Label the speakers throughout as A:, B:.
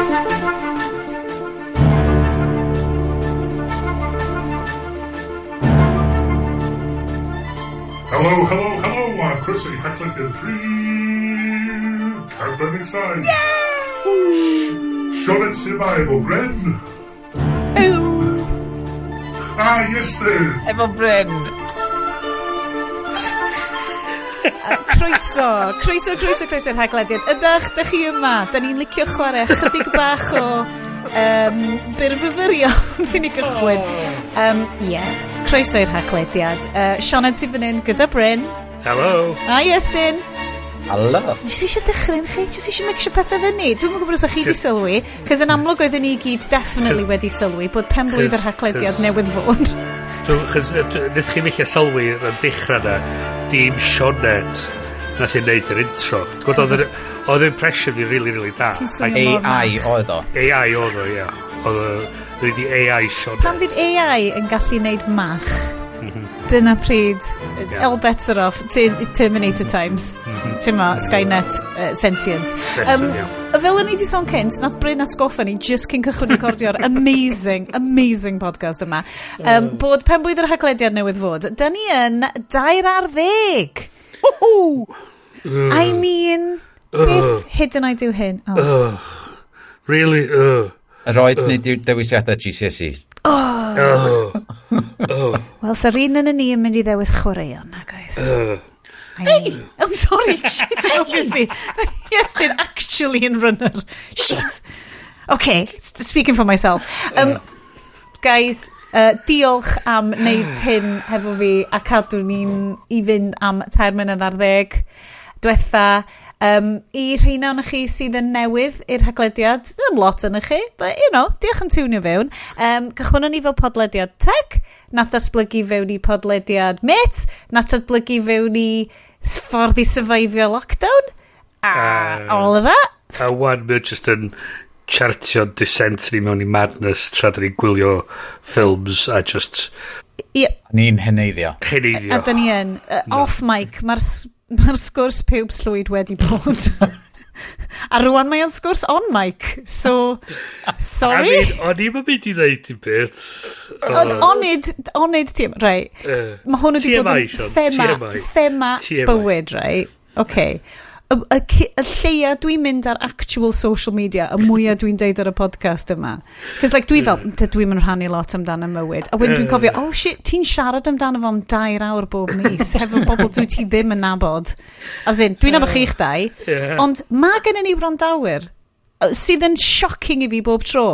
A: Helo, helo, helo, a croeso i Haclediad rhif 117. Sioned Sifai efo Bren.
B: Hello.
A: A Iestyn.
C: Efo Bryn.
B: Croeso, croeso, croeso, croeso i'r Haclediad. Ydach, dych chi yma? Da ni'n licio chwarae chydig bach o byrfyfyrio wrth i ni gychwyn. Yeah, croeso i'r Haclediad. Sioned sydd fan hyn gyda Bryn.
D: Hello.
B: A Iestyn.
C: Hello.
B: Jyst eisiau dechrau'n chi, jyst eisiau mixio pethau fyny. Dwi'm yn gwybod os o'ch chi wedi sylwi, cos yn amlwg oedden ni gyd definitely wedi sylwi bod pen-blwydd yr Haclediad newydd fod.
D: Chos wnaeth chi felly sylwi yn dechrau na, dim Sioned nath i wneud yr intro. Gwyd, oedd impression fi really, really da.
B: Ti'n swnio mor
C: AI oedd o.
D: AI oedd o, ia. Oedd o, wedi AI Sioned.
B: Pan fydd AI yn gallu neud mach, dyna pryd, all bets are off, Terminator times, ti'n ma, Skynet, sentience. Fel o'n i wedi sôn cynt, nath Bryn atgoffa ni just cyn cychwyn recordio'r amazing, amazing podcast yma, bod pen blwydd yr Haclediad newydd fod, da ni yn 12. I mean, beth hyd yn oed yw hyn? Oh.
D: Really?
C: Yr oed neu dewisiadau GCSE.
B: Wel, sa'r un yn ni yn mynd i ddewis chwaraeon, na, guys. I mean, I'm sorry, shit, I'm busy. Yes, did actually in runner. Shit. Okay, speaking for myself. Guys, diolch am wneud hyn hefo fi a cadw ni'n i fynd am 3 mlynedd ar 10 diwetha. I rheina o'n chi sydd yn newydd i'r Haglediad, ddim lot yn chi, but you know, diolch yn tiwnio fewn. Cychwynnon ni fel podlediad tech, nath datblygu fewn i podlediad mate, nath datblygu fewn i ffordd i survivio lockdown, a all of that.
D: A wan, mae just yn chartio descent ni mewn i madness tra da ni'n gwylio ffilms a just
B: Yep.
C: Ni'n heneiddio.
D: Heneiddio.
B: A da ni yn. Off mic, mae'r ma sgwrs pubes llwyd wedi bod. A rwan mae o'n sgwrs on mic, so sorry.
D: I mean, o'n i'n mynd i ddeud i beth.
B: Onid ti, right. Mae hwn wedi bod yn thema, thema bywyd, right? Okay. Y lleia dwi'n mynd ar actual social media, y mwyaf dwi'n deud ar y podcast yma. Cos like, dwi fel, dwi'n mynd rhannu lot amdano mywyd. A wedyn dwi'n cofio, oh shit, ti'n siarad amdano fo am 2 awr bob mis, hefo bobl dwi ti ddim yn nabod. As in, dwi'n nabod chi'ch dau, ond mae gennym ni wrandawyr sydd yn shocking i fi bob tro.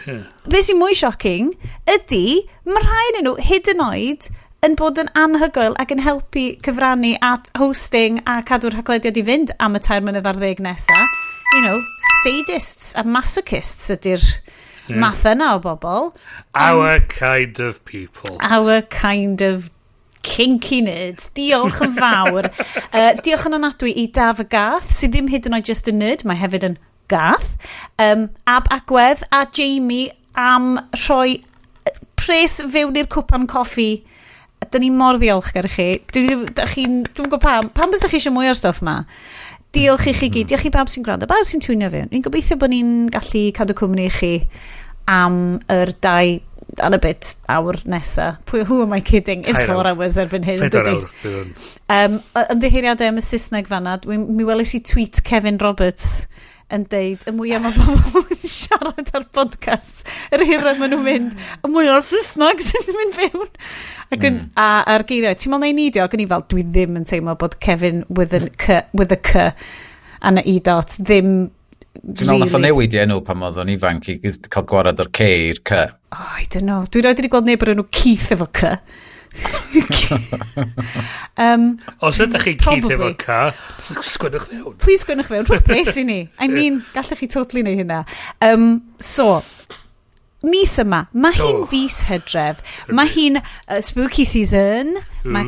B: Be sy'n mwy shocking ydy, mae rhai yn nhw hyd yn oed yn bod yn anhygoel ac yn helpu cyfrannu at hosting a cadw'r Haglediad i fynd am y 3 mlynedd ar 10 nesa. You know, sadists a masochists ydy'r math yna o bobl.
D: Our kind of people.
B: Our kind of kinky nerds. Diolch yn fawr. Diolch yn anadwy i Daf y Gath, sydd ddim hyd yn oed just yn nerd, mae hefyd yn gath. Ab Agwedd a Jamie am rhoi pres fewn i'r cwpan coffi. Dyn ni mor ddiolchgar i chi. Dwi'n gwybod pam. Pam bysach chi eisiau mwy o'r stwff ma? Diolch i chi gyd. Diolch i bawb sy'n gwrando. Bawb sy'n twnio fewn. Fi'n gobeithio bod ni'n gallu cadw cwmni i chi am yr 2 and a bit awr nesa. Who am I kidding? It's 4 hours erbyn hyn.
D: 4 awr.
B: Ymddiheuriadau am y Saesneg fanna. Mi welis i tweet Kevin Roberts yn deud, y mwyaf mae bobl yn siarad ar podcast, yr hira maen nhw'n mynd, y mwyaf o'r Saesneg sy'n mynd fewn. Ac yn, a a'r geiriau, ti'n meddwl na i neidio? Ac o'n i fel, dwi ddim yn teimlo bod Kevin with a C, with a C and a E dot, ddim
C: Ti'n meddwl nath o newid i enw pan oedd o'n ifanc i cael gwarad o'r K i'r C?
B: Oh, I don't know. Dwi roed wedi gweld neb o'r enw Keith efo C.
D: Os ydych chi'n Keith efo C, sgwennwch fewn.
B: Please sgwennwch fewn, rhowch bres i ni. I mean, gallech chi totally neud hynna. So, mis yma, mae hi'n fis Hydref, mae hi'n spooky season, mae,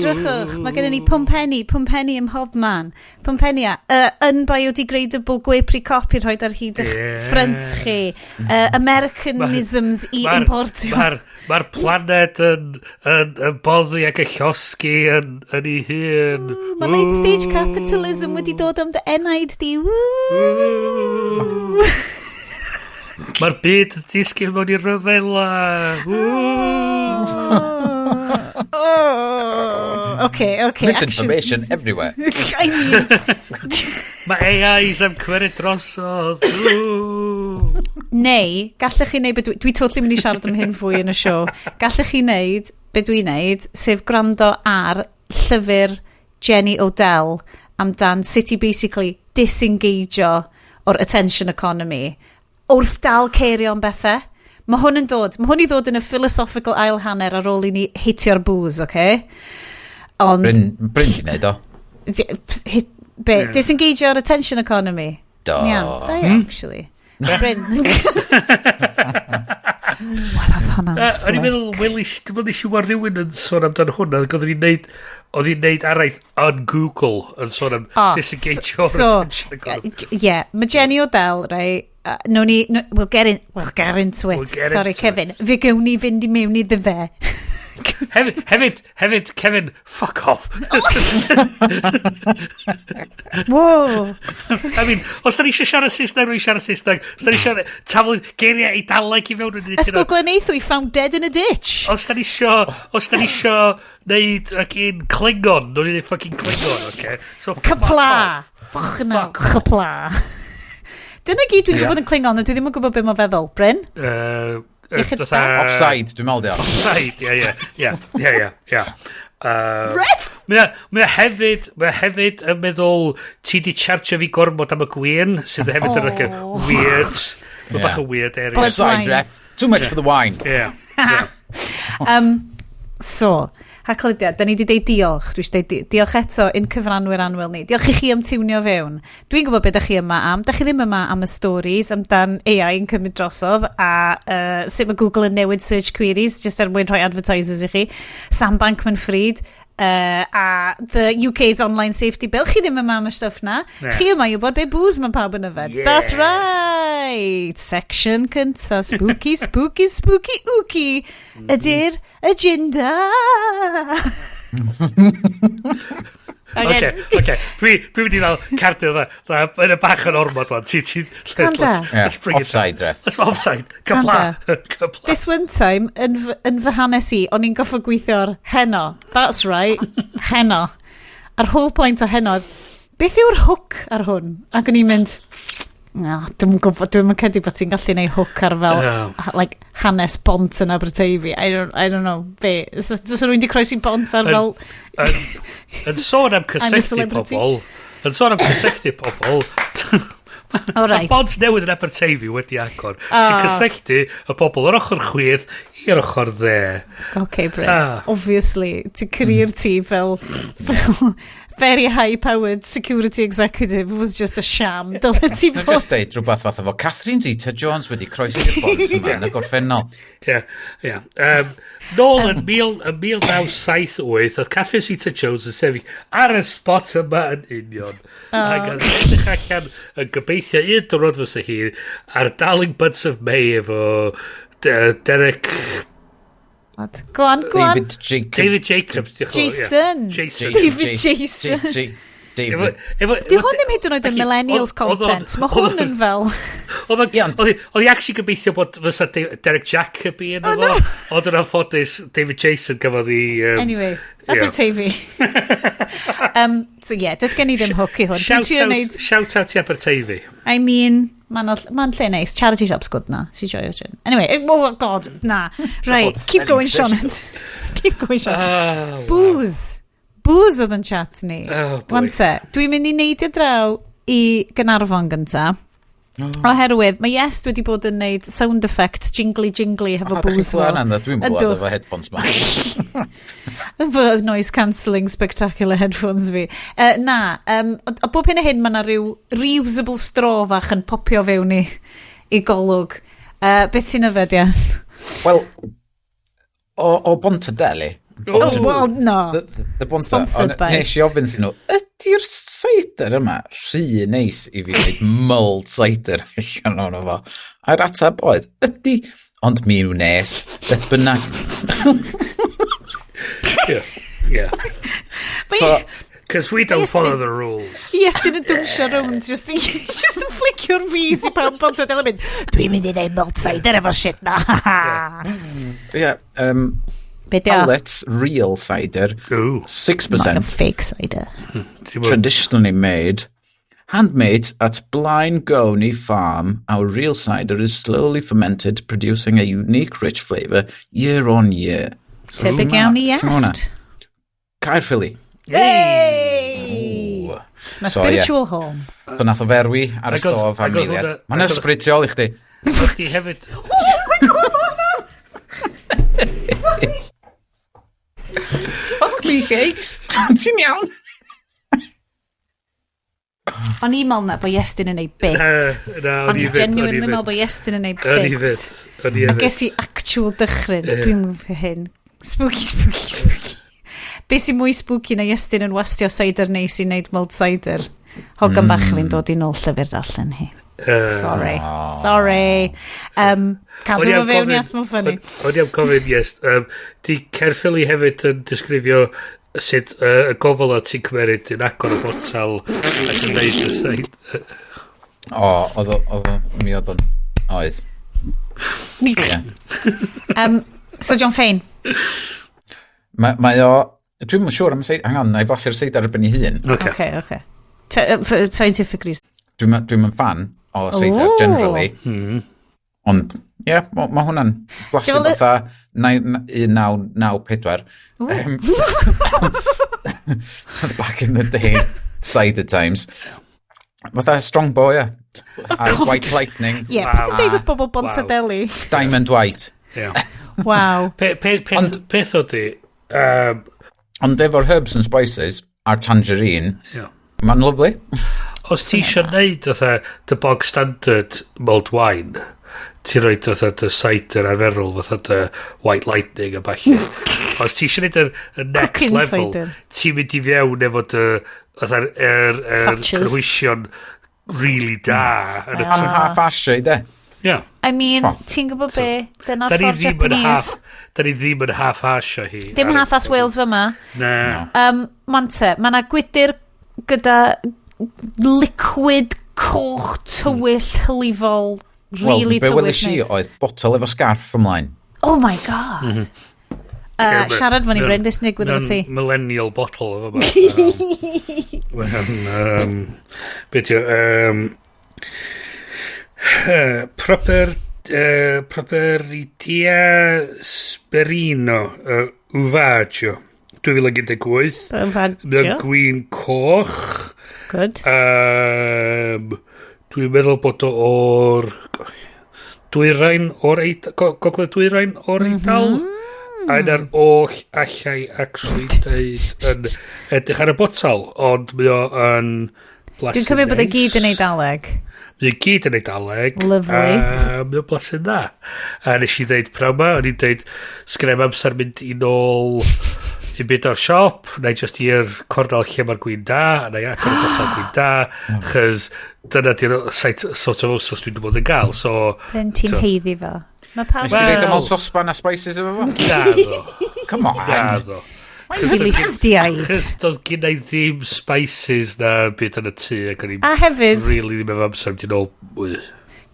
B: drychwch, mae gennym ni pwmpenni ym mhob man, pwmpenni a unbiodegradable gwepri cop i rhoi ar hyd eich ffrynt chi, Americanisms i importio.
D: Mae'r planed yn boddi ac y llosgi yn ei hun.
B: Mae late stage capitalism wedi dod am dy enaid di.
D: Mae'r byd yn disgyn mewn i ryfela.
B: Oh, okay, okay.
C: Misinformation everywhere.
B: I mean...
D: Mae AIs am cymryd drosodd.
B: Neu, gallech chi wneud... Dwi totally mynd i siarad am hyn fwy yn y siow. Gallech chi wneud be dwi'n wneud, sef gwrando ar llyfr Jenny Odell amdan sut i basically disengageio o'r attention economy wrth dal cerio am bethau. Mae hwn yn dod. Mae hwn i ddod yn y philosophical ail hanner ar ôl i ni hitio'r booze, oce? Okay? Ond...
C: Bryn di wneud o.
B: Be? Yeah. Disengage o'r attention economy?
C: Do.
B: Iawn, da iawn, actually. Bryn. Wel, oedd hwnna'n
D: slick. O'n i'n meddwl, wel, dwi'n meddwl nes i weld rhywun yn sôn amdan hwnna, oedd hi'n neud, oedd hi'n neud araith on Google yn sôn am disengage your attention economy.
B: Yeah, mae Jenny Odell, right, no ni, no, we'll get into it. We'll get Sorry, into Kevin. It. Fe gewn ni fynd i mewn iddo fe.
D: Hefyd, Kevin, fuck off.
B: Whoa.
D: I mean, os da ni eisiau siarad Saesneg, rwy'n siarad Saesneg. Os da ni eisiau taflu geiriau Eidaleg i fewn yn
B: Ysgol Glanaethwy found dead in a ditch.
D: Os da ni eisiau neud fucking Klingon, nhw'n neud fucking Klingon, okay? So, fuck off.
B: Fuck no, Cypla. Dyna gyd dwi'n gwybod yn Klingon, ond dwi ddim yn gwybod beth mae'n feddwl. Bryn?
C: Offside, dwi'n meddwl, diolch.
D: Offside, ie.
B: Ref!
D: Mae hefyd yn meddwl ti di charge fi gormod am y gwin, sydd hefyd yn like weird, mae bach yn weird area.
C: Offside, ref. Too much for the wine.
D: Yeah.
B: So, Haclediad, da ni wedi deud diolch. Dwi eisiau deud diolch eto i'n cyfranwyr annwyl ni. Diolch i chi am tiwnio fewn. Dwi'n gwybod beth da chi yma am. Da chi ddim yma am y stories amdan AI yn cymryd drosodd a sut mae Google yn newid search queries just er mwyn rhoi advertisers i chi. Sam Bankman-Fried a the UK's online safety bill. Chi ddim yma am y stuff na. Yeah. Chi yma i wybod be booze mae pawb yn yfed. Yeah. That's right. Section cynta. Spooky, spooky, spooky, ooky. Ydy'r agenda.
D: Oce. Dwi'n mynd i ddal cardio dda. Yn y bach yn ormod wan.
B: Let's
D: bring it.
C: Offside, ref.
D: Let's offside. Cypla.
B: This one time, yn fy hanes i, o'n i'n goffo gweithio ar heno. That's right. Heno. A'r whole point o heno, beth yw'r hook ar hwn? Ac o'n i'n mynd, no, dwi'n gwybod, dwi'n credu bod ti'n gallu neud hook ar fel, like, hanes bont yn Aberteifi. I don't know, be. Does rhywun di croesi bont ar fel...
D: Yn sôn am cysylltu pobl, yn sôn am cysylltu pobl, mae bont newydd yn Aberteifi wedi agor, sy'n cysylltu y pobl o'r ochr chwith i'r ochr dde.
B: OK, Bryn. Obviously, ti'n career ti fel very high-powered security executive was just a sham. Dyle ti fod...
C: Just deud rhywbeth fath efo Catherine Zeta-Jones wedi croesi'r bont yma yn y gorffennol.
D: Ie, ie. Nôl yn 1978, oedd Catherine Zeta-Jones yn sefyll ar y spot yma yn union. Ac yn edrych allan yn gobeithio un diwrnod fysa hi ar Darling Buds of May efo Derek...
B: What? Go on, go on.
C: David Jacobs.
D: David Jacobs.
B: Jason.
D: Jason.
B: David Jason.
C: David.
B: Di hwn ddim hyd yn oed yn millennials content. Mae hwn yn fel...
D: Oedd hi actually gobeithio bod fysa Derek Jacobi yn efo. Ond yn anffodus, David Jason gafodd i...
B: Anyway, Aberteifi. So yeah, does gen i ddim hook i hwn.
D: Shout out i Aberteifi.
B: I mean... Mae'n lle neis. Charity shop's good na. Si joio Jyn. Anyway, oh god, na. Right, keep going, Sioned. Keep going, Sioned. Booze. Booze oedd yn chat ni.
D: Oh, boy.
B: Wan te, dwi'n mynd i neidio draw i Gaernarfon gynta. Oherwydd, mae Iest wedi bod yn neud sound effect jingly jingly hefo booze fo.
C: Dwi'n bod efo headphones ma.
B: Efo noise cancelling spectacular headphones fi. Na, a bob hyn a hyn mae yna rhyw reusable straw fach yn popio fewn i golwg. Beth ti'n yfed, Iest?
C: Wel, o Bontadeli.
B: Oh, well, no.
C: The Bonta.
B: Sponsored by.
C: Nes i ofyn iddyn nhw, ydy'r cider yma rhy neis i fi wneud mulled cider allan o'n fo? A'r ateb oedd, ydy, ond mi wnes, beth bynnag.
D: Yeah, yeah.
C: So,
D: Cos we don't follow the rules.
B: Yes, dyn yn dwnsio rownd, just yn flicio'r fus i pawb bod yn mynd, dwi'n mynd i neud mulled cider efo'r shit na.
C: Yeah,
B: Be di o?
C: Hallett's real cider,
D: Ooh.
C: 6%.
B: Not a fake cider.
C: Traditionally made, handmade at Blaengowney Farm, our real cider is slowly fermented, producing a unique rich flavour year on year.
B: So Tebyg iawn i Iest.
C: Caerphilly.
B: Hey! It's my
C: So,
B: spiritual
C: yeah.
B: home.
C: So nath o ferwi ar y stof am eiliad. Mae'n ysbryd tu ôl i chdi.
D: O'ch chi hefyd...
B: Oh my God,
C: Fuck me cakes! Ti'n iawn?
B: O'n i'n meddwl na bod Iestyn yn ei bit.
D: Na, o'n
B: O'n
D: i
B: i
D: fyd.
B: genuinely meddwl bod Iestyn yn ei
D: O'n i
B: bit.
D: fyd. O'n i
B: A
D: hefyd.
B: ges i actual dychryn. Dwi'n lyfio hyn. Spooky, spooky, spooky. Be sy'n mwy spooky na Iestyn yn wastio cider neis i wneud mulled cider? Hogan bach fi'n dod i nôl llyfr darllen hi. Sorry. Sorry. Cadw fo fewn i asmo ffynnu.
D: O'n i am gofyn, yes. Di Caerphilly hefyd yn disgrifio sut y gofal a ti'n cymeryd yn agor y botel ac yn neud y seid.
C: O, oedd o, mi oedd o'n, oedd. Ie.
B: So John Fain.
C: Mae o, dwi'm yn siŵr am y seid, hang on, na i flasu'r seidr ar ben ei hun.
D: Okay.
B: Okay, okay. Scientific reason.
C: Dwi'm yn fan o seidr,
B: Ooh.
C: generally. Ond, ie, yeah, ma hwnna'n blasu
B: Ti'n meddwl-
C: fatha 1994. Back in the day, cider times. Fatha Strongbow, ie. A White Lightning.
B: Ie,
D: Wow.
B: paid yn deud wrth bobl Bontadeli.
C: Diamond White.
D: Yeah.
B: Wow.
D: Peth o di,
C: Ond efo'r herbs and spices a'r tangerine,
D: yeah.
C: mae'n lovely.
D: Os ti eisiau neud fatha the bog standard mulled wine, ti'n rhoi fatha dy cider arferol fatha dy White Lightning a ballu. Os ti eisiau neud yr next
B: Cooking
D: level,
B: cider.
D: ti'n mynd i fewn efo dy fatha'r
B: Thatchers.
D: cynhwysion really da. Yn y
C: Am half asio i de.
D: Yeah.
B: I mean,
C: T'mo?
B: ti'n gwybod be? Dyna'r
D: Da ni
B: ffordd
D: ddim yn
B: Japanese.
D: half, da ni ddim yn half asio hi.
B: Dim half-ass Wales fyma.
D: Na.
B: Mante, mae yna gwydyr gyda liquid coch tywyll hylifol really
C: Wel, be
B: tywyll
C: weles i
B: neis.
C: oedd botel efo scarf ymlaen.
B: Oh my god. Siarad fyny, Bryn, beth sy'n digwydd efo ti?
D: Millennial bottle efo ma. Beth yw, proper, Properitia Sperino, Uvaggio, 2018. Mae'n
B: Uvaggio.
D: gwyn coch.
B: Good.
D: Dwi'n meddwl bod o o'r dwyrain o'r Eidal, gogledd dwyrain o'r Eidal. A yna'r oll allai actually deud yn edrych ar y botel, ond mae o yn blasu
B: Dwi'n cymryd bod e
D: neis.
B: gyd yn Eidaleg.
D: Mae o gyd yn Eidaleg.
B: Lovely.
D: A mae o'n blasu'n dda. A nes i ddeud prawn ma, o'n i'n deud, sgynna i'm amser mynd i nôl i byd o'r siop, na i just i'r cornel lle mae'r gwyn da, a na i agor y botel gwyn da, chys dyna di'r sort of wsos dwi'n bod yn gael, so...
B: Bryn, ti'n heiddi fo. Mae pawb
C: Nes ti reid
D: Wel.
C: am ôl sosban a spices efo fo?
D: Na ddo,
C: Come on.
D: na ddo.
B: Philistiaid.
D: Chys doedd gynna i ddim spices na byd yn y tŷ, ac o'n i'n
B: A hefyd,
D: really ddim efo amser mynd i nôl mwy.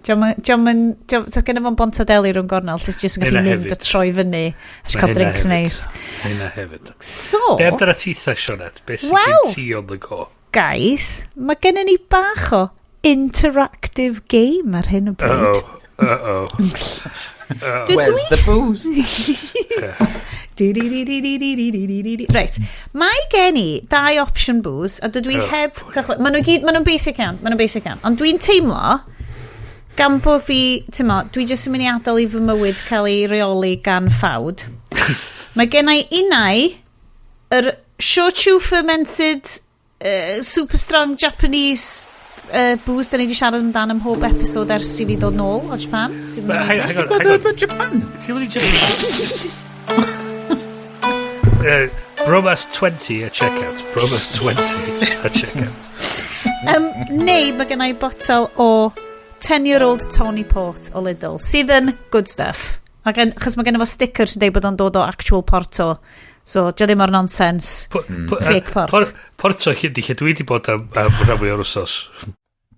B: Diolch yn... Does gen i fo'n Bontadeli rhwng gornel, lle jyst yn gallu
D: Hynna
B: mynd
D: hefyd.
B: a troi fyny, a jyst cael
D: Hynna
B: drinks
D: hefyd.
B: neis.
D: Hynna hefyd.
B: So,
D: Be amdana titha, Sioned? Be sy'n
B: Wel.
D: gen ti on the go?
B: guys, mae gennym ni bach o interactive game ar hyn o bryd.
D: Uh-oh. Uh-oh.
B: Dydw
C: Where's
B: i
C: the booze?
B: Di-di-di-di-di-di-di-di-di-di. Reit, mae gen i dau option booze, a dydw i
D: Oh,
B: heb cychwyn... Maen nhw gyd, maen nhw'n basic iawn, maen nhw'n basic iawn. Ond dwi'n teimlo, gan bod fi, ti'n mo, dwi jyst yn mynd i adael i fy mywyd cael ei reoli gan ffawd. Mae gen i unau yr shochu fermented super strong Japanese booze da ni wedi siarad amdan ym mhob episode ers i fi ddod nôl o Japan. Sydd yn
D: But hang,
B: amazing.
D: hang on,
C: What
D: hang on.
C: about Japan?
D: Ti'n mynd i Japan? Bromas 20 at checkout. Bromas 20 at checkout.
B: Neu mae gen i botel o 10-year-old Tony Port o Lidl, sydd yn good stuff. Achos mae gen i fo sticker sy'n deud bod o'n dod o actual Porto. So, dio ddim o'r nonsense. Fake port.
D: Porto lle dwi wedi bod am rhan fwy o'r wsos.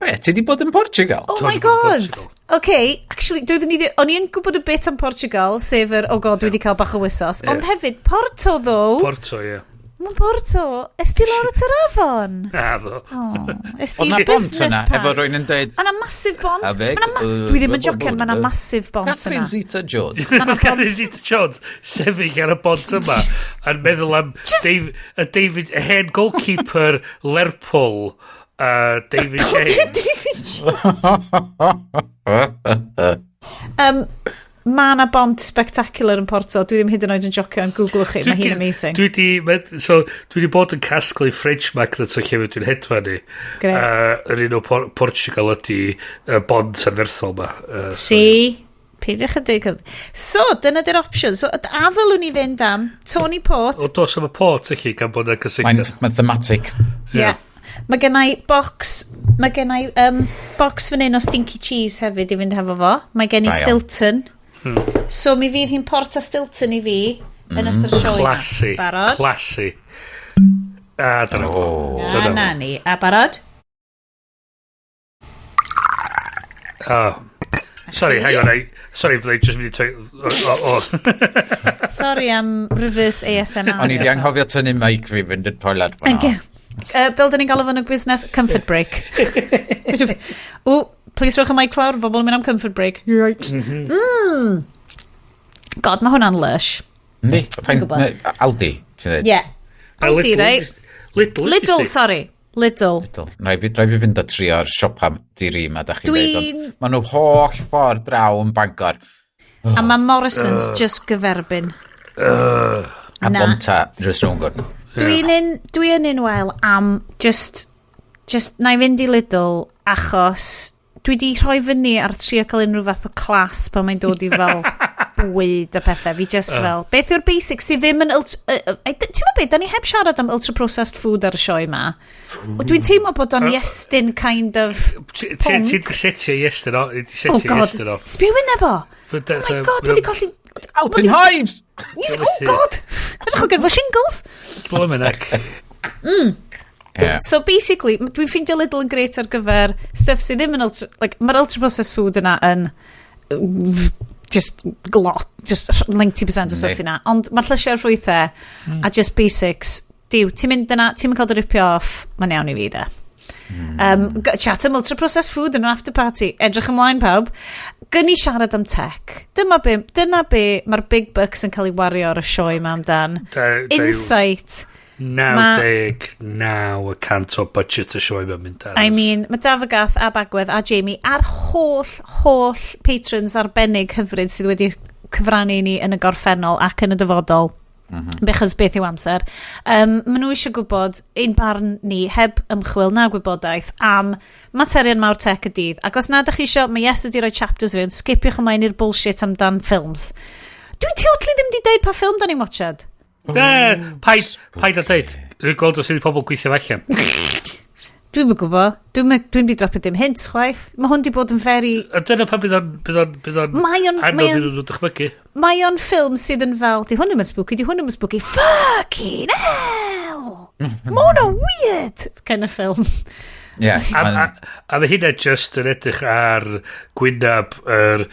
C: Be, ti wedi bod yn Portugal?
B: Oh my god! Okay, actually, o'n i'n gwybod y bit am Portugal, sef yr, oh god, dwi wedi cael bach o wsos. Ond hefyd, Porto, though.
D: Porto, ie. Yeah.
B: Mae'n Porto. Es ti lawr at yr afon?
D: Na, ddo.
B: Oh, es ti business
C: yna,
B: park?
C: Efo rwy'n yn dweud...
B: O'na massive bont. Dwi ddim yn jocian, mae 'na massive bont yna.
C: Catherine Zeta-Jones.
D: Catherine Zeta-Jones sefyll ar y bont yma yn meddwl am David, hen goalkeeper Lerpwl, David James.
B: Mae yna bont spectacular yn Porto. Dwi ddim hyd yn oed yn jocio yn Googlewch chi. Mae hi'n amazing.
D: Dwi wedi bod yn casglu French magnets o llefydd dwi'n hedfan ni. Yr un o Portugal ydy bont anferthol ma.
B: See? Peidiwch yn deud. So, dyna di'r option. So, a ddylwn ni fynd am Tony Port.
D: O, dos am y port, ychi, gan bod yna gysylltiad.
C: Mae'n thematic.
B: Yeah. Mae gen i box, mae gen i box fan hyn o stinky cheese hefyd i fynd hefo fo. Mae gen i Stilton. So mi fydd hi'n Port a Stilton i fi yn ystod y sioe.
D: Classy.
B: Barod?
D: Classy. A dyna fo.
B: A na ni. A barod?
D: Sorry, hang on. Sorry, fyddai just mynd i...
B: Sorry am reverse ASMR.
C: O'n i di anghofio tynnu mic fi fynd i'r toilet.
B: Fel dyn ni'n galw fo'n y busnes, comfort break. O, please rhowch y mic lawr, bobl yn mynd am comfort break. Yikes. God, mae hwnna'n lush.
C: Yndi? Aldi, ti'n dweud?
B: Yeah. Aldi, right?
D: Lidl,
B: sorry. Lidl.
C: Rhaid fi fynd a trio'r siopa diri ma, da chi'n dweud, ond maen nhw holl ffordd draw yn Bangor.
B: A mae Morrison's just gyferbyn.
C: A bonta, rhywbeth rhwng gwrdd.
B: Dwi yn un wel am just na i fynd i Lidl achos dwi di rhoi fyny ar trio cael unrhyw fath o class pan mae'n dod i fel bwyd a pethau. Fi just fel, beth yw'r basics sydd ddim yn... Ti'n meddwl beth, da ni heb siarad am ultra-processed food ar y sioe ma. Dwi'n teimlo bod o'n Iestyn kind of...
D: Ti'n setio Iestyn off.
B: Oh god, sbio wyneb o. Oh my god, wedi colli...
C: Out in hives!
B: Oh god! Edrych o gyda shingles!
D: Blimey neck.
C: Yeah.
B: So basically, dwi'n ffeindio Lidl yn great ar gyfer stuff sydd ddim yn ultra... Like, mae'r ultra-processed food yna yn just glot, just 90% o stuff sy'n yna. Ond mae'r llysiau'r ffrwythau a just basics. Diw, ti'n mynd yna, ti'n mynd cael dy ripio off, mae'n iawn i fi de. Chat am ultra-processed food yn an after party. Edrych ymlaen pawb. Gyn ni siarad am tech. Dyna be mae'r big bucks yn cael ei wario ar y sioe ma amdan. Insight.
D: 99% o budget y sioe mae'n mynd ar.
B: I mean, mae Daf y Gath a Bagwedd a Jamie a'r holl patrons arbennig hyfryd sydd wedi cyfrannu ni yn y gorffennol ac yn y dyfodol. Because beth yw amser. Maen nhw eisiau gwybod ein barn ni heb ymchwil na gwybodaeth am materion mawr tech y dydd. Ac os nad ydych chi eisiau, mae Yes wedi rhoi chapters fi, ond skipiwch ymlaen i'r bullshit amdan ffilms. Dwi'n totally ddim wedi deud pa ffilm da ni'n watchad.
D: Na, paid a deud. Rwy'n gweld os ydy pobl gweithio allan.
B: Dwi'm yn gwybod. Dwi'm di dropio dim hints chwaith. Mae hwn di bod yn very...
D: A dyna pan bydd o'n anodd iddyn nhw dychmygu.
B: Mae o'n ffilm sydd yn fel, di hwn ddim yn spooky, di hwn ddim yn spooky. Fucking hell! Mae hwn yn weird kind of film.
C: Yeah,
D: a mae hynna just yn edrych ar gwynab yr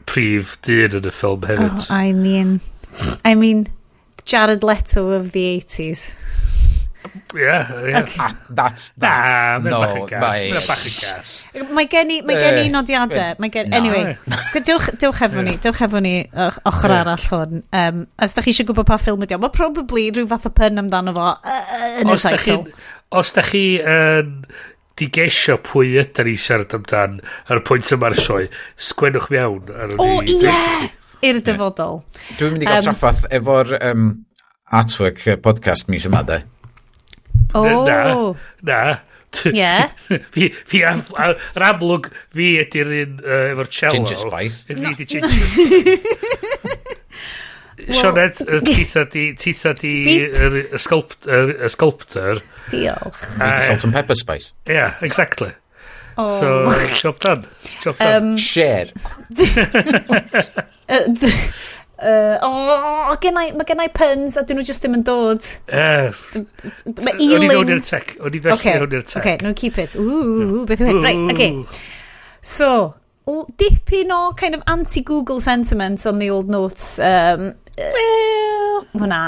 D: prif dyn yn y ffilm hefyd.
B: Oh, I mean, Jared Leto of the 80s.
D: Yeah.
C: Okay. That's no,
D: bach yn gas.
B: Mae gen i nodiadau. Anyway, dewch efo ni, dewch efo ni ochr arall hwn. Os da chi eisiau gwybod pa ffilm ydi o, mae probably rhyw fath o pun amdano fo yn y title.
D: Os da chi yn digesio pwy ydan ni siarad amdan ar y pwynt yma'r sioe, sgwennwch mewn.
B: O, ie! I'r dyfodol.
C: Dwi'n mynd i gael traffath efo'r artwork podcast mis yma, de.
B: Oh.
D: Na.
B: Yeah.
D: Fi, yr amlwg, fi ydy'r un efo'r cello.
C: Ginger Spice.
D: Fi ydy Ginger Spice. Sioned, titha di y sculptor.
B: Diolch.
C: Fi di salt and pepper spice.
D: Yeah, exactly. Oh. So, job done. Job done.
C: Share.
B: Oh, mae gennau puns a dyn nhw just ddim yn dod. Mae
D: O'n i
B: Ealing.
D: fewn i'r tech. O'n i felly fewn i'r tech.
B: Okay, no, keep it. Ooh, beth yw hyn? Right, okay. So, dipyn o kind of anti-Google sentiment on the old notes. Well, hwnna.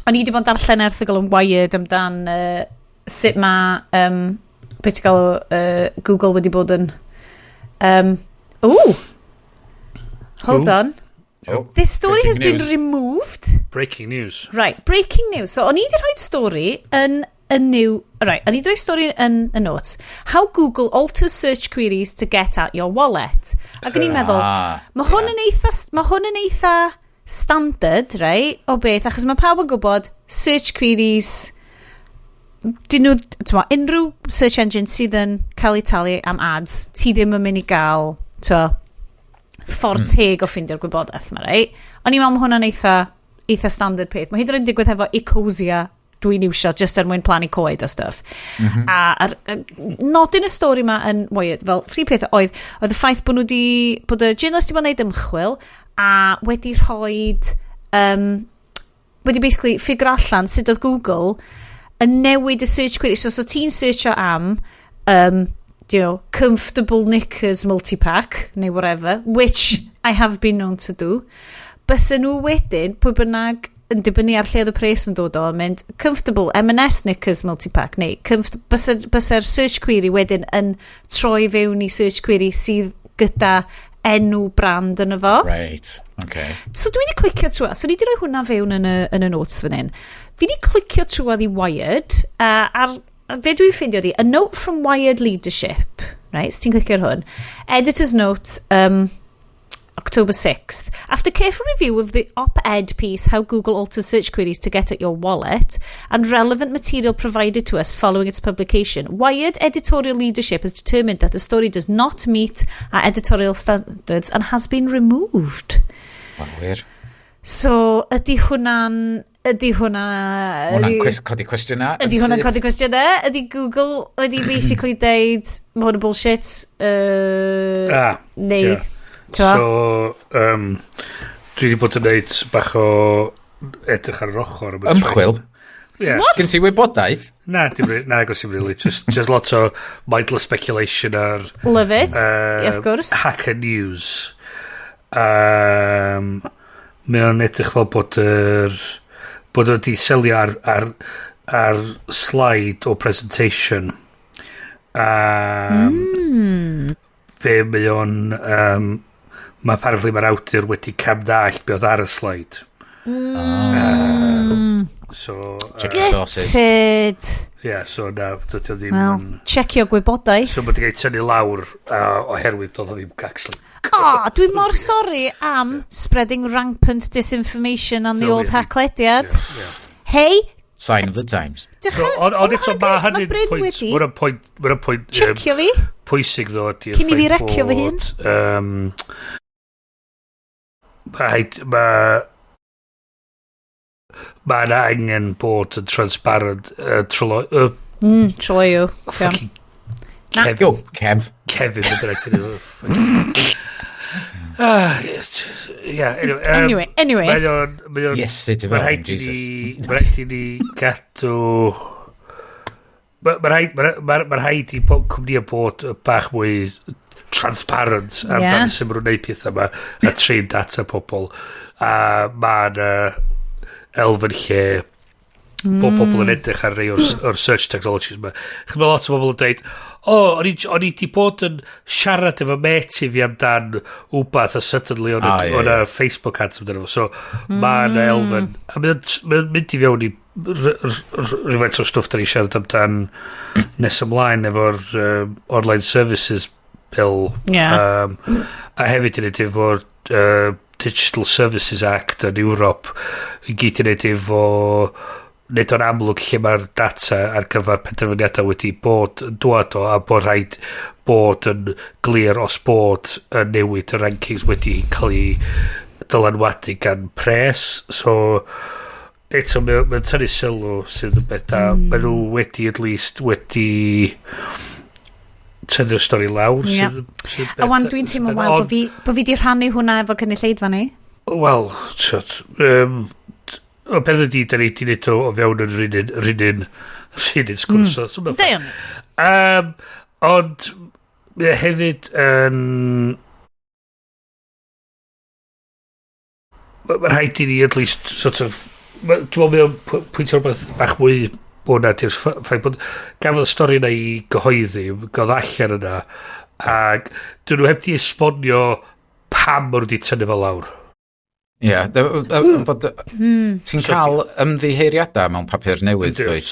B: O'n i wedi bod yn darllen erthygl yn Wired amdan sut mae, beth ti'n galw, Google wedi bod yn. Ooh! Hold
D: Ooh.
B: on.
C: Oh,
B: This story
C: breaking
B: has been
C: news.
B: removed.
D: Breaking news.
B: Right, breaking news. So, o'n i wedi rhoi stori yn y new. Right, o'n i wedi rhoi stori yn y notes. "How Google alters search queries to get at your wallet." Ac o'n i'n meddwl, mae hwn yn eitha standard, right, o beth, achos mae pawb yn gwybod search queries, dyn nhw, t'mo, unrhyw search engine sydd yn cael ei talu am ads, ti ddim yn mynd i gael, t'mo, ffordd teg o ffeindio'r gwybodaeth yma, right? O'n i'n meddwl mae hwnna'n eitha standard peth. Mae hyd yn oed yn digwydd efo Ecosia dwi'n iwsio just er mwyn plannu coed a stuff. A nodyn y stori yma yn Wired, fel rhi peth oedd y ffaith bod nhw di, bod y journalist wedi bod yn gwneud ymchwil a wedi rhoi, wedi basically figure allan sut oedd Google yn newid y search query. So ti'n searcho am, comfortable knickers multipack, neu whatever, which I have been known to do. Bysa nhw wedyn, pwy bynnag yn dibynnu ar lle oedd y pres yn dod o, yn mynd comfortable M&S knickers multipack, neu bysa'r search query wedyn yn troi fewn i search query sydd gyda enw brand yn fo.
C: Right, okay.
B: So dwi wedi clicio trwy, so ni wedi rhoi hwnna fewn yn y notes fan hyn. Fi wedi clicio trwy i Wired, a fe dwi'n ffeindio di, a note from Wired Leadership, right, so ti'n clicio ar hwn, editor's note, October 6th. "After careful review of the op-ed piece, 'How Google Alters Search Queries to Get at Your Wallet', and relevant material provided to us following its publication, Wired editorial leadership has determined that the story does not meet our editorial standards and has been removed."
C: Wel, wir.
B: So, ydy hwnna'n... Ydy hwnna...
C: Hwnna'n codi cwestiynau.
B: Ydy hwnna'n codi cwestiynau? Ydy Google wedi basically deud, mae hwn yn bullshit?
D: Ah,
B: neu
D: ie.
B: T'mo?
D: So, dwi wedi bod yn neud bach o edrych ar yr ochr am y
C: Ymchwil.
D: Yeah.
B: What?
C: Gen ti wybodaeth?
D: Na, dim na, agos dim really. Just lots o mindless speculation ar
B: Love it, of course.
D: Hacker News. Mae o'n edrych fel bod o wedi selio ar slide o presentation. Be mae o'n... Mae apparently mae'r awdur wedi camdallt be oedd ar y slide. So,
C: Check your sources.
B: Gutted.
D: Yeah, so na, dydy o ddim
B: Wel,
D: yn.
B: checio gwybodaeth.
D: So mae wedi cael ei tynnu lawr oherwydd doedd o ddim actually.
B: O, dwi mor sori am spreading rampant disinformation on the old Haclediad. Hey,
C: Sign of the times.
D: So, ond eto, mae hynny'n
B: Bryn
D: pwynt,
B: wedi
D: mae hwnna'n pwynt
B: checio fi.
D: pwysig ddo ydy'r
B: Cyn i fi
D: ffaith
B: wrecio fy hun.
D: bod, mae yna angen bod yn transparent
B: Tryloyw.
D: Fucking
B: Na.
D: Kevin,
C: Yo, Kev.
D: Kevin, beth bynnag dyn nhw, ah, yeah, anyway,
B: Anyway.
D: Mae o'n
C: Yes, it
D: Mae'n rhaid i
C: Jesus.
D: ni, mae rhaid i ni gadw. Ma' rhaid i cwmnïau bod bach mwy transparent amdan sut maen nhw'n gwneud pethau yma a trin data pobl. A mae yna elfen lle bod pobl yn edrych ar rei o'r search technologies yma. Chos mae lot o bobl yn dweud, "O, o'n i di bod yn siarad efo mate i fi amdan wbath a suddenly o'n o'n Facebook ads amdano fo." So mae yna elfen, a mae o'n mynd i fewn i rhywfaint o stwff da ni siarad amdan nes ymlaen efo'r online services bill. A hefyd i wneud efo'r Digital Services Act yn Europe i gyd i wneud efo wneud o'n amlwg lle mae'r data ar gyfer penderfyniadau wedi bod yn dŵad o a bod rhaid bod yn glir os bod y newid y rankings wedi cael ei dylanwadu gan pres. So eto mae tynnu sylw sydd yn beth da. Mae nhw wedi at least wedi tynnu'r stori lawr sydd
B: A wan dwi'n teimlo wael bod fi di rhannu hwnna efo cynulleidfa ni.
D: Wel, tyd, o beth ydi, da ni di wneud o fewn yr un sgwrs. So
B: Damn.
D: Ond hefyd yn... Mae rhaid i ni at least sort of... Dwi'n meddwl mae o'n pwyntio rhywbeth bach mwy o na di'r ffaith bod gafodd y stori yna i gyhoeddi, gafodd allan yna, ac dyn nhw heb di esbonio pam maen nhw wedi tynnu fel lawr.
C: Ie, yeah, fod ti'n cael ymddiheuriadau mewn papur newydd, dwyt?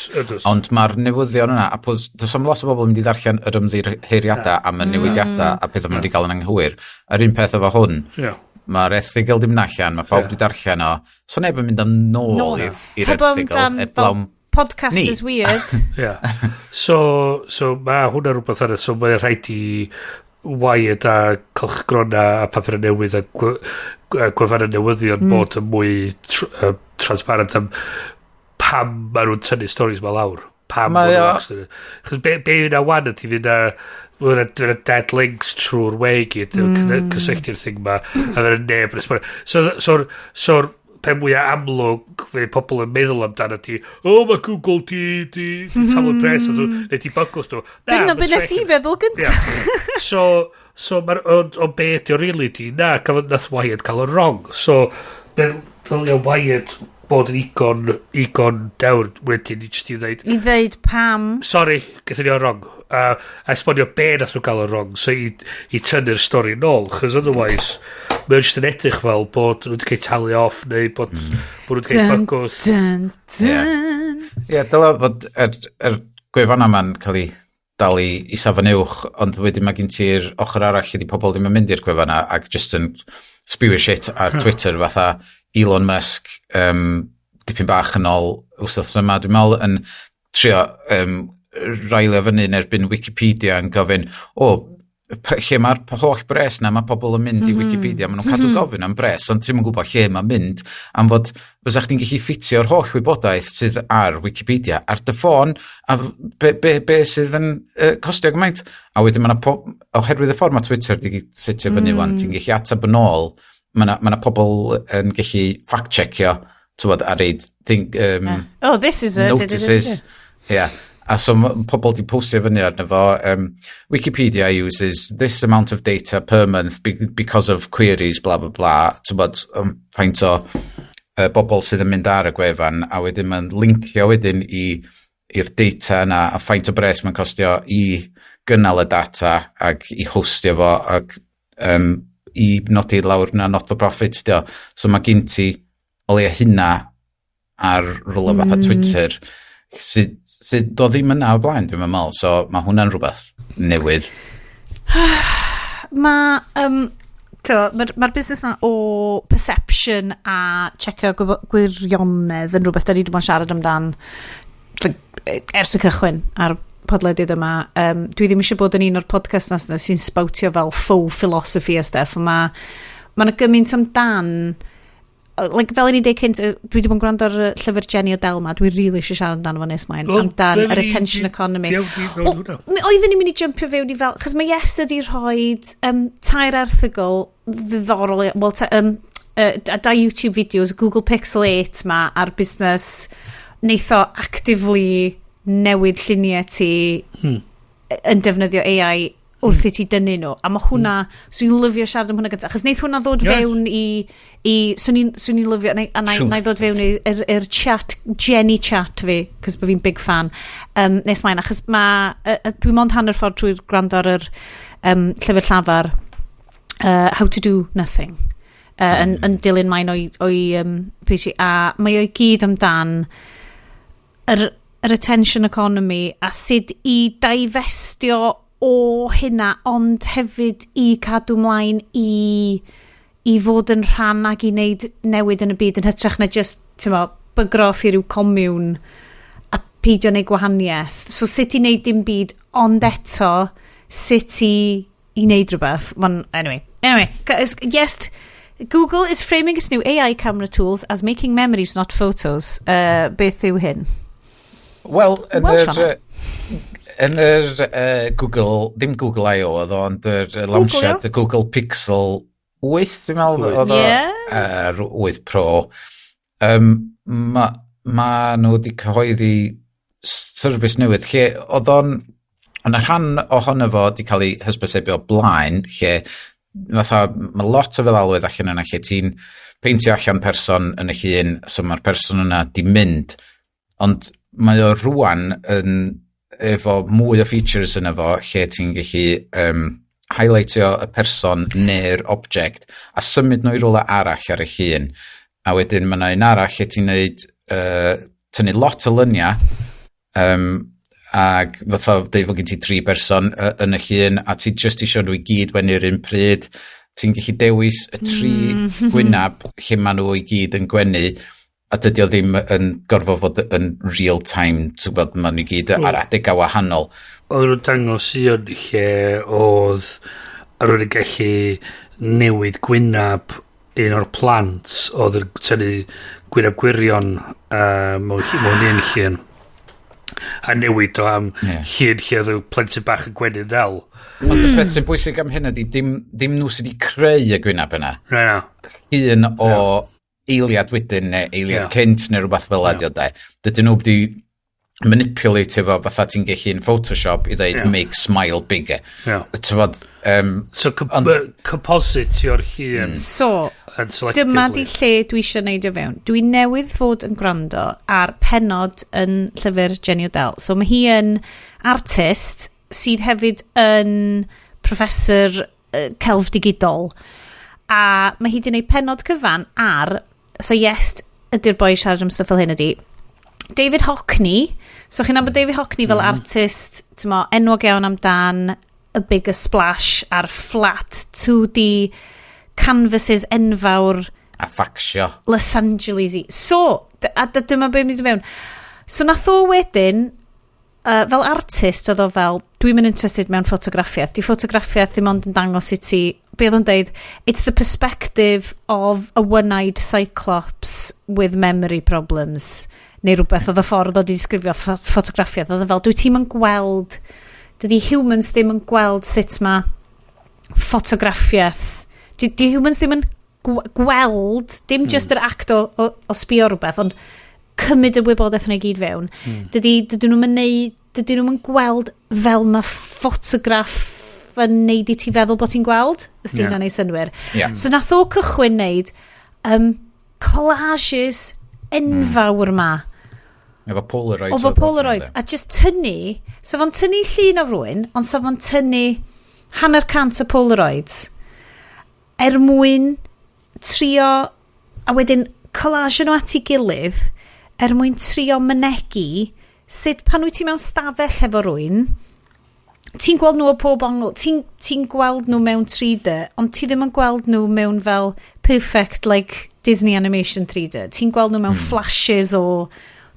C: Ond mae'r newyddion yna, a does am lot o bobl yn mynd i ddarllen yr ymddiheuriadau am y newidiadau a pethau maen nhw wedi cael yn anghywir. Yr un peth efo hwn, mae'r erthygl ddim allan, mae pawb wedi darllen o, so neb yn mynd am nôl i'r erthygl.
B: Heblaw podcast is weird.
D: Yeah. So mae hwnna rhywbeth arall, so mae'n rhaid i Wired a cylchgrona a papur newydd a gwefannau newyddion bod yn mwy transparent am pam maen nhw'n tynnu stories ma lawr. Pam maen nhw'n... Chos be yna wan ydy fydd yna dead links trwy'r we i gyd, cysylltu'r thing ma, a fydd yna neb yn esbonio. So'r pen mwyaf amlwg fe pobl yn meddwl amdano ti, o, mae Google di taflu pres neu di bygwth nhw.
B: Dyna be nes i feddwl gyntaf.
D: So mae'r, ond be ydi o really di, na, gafodd nath Wired cael y wrong. So, ddylia Wired bod yn igon dewr wedyn i just i ddeud.
B: I ddeud pam.
D: Sorry, gathon ni o wrong. A esbonio be nath nhw gael o wrong, so i tynnu'r stori nôl, chos otherwise, mae'n just yn edrych fel bod nhw wedi cael talu off, neu bod nhw wedi cael bygwth.
B: Dun, dun.
C: Ie, dyla fod yr gwefan yma'n cael ei dal i safon uwch, ond wedyn mae gen ti'r ochr arall ydi pobl ddim yn mynd i'r gwefan yna ac just yn spew shit ar Twitter fatha Elon Musk dipyn bach yn ôl wsos yma, dwi'n meddwl yn trio railio fyny yn erbyn Wikipedia yn gofyn, o, lle mae'r holl bres na, mae pobl yn mynd i Wikipedia, maen nhw'n cadw gofyn am bres, ond ti'm yn gwybod lle mae'n mynd, am fod fysa chdi'n gallu ffitio'r holl wybodaeth sydd ar Wikipedia ar dy ffôn, a be sydd yn costio gymaint. A wedyn mae 'na oherwydd y ffordd mae Twitter wedi setio fyny wan, ti'n gallu ateb yn ôl, mae 'na pobl yn gallu fact-checkio, t'wod, ar ei
B: oh, this is a
C: notices. Yeah. A so pobl di postio fyny arno fo, Wikipedia uses this amount of data per month because of queries, bla bla bla. T'wbod, faint o bobl sydd yn mynd ar y gwefan, a wedyn mae'n linkio wedyn i'r data yna, a faint o bres mae'n costio i gynnal y data ac i hostio fo, ac i nodi lawr na not for profit dio. So mae gen ti o leia hynna ar rwla fatha Twitter sydd do ddim yna o blaen, dwi'n meddwl. So mae hwnna'n rhywbeth newydd.
B: Mae mae'r busnes ma o perception a checio gwirionedd yn rhywbeth da ni wedi bod yn siarad amdan ers y cychwyn ar podlediad yma. Dwi ddim eisiau bod yn un o'r podcast na sy'n spoutio fel faux philosophy a stuff. Mae yna gymaint amdan, like, fel o'n i'n deud cynt, dwi wedi bod yn gwrando ar llyfr Jenny Odell ma, dwi really eisiau siarad amdano fo nes mlaen, amdan yr attention economy. Oedden ni'n mynd i jumpio fewn i fel, chos mae Yes ydi rhoi tair erthygl ddiddorol, well, a dau YouTube videos, Google Pixel 8 ma, ar busnes neith o actively newid lluniau ti yn defnyddio AI wrth i ti dynnu nhw. A mae hwnna, so i'n lyfio siarad am hwnna gyntaf, achos neith hwnna ddod fewn i swn i'n lyfio, a na i ddod fewn i'r chat, Jenny chat fi, cos bod fi'n big fan, nes mlaen, achos ma, dwi mond hanner ffordd trwy'r gwrando ar yr llyfr llafar, How to Do Nothing, yn dilyn maen o'i PC, a mae o'i gyd amdan yr attention economy a sut i divestio o hynna, ond hefyd i cadw mlaen i fod yn rhan ac i wneud newid yn y byd yn hytrach na just, ti'n mo, bygro off i ryw commune a peidio wneud gwahaniaeth. So sut i wneud dim byd, ond eto, sut i wneud rhywbeth. Anyway, yes, Google is framing its new AI camera tools as making memories, not photos. Beth yw hyn?
C: Wel, yn yr Google, ddim Google I.O. oedd o, ond yr launchiad, y Google Pixel 8, dwi'n meddwl, oedd o, 8 Pro. Ma nhw wedi cyhoeddi service newydd lle oedd o'n Ond rhan ohono fo wedi cael ei hysbysebu o blaen, lle fatha, mae lot o feddalwedd allan yna lle ti'n peintio allan person yn y llun, so mae'r person yna di mynd. Ond mae o rwan yn efo mwy o features yna fo, lle ti'n gallu highlightio y person neu'r object a symud nhw i rywle arall ar y llun. A wedyn mae yna un arall lle ti'n neud, tynnu lot o luniau, ag fatha deud fod gen ti tri person yn y llun a ti just isio nhw i gyd wenu'r un pryd, ti'n gallu dewis y tri gwynab lle maen nhw i gyd yn gwenu, a dydy o ddim yn gorfod fod yn real time, ti'n gwybod, maen nhw i gyd ar adegau wahanol.
D: Oedd nhw'n dangos un lle oedd rhywun yn gallu newid gwynab un o'r plant oedd yn tynnu gwynab gwirion mewn un llun a newid o am llun lle oedd y plentyn bach yn gwenu ddel.
C: Ond y peth sy'n bwysig am hyn ydy, dim nhw sydd wedi creu y gwynab yna.
D: Na, na.
C: Llun o eiliad wedyn neu eiliad cynt neu rhywbeth fel yna, de. Dydyn nhw wedi manipulate fo fatha ti'n gallu yn Photoshop i ddeud "make smile bigger". T'fod,
D: So composite o'r llun
B: So,
D: yn selectively.
B: Dyma di lle dwi eisiau neud o fewn. Dwi newydd fod yn gwrando ar penod yn llyfr Jenny Odell. So mae hi yn artist sydd hefyd yn professor celf digidol. A mae hi wedi gwneud penod cyfan ar, so yes, ydy'r boi siarad am stwff fel hyn ydy, David Hockney. So chi'n nabod David Hockney fel artist, t'mo, enwog iawn amdan y bigger splash a'r flat 2D canvases enfawr
C: A ffacsio.
B: Los Angeles. So, a dyma beth mynd i fewn. So nath o wedyn, fel artist, oedd o fel, "Dwi'n mynd interested mewn ffotograffiaeth. Di ffotograffiaeth ddim ond yn dangos i ti," be oedd o'n deud, "it's the perspective of a one-eyed cyclops with memory problems." Neu rhywbeth oedd y ffordd o di disgrifio ffotograffiaeth. Oedd o fel, dwi ti'n yn gweld, dydy humans ddim yn gweld sut mae ffotograffiaeth. Di humans ddim yn gweld, dim just yr act o sbio rhywbeth, ond cymryd y wybodaeth yna i gyd fewn. Dydyn nhw'n neud, dydyn nhw'n gweld fel mae ffotograff yn neud i ti feddwl bod ti'n gweld, os di hynna'n neud synnwyr. So nath o cychwyn neud collages enfawr ma.
C: Efo Polaroids.
B: Efo
C: oedd lot
B: Polaroids.
C: ynddo.
B: A just tynnu, so fo'n tynnu llun o rywun, ond so fo'n tynnu 50 o Polaroids er mwyn trio, a wedyn collage nhw at ei gilydd, er mwyn trio mynegi sut pan wyt ti mewn stafell efo rywun, ti'n gweld nhw o pob ongl, ti gweld nhw mewn 3D, ond ti ddim yn gweld nhw mewn fel perfect like Disney animation 3D. Ti'n gweld nhw mewn flashes o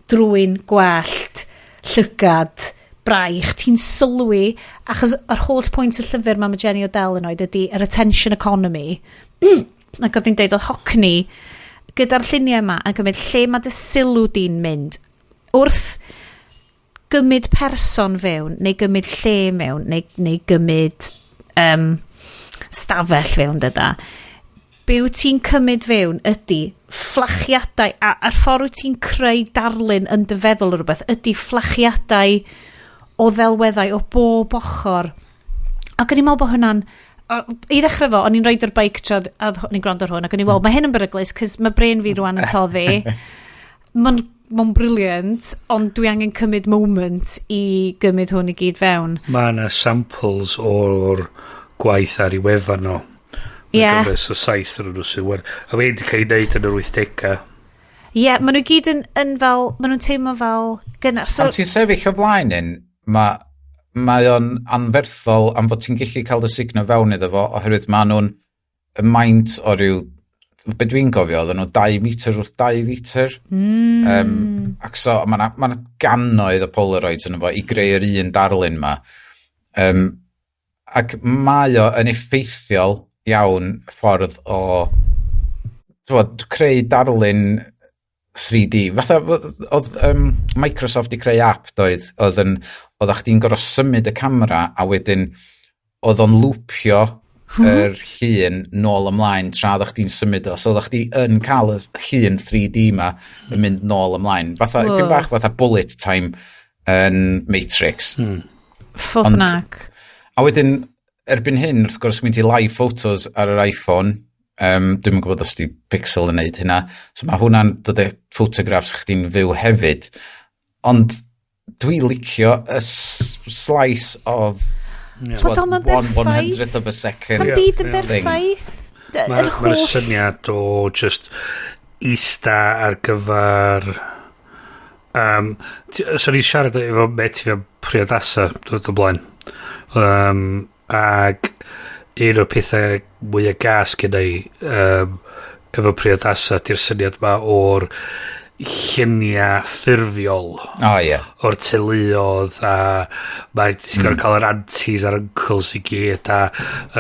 B: drwyn, gwallt, llygad, braich. Ti'n sylwi, achos yr holl pwynt y llyfr ma mae Jenny Odell yn oed ydy yr attention economy. Ac oedd hi'n deud oedd Hockney gyda'r lluniau yma yn gymryd lle mae dy sylw di'n mynd. Wrth gymryd person fewn, neu gymryd lle mewn, neu gymryd stafell fewn dyda. Be wyt ti'n cymryd fewn ydy fflachiadau, a'r ffordd wyt ti'n creu darlun yn dy feddwl o rhywbeth ydy fflachiadau o ddelweddau o bob ochr. Ac o'n i'n meddwl bod hwnna'n i ddechrau fo, o'n i'n rhoid yr bike tra a o'n i'n gwrando ar hwn, ac o'n i'n weld, mae hyn yn beryglus, cos mae brain fi rwan yn toddi. Mae'n brilliant, ond dwi angen cymryd moment i gymryd hwn i gyd fewn.
D: Mae yna samples o'r gwaith ar ei wefan o. Ie. Gyfres o saith yn nhw sydd wer. A mae wedi cael ei wneud yn yr 80au.
B: Ie, yeah, maen nhw gyd yn fel, maen nhw'n teimlo fel gynnar.
C: So, pan ti'n sefyll o flaen un, mae o'n anferthol am fod ti'n gallu cael dy sugno fewn iddo fo, oherwydd maen nhw'n y maint o ryw, be dwi'n gofio, oedden nhw 2 metr wrth 2 metr. Ac so, mae yna ma gannoedd o Polaroids yn fo i greu'r un darlun ma. Ac mae o yn effeithiol iawn ffordd o, t'wod, creu darlun 3D. Fatha, oedd Microsoft i creu app, doedd, oedd chdi'n gorfod symud y camera a wedyn oedd o'n loopio yr llun nôl ymlaen tra oeddech chdi'n symud o. So oeddech chdi yn cael y llun 3D ma yn mynd nôl ymlaen. Fatha, wow, bach fatha bullet time yn Matrix.
B: Ffwc.
C: A wedyn, erbyn hyn, wrth gwrs, mynd i live photos ar yr iPhone. Dwi'm yn gwybod os di Pixel yn neud hynna. So mae hwnna'n dod â photographs chdi'n fyw hefyd. Ond dwi licio y slice of
B: Bod o'm yn
C: one
B: berffaith.
C: 100th of a second.
B: Sa'm byd yn berffaith. Yr
D: Mae'r
B: holl
D: syniad o just ista ar gyfer. So ni'n siarad efo met fi am priodasa dod o blaen. Ag un o'r pethau mwyaf gas gen i efo priodasa di'r syniad ma o'r lluniau ffurfiol
C: O ie.
D: o'r teuluodd, a mae ti'n gorfod cael yr aunties a'r uncles i gyd a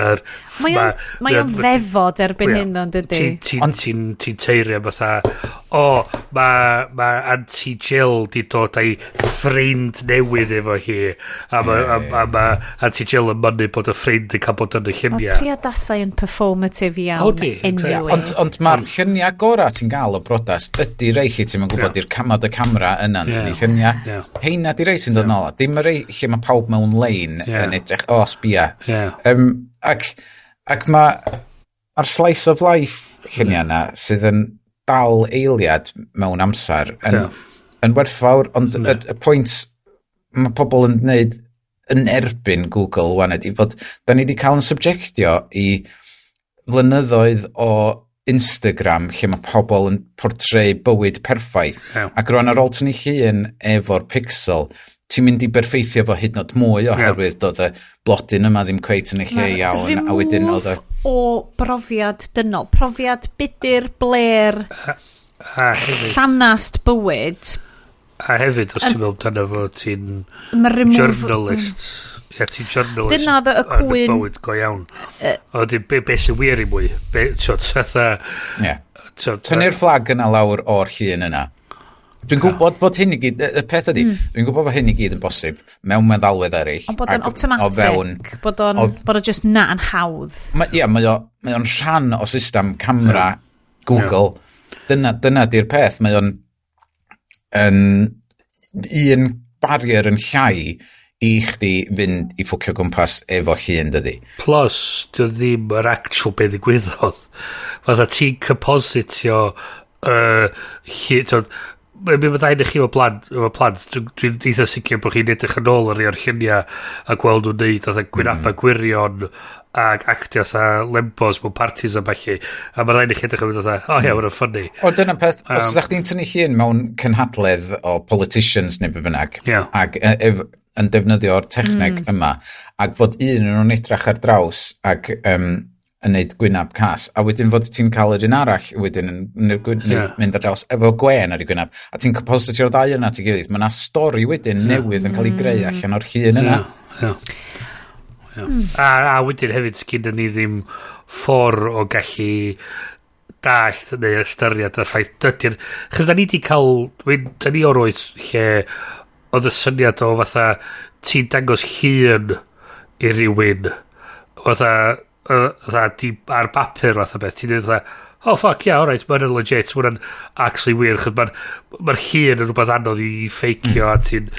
D: yr
B: Mae o'n ddefod erbyn hyn o'n dydy.
D: Ti'n ti teirio fatha, o, mae ma Auntie Jill di dod â'i ffrind newydd efo hi, a ma Auntie Jill yn mynnu bod y ffrind yn cael bod yn y
B: Mae
D: lluniau.
B: priodasau yn performative iawn
D: Odi, exactly.
B: anyway.
C: Ond mae'r lluniau gorau ti'n gael o brodas ydy rei lle ti'n gwybod i'r camad y camera yna'n tynnu lluniau. Heina di rei sy'n dod nôl. Dim y rei lle mae pawb mewn lein yn edrych, o, sbia. Ac mae ar slice of life lluniau yna sydd yn dal eiliad mewn amser yn, yn werthfawr, ond y pwynt mae pobl yn gwneud yn erbyn Google wan ydy fod da ni wedi cael yn subjectio i flynyddoedd o Instagram lle mae pobl yn portreu bywyd perffaith. Ac rwan ar ôl tynnu llun efo'r Pixel, ti'n mynd i berffeithio fo hyd yn oed mwy oherwydd doedd y blodyn yma ddim cweit yn y lle iawn, a wedyn oedd y
B: Remove o brofiad dynol. Profiad budur, bler,
D: A hefyd,
B: llanast bywyd.
D: a hefyd os ti'n meddwl amdano fo, ti'n
B: Mae remove
D: journalist. Ia, ti'n journalist.
B: Dyna oedd y
D: yn
B: cwyn.
D: Bywyd go iawn. Ond be sy'n wir i mwy? Be, ti'n fatha T'wod,
C: Tynnu'r fflag yna lawr o'r llun yna. Dwi'n gwybod fod hyn i gyd, y peth ydy, dwi'n gwybod fod hyn i gyd yn bosib mewn meddalwedd eraill.
B: Ond bod o'n
C: ac o
B: automatic, bod o'n bod o just na yn hawdd.
C: Ie, mae o'n rhan o system camera Google. Dyna di'r peth. Mae o'n yn un barrier yn llai i chdi fynd i ffwcio gwmpas efo llun, dydi.
D: Plus, dio ddim yr actual be ddigwyddodd. Fatha ti'n compositio t'wod, mae'n mynd ddau chi efo plant, dwi'n eitha sicr bod chi'n edrych yn ôl ar rhai o'r lluniau a gweld nhw'n neud fatha gwynaba gwirion ac actio fatha lembos mewn parties a ballu. A mae rhaid i chi edrych yn mynd fatha, "O ie, mae'n funny."
C: O, dyna peth, os ydych chdi'n tynnu llun mewn cynhadledd o politicians neu be bynnag, ac yn defnyddio'r techneg yma, ac fod un yn nhw'n edrach ar draws ac yn neud gwynab cas, a wedyn fod ti'n cael yr un arall wedyn yn mynd ar draws efo gwen ar ei gwynab, a ti'n compositio'r ddau yna at ei gilydd, mae yna stori wedyn newydd yn cael ei greu allan o'r llun yna.
D: Ie. A wedyn hefyd, sgynna ni ddim ffordd o gallu dallt neu ystyried y ffaith dydy'r. Chos da ni di cael. Da ni o'r oes lle oedd y syniad o fatha ti'n dangos llun i rywun fatha, fatha di, ar bapur fatha beth, ti'n dweud fatha, "Oh fuck yeah, alright, mae'n legit, mae'n actually wir," chos mae'r ma llun yn rhywbeth anodd i ffeicio a ti'n.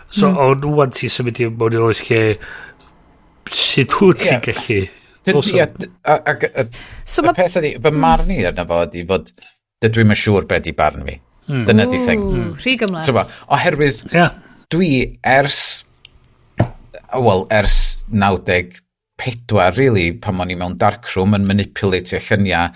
D: So, ond wan ti'n symud i mewn i'r oes lle sut wyt ti'n gallu
C: Ie, ac
B: So
C: y peth ydy, fy marn i arno fo ydy fod dydw i'm yn siŵr be di barn fi. Dyna di thing.
B: Ooh, rhy gymhleth.
C: T'bo, oherwydd dwi ers, wel, ers 94, really, pan o'n i mewn darkroom yn manipulatio lluniau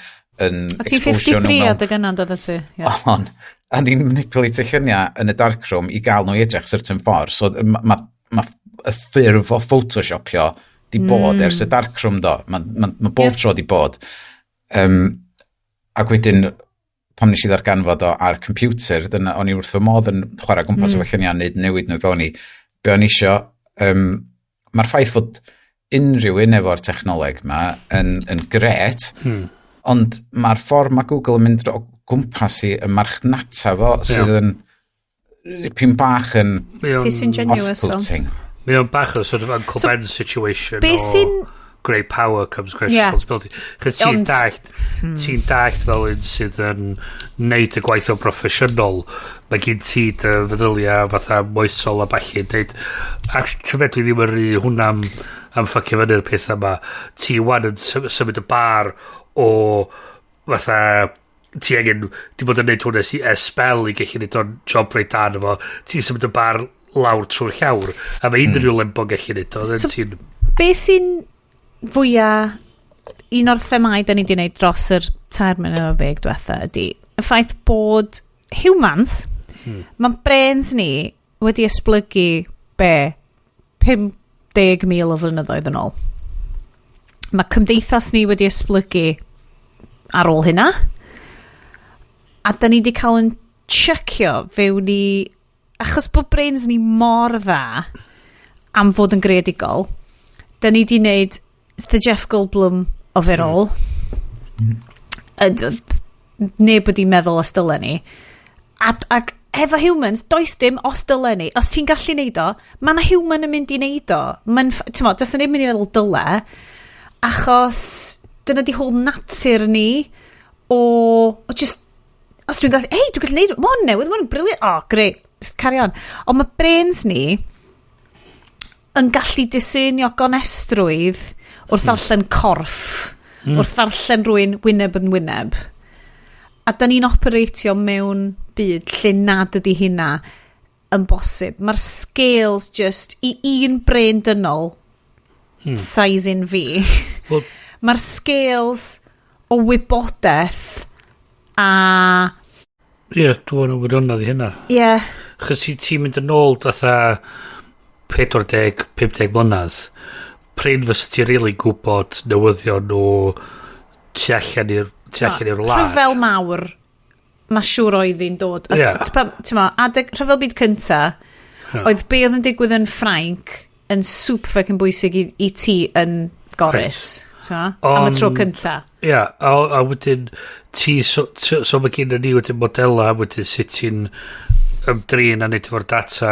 C: yn
B: O ti'n
C: exposure nhw
B: 53
C: mewn
B: adeg yna, dod ti? Ie.
C: On, a ni'n manipulatio lluniau yn y darkroom i gael nhw i edrych certain ffordd. So mae ma y ffurf o photoshopio di bod ers y darkroom do. Mae ma bob tro di bod. Ac wedyn, pan nes i ddarganfod o ar computer, dyna o'n i wrth fy modd yn chwarae gwmpas efo lluniau, neud newid nhw fewn i be o'n i isio. Mae'r ffaith fod unrhyw un efo'r technoleg ma yn gret, ond mae'r ffordd mae Google yn mynd o gwmpas i y marchnata fo sydd yn pyn bach yn
B: Disingenuous o.
C: off-putting.
D: Mae o'n bach o sort of Uncle
B: So,
D: Ben situation
B: Be
D: o
B: sy'n
D: Great power comes great responsibility. Chos ti'n dallt, ti'n dallt fel un sydd yn neud y gwaith o'n broffesiynol, mae gen ti dy feddyliau fatha moesol a ballu yn deud, actually, ti'n meddwl dwi ddim yn rhy hwnna am ffucio fyny'r peth yma. Ti wan yn symud y bar o fatha ti angen di bod yn neud hwnna si ers spel i gallu neud o'n job reit da arno fo. Ti'n symud y bar lawr trwy'r llawr a mae unrhyw lembo gallu neud o.
B: So-
D: Ti'n
B: Be sy'n fwyaf un o'r themau da ni wedi gwneud dros yr 13 diwetha ydy y ffaith bod humans, mae brains ni wedi esblygu be 50,000 o flynyddoedd yn ôl. Mae cymdeithas ni wedi esblygu ar ôl hynna. A da ni wedi cael yn checio fewn i... Achos bod brains ni mor dda am fod yn greadigol, da ni wedi wneud the Jeff Goldblum of it all. Neb wedi meddwl os dylen ni. Ac efo humans, does dim os dylen ni. Os ti'n gallu neud o, mae yna human yn mynd i neud o. Mae'n, ti'n mo, does 'na neb mynd i feddwl dyle, achos dyna di whole natur ni o just, os dwi'n gallu, hei, dwi'n gallu neud, mae hwn newydd, mae hwn yn brilliant, oh, great, just carry on. Ond mae brains ni yn gallu discernio gonestrwydd wrth ddarllen corff, wrth ddarllen rhywun wyneb yn wyneb. A da ni'n operatio mewn byd lle nad ydy hynna yn bosib. Mae'r scales just i un brain dynol, size in fi.
D: Wel-
B: Mae'r scales o wybodaeth a
D: Ie, dwi'n wirionedd i hynna.
B: Ie, yeah.
D: Chos ti'n mynd yn ôl fatha 40, 50 mlynedd, prin fysa ti rili gwybod newyddion o tu allan i'r wlad.
B: Rhyfel mawr, mae siŵr oedd hi'n dod. A ti'n mo, adeg rhyfel byd cynta, oedd be oedd yn digwydd yn Ffrainc yn super fucking bwysig i ti yn Gorris. T'mo? Am y tro cynta.
D: Ie, a wedyn ti, so mae gen ni wedyn modela, wedyn sut ti'n ymdrin a neud efo'r data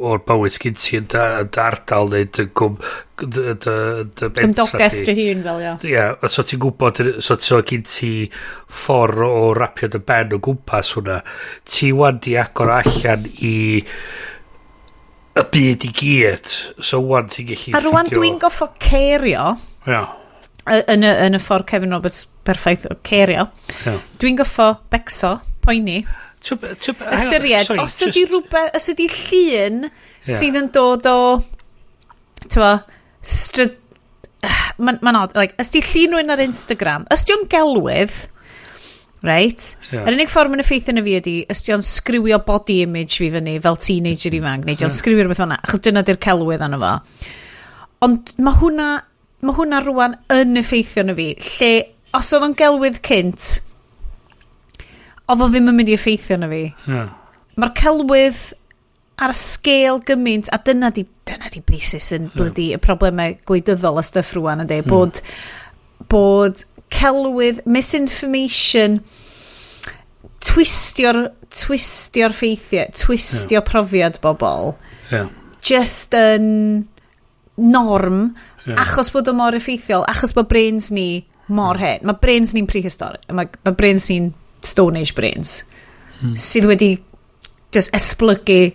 D: o'r bywyd sgyn ti yn dy ardal neu dy bentra
B: Gymdogaeth
D: di.
B: dy hun fel, ia.
D: Ie, a so ti'n gwybod, so gen ti ffordd o rapio dy ben o gwmpas hwnna. Ti wan di agor allan i y byd i gyd. So wan ti'n gallu
B: A rwan dwi'n goffo cerio, yn y ffordd Kevin Roberts perffaith o cerio, dwi'n goffo becso, poeni, ystyried,
D: sorry,
B: os ydy rhywbeth, os ydy llun sydd yn dod o, ti'n stryd, mae'n ma odd, like, os ydy llun rhywun ar Instagram, os ydy o'n gelwydd, right?
D: Ie.
B: Yr unig ffordd mae'n effeithio na fi ydy, os ydy o'n sgriwio body image fi fyny fel teenager ifanc, neu ydy o'n sgriwio rhywbeth fel 'na, achos dyna di'r celwydd arno fo. Ond mae hwnna rwan yn effeithio na fi, lle, os oedd o'n gelwydd cynt, oedd o ddim yn mynd i effeithio na fi. Mae'r celwydd ar sgêl gymaint, a dyna di basis yn blydi y problemau gwleidyddol a stuff rwan yn dweud, bod celwydd, misinformation, twistio'r ffeithiau, twistio profiad bobl, just yn norm, achos bod o mor effeithiol, achos bod brains ni mor hen. Mae brains ni'n prehistoric, mae brains ni'n Stone Age brains, sydd wedi just esblygu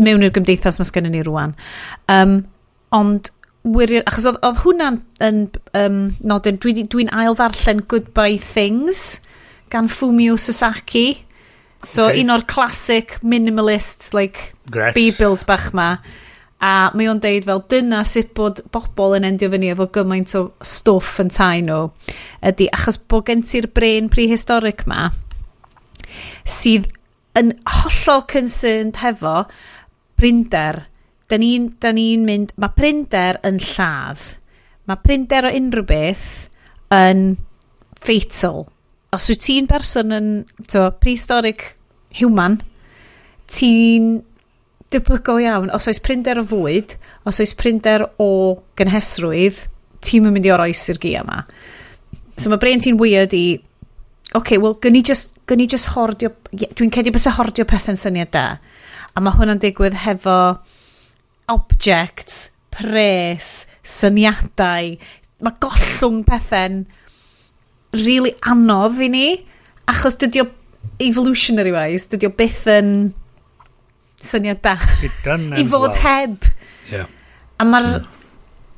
B: mewn i'r gymdeithas mae sgennyn ni rwan. Ond wirion, achos oedd hwnna'n yn, nodyn, dwi ail ddarllen Goodbye Things gan Fumio Sasaki. So un o'r classic minimalists, like, Bibles bach ma. A mae o'n deud fel dyna sut bod bobl yn endio fyny efo gymaint o stwff yn tai nhw ydy achos bod gen ti'r brain prehistoric ma sydd yn hollol concerned hefo prinder. Da ni mynd, mae prinder yn lladd. Mae prinder o unrhyw beth yn fatal. Os wyt ti'n berson yn to, prehistoric human, ti'n debygol iawn, os oes prinder o fwyd, os oes prinder o gynhesrwydd, ti'n mynd i oroesi'r gia yma. So mae brain ti'n weird i, okay, well, gyn i just hordio, ie, dwi'n credu bysa hordio pethau'n syniad da. A mae hwnna'n digwydd hefo objects, Pres, syniadau, mae gollwng pethau'n really anodd i ni, achos dydy o evolutionary wise, dydy o byth yn syniad da i fod heb.
D: Yeah.
B: A mae'r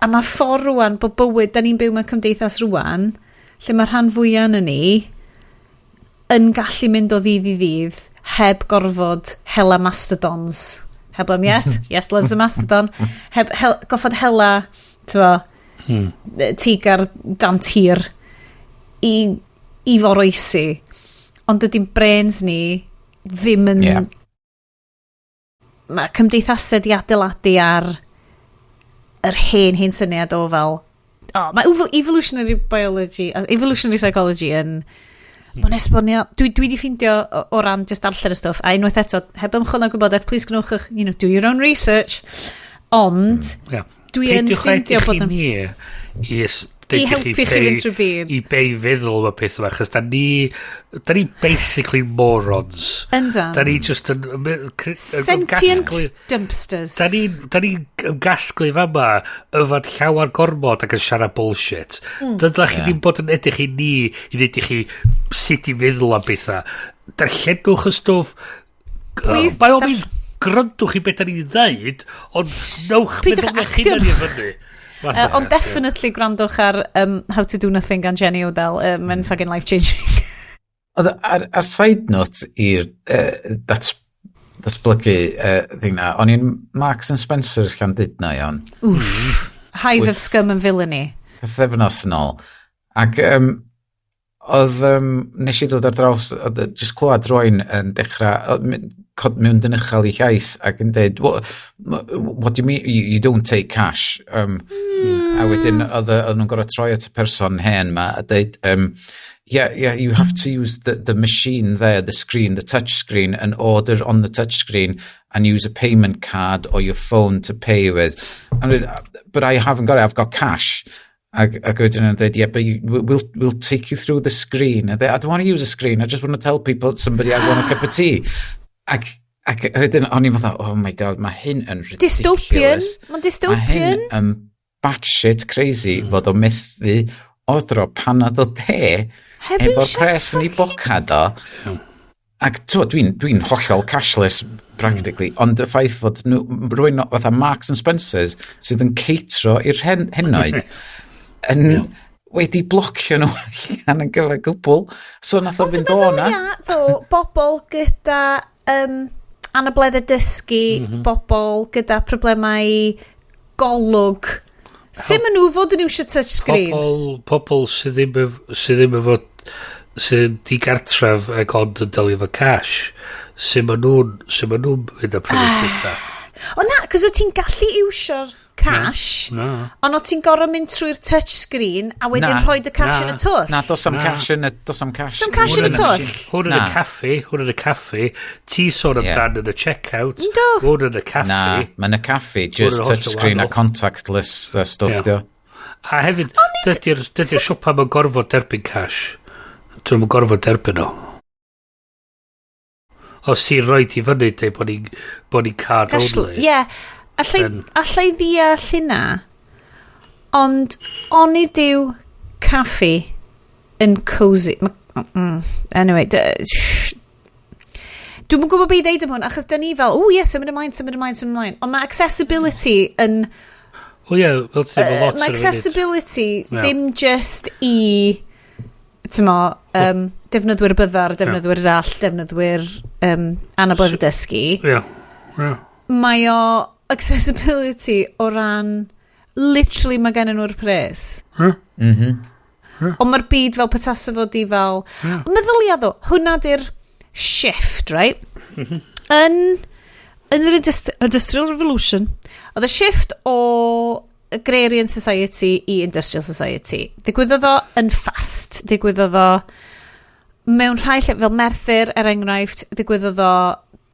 B: a mae ffordd rwan bod bywyd, da ni'n byw mewn cymdeithas rwan, lle mae'r rhan fwyaf yn ni yn gallu mynd o ddydd i ddydd heb gorfod hela mastodons. Heb am yes, yes loves a mastodon. Heb goffod hela, tyfo, teigar dant hir i foroesi. Ond dydy'n brains ni ddim yn. Mae cymdeithasau di adeiladu ar yr hen, hen syniad o fel. Oh, mae evolutionary biology, evolutionary psychology yn. Mae'n esbonio. Dwi di ffindio o ran just darllen y stwff, a unwaith eto, heb ymchwil na gwybodaeth, please gnwch eich, do your own research. Ond, dwi yn
D: Peidiwch
B: ffindio
D: edrych
B: bod
D: i
B: yn
D: ni i
B: I
D: deud
B: helpu chi fynd trwy byd.
D: I bei feddwl am y peth yma, achos da ni basically morons.
B: Yndan.
D: Da ni just yn
B: Sentient
D: ymgasglu
B: dumpsters.
D: Da ni ymgasglu fama yfad llawar gormod ac yn siarad bullshit. Dydla chi ddim bod yn edrych i ni i ddweud i chi sut i feddwl am bethau. Darllenwch y stwff.
B: Please,
D: By all means, gryndwch i beth da ni'n dweud, ond newch
B: Peidiwch
D: meddwl eich
B: actio.
D: hunan i fyny.
B: Ond definitely gwrandwch ar How to Do Nothing gan Jenny Odell. Mae'n fucking life-changing.
C: Oedd ar side note i'r datblygu thing na, o'n i'n Marks and Spencer's Llandudno, iawn.
B: Oof. Hive of scum and villainy.
C: Pythefnos yn ôl. Ac oedd, nes i ddod ar draws, oedd just clywed rywun yn dechrau, oedd cod mewn dyn uchel i llais ac yn dweud, "What do you mean, you don't take cash?" A wedyn oedd nhw'n gorfod troi at y person hen ma a dweud, Yeah, you have to use the machine there, the screen, the touch screen, and order on the touch screen and use a payment card or your phone to pay with." And we'd, "But I haven't got it, I've got cash." Ac wedyn yn dweud, "Yeah, but we'll take you through the screen." A dweud, "I don't want to use a screen, I just want to tell people, somebody I want a cup of tea." Ac wedyn o'n i'n fatha, "Oh my God, mae hyn yn ridiculous."
B: Dystopian. Mae'n
C: Mae
B: dystopian.
C: hyn yn batshit crazy fod o methu ordro panad o de
B: Heb
C: efo'r
B: iwsio
C: pres yn ei bocad o. Ac dwi'n dwi hollol cashless practically, ond y ffaith fod nhw, rwy'n fatha Marks and Spencers sydd yn ceitro i'r henoed yn wedi blocio nhw allan yn gyfer gwbl. So nath o
B: Ond
C: fynd o na.
B: meddylia, ddo, bobl gyda anableddau dysgu, bobl gyda problemau golwg. Sut maen nhw fod yn iwsio touchscreen?
D: Pobl sydd ddim efo sydd digartref ac ond yn delio efo cash, sut ma nhw'n mynd a prynu pethau?
B: O na, cos o ti'n gallu iwsio'r cash,
D: Na.
B: ond o ti'n gorfod mynd trwy'r touchscreen a wedyn
C: Na.
B: rhoi y cash
D: Na.
B: yn y twll.
C: Na, dos am
D: Na.
C: cash yn y... Dos am cash.
B: Does am cash yn y twll.
D: Hwn yn y
C: Na.
D: caffi, hwn yn y caffi. Ti sôn amdan yn y checkout.
B: Yndw.
D: Hwn yn y caffi.
C: Na, mae'n y caffi, just
D: Hwn yn hollol
C: touchscreen a
D: wahanol.
C: contactless stwff,
D: Ie.
C: dio.
D: A hefyd, dydy'r siopa ma'n gorfod derbyn cash. Dyn nhw'n gorfod derbyn o. Os ti'n rhoi i fyny, dweud bod ni'n card only.
B: Ie, allai, allai ddeall hynna, ond onid yw caffi yn cozy. Anyway, dwi'm yn gwybod beth i ddeud am hwn, achos da ni fel, o ie, symud ymlaen, symud ymlaen, symud ymlaen. Ond mae accessibility yn
D: Wel ie, fel ti'n dweud, lot
B: mae
D: ar y funud.
B: accessibility
D: Ie.
B: ddim just i t'mo, defnyddwyr byddar, defnyddwyr dall, defnyddwyr anabledd dysgu.
D: Ie. Ie.
B: Mae o accessibility o ran literally mae gen nhw'r pres.
D: Ie.
B: Ond mae'r byd fel petasa fod i fel.
D: Ie.
B: Meddylia ddo, hwnna di'r shift, right? Yn yr Industrial Revolution, oedd y shift o agrarian society i industrial society. Ddigwyddodd o yn fast. Ddigwyddodd o mewn rhai lle, fel Merthyr, er enghraifft, ddigwyddodd o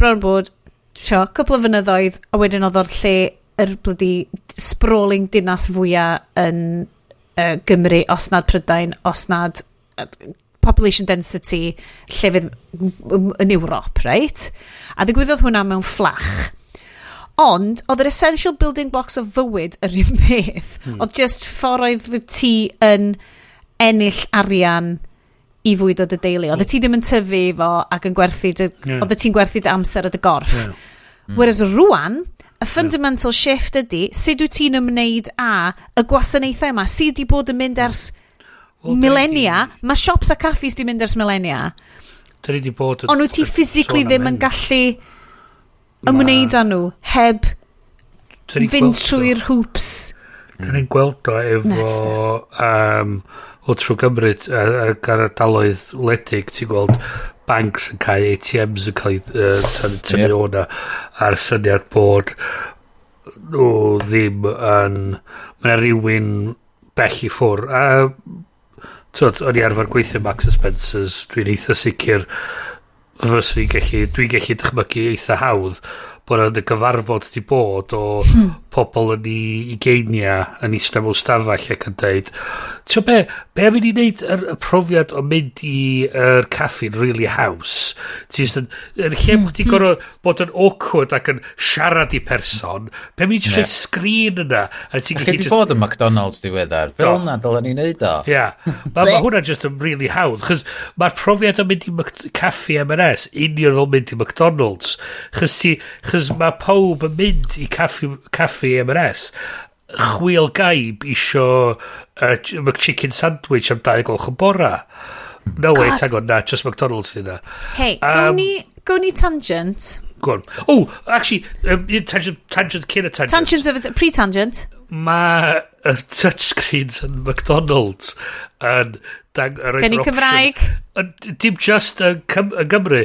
B: bron bod, sio, cwpl o fynyddoedd, a wedyn oedd o'r lle yr bloody sprawling dinas fwyaf yn Gymru, os nad Prydain, os nad population density llefydd yn Ewrop, right? A ddigwyddodd hwnna mewn fflach. Ond, oedd yr essential building blocks o fywyd yr un peth. Oedd just ffordd oedd ti yn ennill arian i fwyd o dy deulu. Oedd ti ddim yn tyfu fo ac yn gwerthu dy, oedd ti'n gwerthu dy amser a dy gorff. Whereas rwan, y fundamental shift ydy, sut wyt ti'n ymwneud â y gwasanaethau yma sydd wedi bod yn mynd ers
D: Wel,
B: millennia. Mae shops a caffis di mynd ers millennia.
D: Da ni 'di bod yn
B: Ond wyt ti
D: yn
B: physically
D: sôn am
B: ddim yn
D: hyn.
B: gallu ymwneud â nhw heb
D: Da ni'n
B: fynd
D: gweld o.
B: trwy'r hoops.
D: Da ni'n gweld o efo
B: Nuts.
D: O trwy Gymru ac ar ardaloedd wledig, ti'n gweld banks yn cael ATMs yn cael eu tynnu o'na a'r syniad bod nhw ddim yn, mae 'na rhywun bell i ffwr a twod, o'n i arfer gweithio Marks and Spencer's, dwi'n eitha sicr fyswn i'n gallu, dwi'n gallu dychmygu eitha hawdd bod yna gyfarfod di bod o pobl yn ei ugeinia yn eistedd mewn stafell ac yn deud, ti'n be am i ni wneud y profiad o mynd i'r caffi'n really haws? Ti'n just yn, yn lle bod ti'n gorfod bod yn awkward ac yn siarad i person, be am i ni just rhoi sgrin yna a ti'n
C: Chi
D: gallu
C: di
D: just
C: bod yn McDonald's diweddar. Fel
D: Do.
C: na dylen ni wneud o.
D: Ia. Yeah. Mae ma hwnna just yn really hawdd. Chos mae'r profiad o mynd i caffi M&S union fel mynd i McDonald's. Chos mae pawb yn mynd i caffi M&S chwil gaib isio McChicken sandwich am 2 gloch yn bora. No wait, hang on, na, just McDonald's yna.
B: Hey, gawn ni tangent.
D: Go on. Oh, actually, un tangent, tangent cyn y tangent.
B: Tangent of a, pre-tangent.
D: Mae y touchscreens yn McDonald's yn yn rhoi'r
B: Gen i
D: opsiwn
B: Cymraeg.
D: Dim just yn Gymru,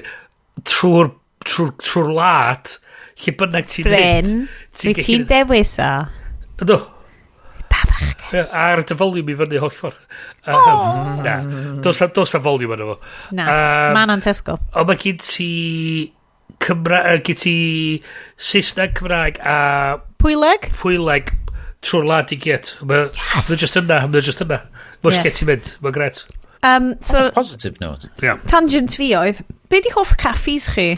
D: trwy'r wlad, lle bynnag ti'n
B: Bryn,
D: mynd.
B: wyt ti'n dewis o?
D: Yndw.
B: Da fach.
D: Ie, ar dy volume i fyny holl ffordd. Na, dos a volume yna fo.
B: Na, ma' na'n Tesco.
D: Ond mae gen ti gen ti Saesneg, Cymraeg a
B: Pwyleg?
D: Pwyleg trwy'r wlad i gyd. Mae yes. just yna, mae just yna. Mae'n yes. ti'n mynd, mae'n gret.
B: So,
C: Positive note.
D: Yeah.
B: Tangent fi oedd, be di hoff caffis chi?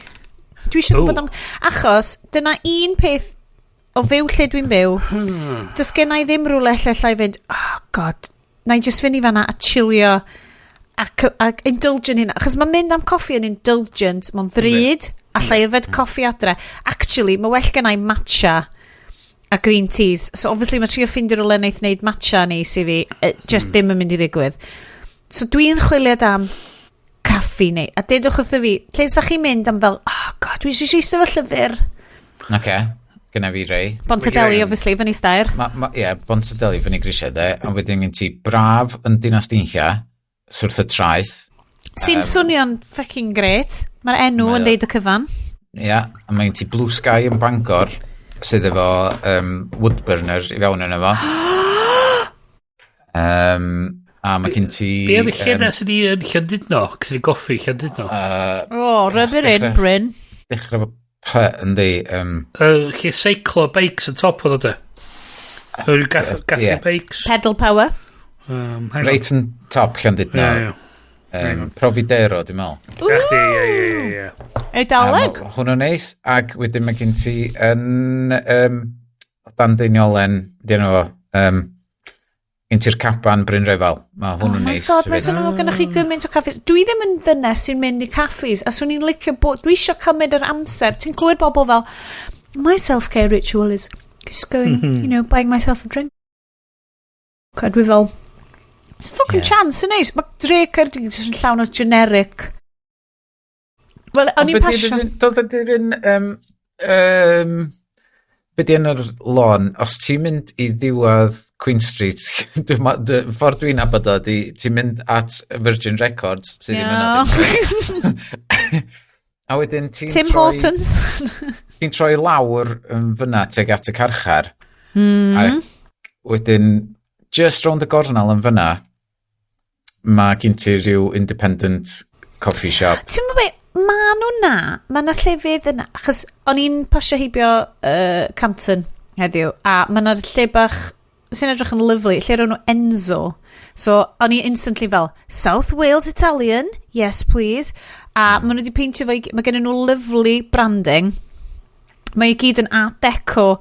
B: Dwi eisiau gwybod am... Achos, dyna un peth o fyw lle dwi'n byw, does gen i ddim rhywle lle allai fynd, oh God, na i just fynd i fanna a chillio ac indulge yn hynna. Achos mae'n mynd am coffi yn indulgent, mae'n ddrud, allai yfed coffi adre. Actually, mae well gen i matcha a green teas. So obviously mae trio ffindio rhywle neith wneud matcha neis i fi, just ddim yn mynd i ddigwydd. So dwi'n chwiliad am caffi neu, a dedwch wrtho fi, lle sa chi'n mynd am fel, oh God, dwi eisiau eistedd efo llyfr.
C: Oce, gyna fi rei.
B: Bontadeli, obviously, fyny stair.
C: Ie, yeah, Bontadeli fyny grisiau de, ond wedyn gen ti Braf yn Dinas Dinlla, wrth y traeth.
B: Sy'n swnio'n fucking great. Mae'r enw
C: Mae
B: yn deud y cyfan.
C: Ia, yeah, a mae gen ti Blue Sky yn Bangor, sydd efo woodburner i fewn yna fo. A mae gen ti
D: Be oedd y lle nath ni yn Llandudno? Cyn ni goffi Llandudno.
B: Oh, rub it in, Bryn.
C: Dechrau efo P, yndi.
D: Lle seiclo bikes yn top oedd o de. Gath bikes.
B: Pedal power.
D: Hang on.
C: Reit yn top Llandudno.
D: Ie, ie.
C: Providero, dwi'n meddwl.
D: Ie, chdi, ie.
B: Eidaleg.
C: A ma' hwnnw'n neis, ac wedyn mae gen ti yn o dan Deiniolen, di enw fo, gen ti'r caban Bryn Refal. Mae hwnnw'n
B: Oh my
C: neis.
B: God, mae'n
C: hefyd.
B: swnio fel gennych chi gymaint o caffis. Dwi ddim yn ddynes sy'n mynd i caffis, a swn i'n licio bod, dwi eisiau cymryd yr amser. Ti'n clywed bobl fel, "My self-care ritual is just going, buying myself a drink." A dwi fel, it's a fucking chance yn neis. Mae dre Caerdydd jyst yn llawn o generic. Wel, o'n i'n
C: Ond be'
B: pasio.
C: Dod ydy'r un... Be di enw'r lôn? Os ti'n mynd i ddiwedd Queen Street, ffordd dwi'n nabod o, di, ti'n mynd at Virgin Records, sydd ddim yna ddim. A wedyn ti'n
B: Tim
C: troi
B: Hortons.
C: Ti'n troi lawr yn fyna tuag at y carchar. A wedyn, just round y gornel yn fyna, mae gen ti rhyw independent coffee shop.
B: Ti'n gwybod be, ma nhw na, ma na llefydd yna, achos o'n i'n pasio heibio Canton heddiw, a ma na lle bach sy'n edrych yn lyfli, lle ro'n nhw Enzo. So, o'n i instantly fel, "South Wales Italian, yes please." A ma nhw wedi peintio fo, mae gen nhw lyfli branding. Mae i gyd yn art deco,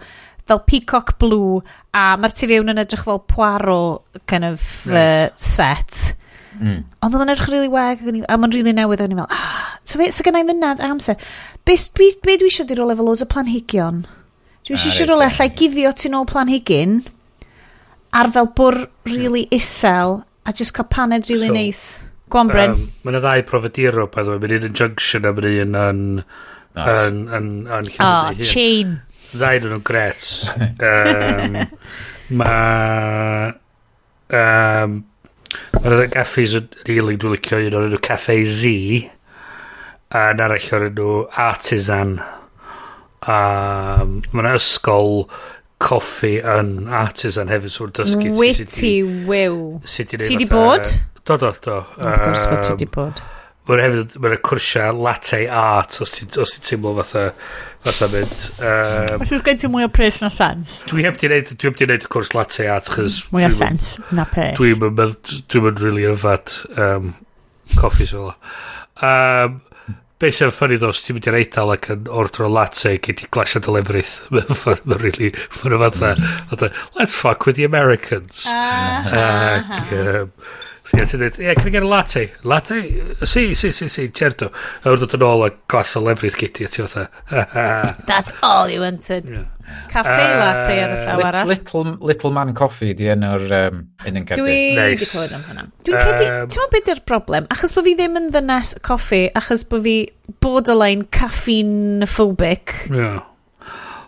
B: fel peacock blue, a mae'r tu fewn yn edrych fel Poirot kind of
D: Nice.
B: Set. Ond oedd yn edrych really wag, a mae'n really newydd, o'n i'n fel, ah, so fe, so gennau mynadd a amser. Be dwi eisiau di rhywle fel loads o planhigion. Dwi eisiau rhywle allai guddio tu nôl planhigyn, ar fel bwr really isel, a just cael paned really
D: So,
B: nice. Go on, Bryn.
D: Mae yna ddau Provediro, by the way. Mae'n un yn Junction a mae'n un yn
C: Nice.
D: yn
B: Oh,
D: Llanelli hun.
B: chain.
D: Ddau nhw'n gret. Mae yna gaffis yn really dwi'n licio un o'r enw Cafe Z a un arall o'r enw Artisan. Mae yna ysgol coffi yn Artisan hefyd, so mae'n dysgu ti sut
B: Witty wiw.
D: sut i neud
B: Ti 'di
D: fatha
B: bod?
D: Do.
B: Of course bod ti 'di bod.
D: Mae'n hefyd, mae'n cwrsia latte art os ti'n teimlo fatha mynd.
E: Os oes gen ti mwy o pres na sens.
D: Dwi heb di neud y cwrs latte art, chos
E: Mwy o sens na pres.
D: Dwi'n mynd really yfad coffee so. Be sy'n funny though, os ti'n mynd i'r Eidal ac yn ordro latte, gei di glasiad o lefrith. Mae'n really, mae'n fatha, "Let's fuck with the Americans." Ac, so ie, ti'n dweud, "Yeah, can I get a latte?" "Latte? Sì, sì, sì, sì, certo." A wrth dod yn ôl a glas o lefrith gei di, a ti fatha, "Ha, ha, ha."
B: That's all you wanted.
D: Yeah.
B: Cafe latte ar y llaw arall.
C: Little Man Coffee di enw'r un yn Caerdydd.
B: Dwi
D: Nice.
B: wedi clywed am hwnna. Dwi'n credu, ti'n meddwl beth yw'r broblem? Achos bod fi ddim yn ddynes coffi, achos bod fi borderline caffeine phobic,
D: Yeah.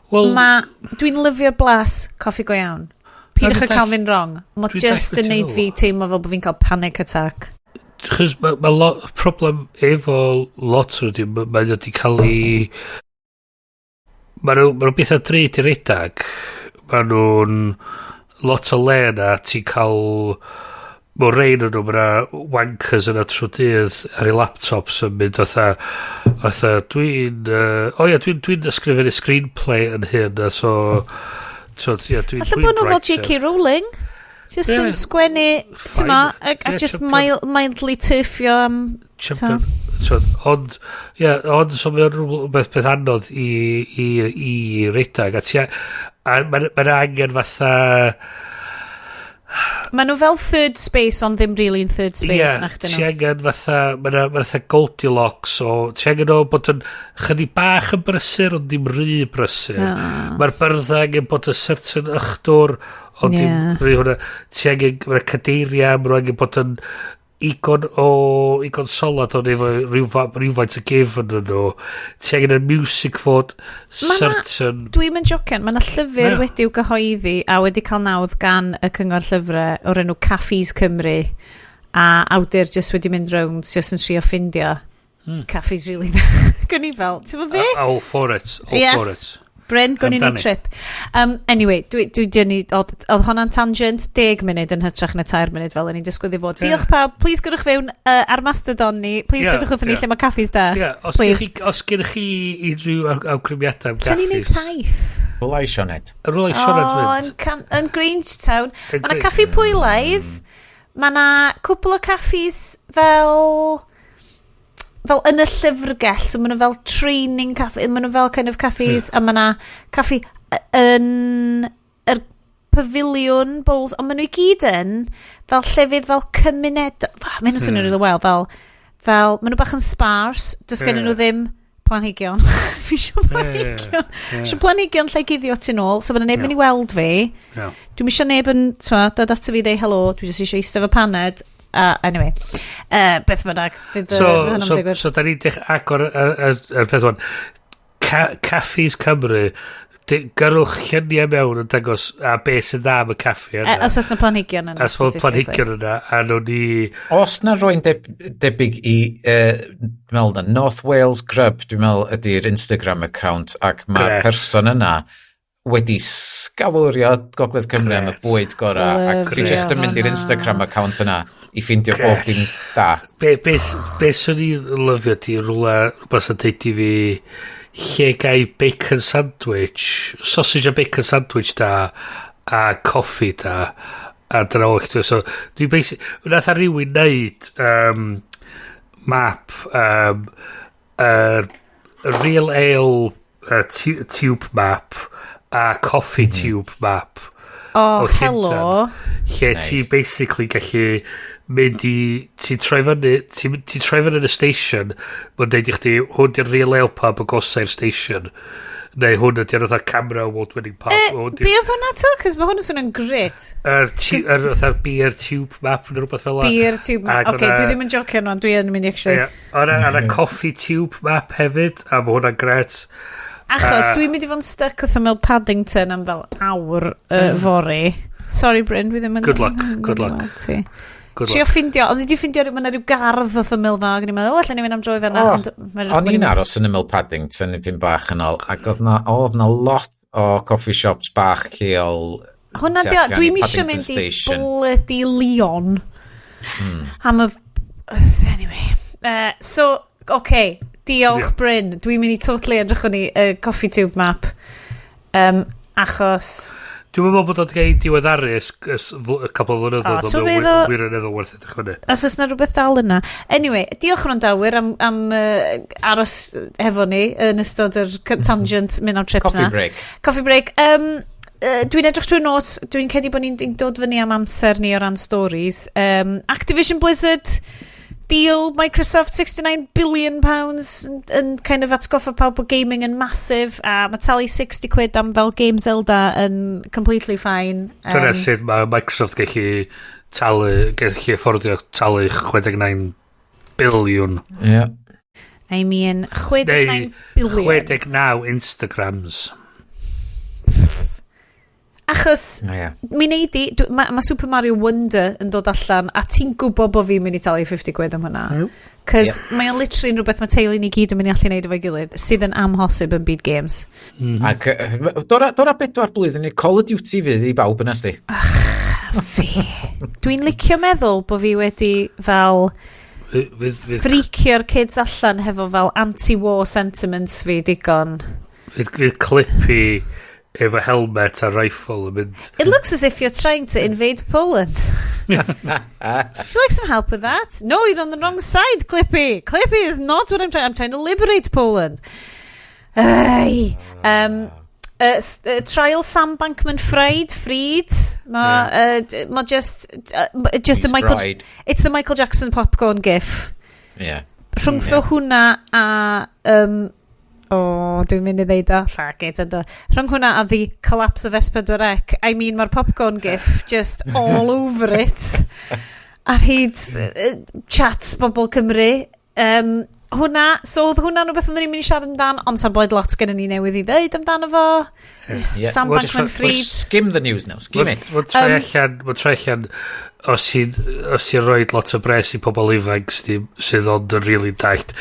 D: Well,
B: ma, dwi'n lyfio blas coffi go iawn. Pidwch
D: Na,
B: â
D: dwi'n
B: cael fi'n wrong. Mae
D: dwi'n
B: just
D: dall
B: yn
D: beth ti'n
B: neud fi
D: feddwl.
B: teimlo fel bod fi'n cael panic attack.
D: Chos mae ma lot, problem efo lot o nhw, mae nhw wedi cael ei... Mae nhw bethau drud i redag. Mae nhw'n lot o le yna, ti'n cael... Mae rein yn nhw, mae yna wankers yna trwy dydd ar eu laptops yn mynd fatha dwi'n... O ia, dwi'n ysgrifennu screenplay yn hyn, a so... So, ia, dwi'n
B: Alla
D: dwi
B: bod nhw fel
D: writer.
B: J.K. Rowling. Just
D: Ie.
B: yn sgwennu, ti'n ma, a
D: Ie,
B: just
D: champion.
B: Mildly turfio am
D: Champion. T'wod, ond, ie, ond so mae'n rhywbeth peth anodd i redag. A mae'n ma angen fatha
B: Maen nhw fel third space, ond ddim really in third space,
D: Ie,
B: nach dyn
D: ti
B: nhw.
D: angen fatha, mae'n ma fatha Goldilocks o, ti angen o bod yn chydig bach yn brysur, ond ddim rhy brysur. Mae'r byrddau angen bod yn certain ychdwr, ond dim rhy hwnna. Ti angen, mae'r cadeiriau, maen nhw angen bod yn igon solid ond efo rhywfaint o gefn yn nhw. Ti angen y music fod
B: Ma' 'na
D: certain.
B: Dwi'n mynd jocian, mae yna llyfr wedi'w gyhoeddi a wedi cael nawdd gan y Cyngor Llyfrau o'r enw Caffis Cymru a awdur just wedi mynd rownd just yn trio ffindio caffis really da. Gwni fel, ti'n meddwl be?
D: All for it. All
B: Yes.
D: for it.
B: Bryn, gwni ni
D: Amdani.
B: trip. Anyway, dwi oedd hwnna'n tangent 10 munud yn hytrach na 3 munud fel o'n i'n disgwyl i fod. Diolch pawb, please gyrwch fewn ar Mastodon ni. Please
D: Ie,
B: dydwch wrthyn ni
D: ie.
B: lle mae caffis da.
D: Ie, os
B: Please.
D: gennych chi, os gennych chi unrhyw awgrymiadau am
B: Lle ni'n neud
D: gaffis.
B: taith?
C: Rwla i Sioned.
D: Rwla i Sioned
B: O,
D: fynd.
B: yn Grangetown.
D: Yn
B: Mae yna
D: Grange-
B: caffi pwylaidd. Mae yna cwpl o caffis fel yn y llyfrgell, so maen nhw fel training caffi, maen nhw fel kind of caffis, a mae yna caffi yn yr pavilion bowls, ond maen nhw i gyd yn fel llefydd fel cymuned, ah, mae hyn yn swnio'n really well, fel, maen nhw bach yn sparse, does gennyn nhw ddim planhigion. Fi eisiau planhigion. Eisiau planhigion lle guddio tu nôl, so mae 'na neb yn mynd i weld fi. Dwi'm eisiau neb yn, t'mo, dod ato fi i ddeud helo, dwi jyst eisiau eistedd efo paned. Anyway, beth bynnag.
D: So,
B: Fydd hwnna'n digwydd.
D: so da ni'n dech agor y peth wan. Caffis Cymru, gyrrwch lluniau mewn yn dangos a beth sy'n dda am y caffi yna.
B: Os oes na planhigion yna.
D: A os mae
B: specifically.
D: planhigion yna, a nhw'n ni
C: Os na rwy'n debyg i, dwi'n meddwl na North Wales Grub, dwi'n meddwl ydy'r Instagram account, ac mae'r person yna wedi sgawrio Gogledd Cymru am y bwyd gorau, ac ti
B: Lyfio
C: just yn mynd i'r
B: hwnna.
C: Instagram account yna i ffeindio bob dim da.
D: Be swn i'n lyfio di rhywle, rhywbeth sy'n deud i fi lle gai bacon sandwich, sausage a bacon sandwich da, a coffi da, a dyna oll. So, dwi basic, nath a rhywun neud map real ale tube map a coffee tube map.
B: Oh,
D: o
B: hello.
D: Llundain, lle ti basically gallu mynd i... Ti'n troi fyny... Ti'n ti troi fyny yn y station, mae'n deud i chdi, hwn di'r real ale pub agosa i'r station. Neu hwn ydy'r fatha camera award winning pub. Hwn
B: Be oedd hwnna to? Cos mae hwn yn swnio'n gret.
D: Yr fatha'r beer tube map neu rhywbeth fel 'na.
B: Beer tube map.
D: Ac
B: Oce,
D: o'na-
B: dwi ddim yn jocio nhw, dwi yn mynd i actually.
D: Ie, o'na coffee tube map hefyd, a mae hwnna'n gret.
B: Achos dwi'n mynd i fod yn stuck wrth ymyl Paddington am fel awr fory. Sorry Bryn, dwi ddim yn
D: Good luck, good luck.
B: weld ti.
D: Good
B: Trio
D: luck.
B: ffindio, ond i wedi ffindio mae yna rhyw gardd wrth ymyl fa, ac o'n i'n meddwl, o, allan ni fynd am dro i fan'na.
C: O,
B: Ond
C: o'n i'n aros yn ymyl Paddington ipyn bach yn ôl, ac oedd na lot o coffee shops bach lleol
B: Hwna
C: tu
B: di o,
C: allan i
B: dwi'n isio
C: Paddington
B: mynd i
C: Station.
B: bloody Lyon. Am y... Anyway. So, okay, diolch Bryn. Dwi'n mynd i totally edrych o'n i coffee tube map. Achos
D: Dwi'n meddwl bod o'n gael diweddaru ers y couple o flynyddoedd,
B: O, ti'n
D: ond
B: meddwl-
D: mae'n wirioneddol werth edrych fyny.
B: Os oes na rhywbeth dal yna. Anyway, diolch wrandawyr am aros hefo ni yn ystod yr tangent mynd am trip
C: Coffee
B: na.
C: break.
B: Coffee break. Dwi'n edrych trwy'r notes. Dwi'n credu bod ni'n dod fyny am amser ni o ran stories. Activision Blizzard deal Microsoft £69 billion yn kind of atgoffa pawb bod gaming yn massive a mae talu 60 quid am fel game Zelda yn completely fine.
D: Dyna sut mae Microsoft gallu talu, gallu afforddio talu 69 biliwn.
B: I mean, 69
D: Neu
B: billion.
D: 69 Instagrams.
B: Achos mi nei di, ma Super Mario Wonder yn dod allan a ti'n gwybod bod fi'n mynd i talu 50 quid am hwnna. Cos mae o'n literally yn rhywbeth mae teulu ni gyd yn mynd i allu neud efo'i gilydd, sydd yn amhosib yn byd games.
C: Ac dora 4 blwyddyn i Call of Duty fydd i bawb yna sti.
B: Fi. Dwi'n licio meddwl bod fi wedi fel
D: Fydd
B: freakio'r kids allan hefo fel anti-war sentiments fi digon.
D: fydd Clippy efo helmet a rifle yn mynd
B: It looks as if you're trying to invade Poland. Would you like some help with that? No, you're on the wrong side, Clippy. Clippy is not what I'm trying. I'm trying to liberate Poland. Ay. Trial Sam Bankman-Fried, Fried. Ma, ma just the
C: He's
B: Michael.
C: bride.
B: It's the Michael Jackson popcorn gif. Rhwngtho hwnna a o, dwi'n mynd i ddeud o. Fuck it, ynddo. Rhwng hwnna a the collapse of S4C, I mean, mae'r popcorn gif just all over it. Ar hyd chats bobl Cymru. Hwnna, so oedd hwnna'n rhywbeth oedden ni'n mynd i siarad amdan, ond sa'n boed lot gen ni newydd i ddeud amdano fo. Sam
D: Well,
B: Bankman-Fried.
C: Skim the news now, skim it.
D: Mae'n troi allan, os ti'n rhoi lot o bres i pobl ifanc sydd ond yn really dallt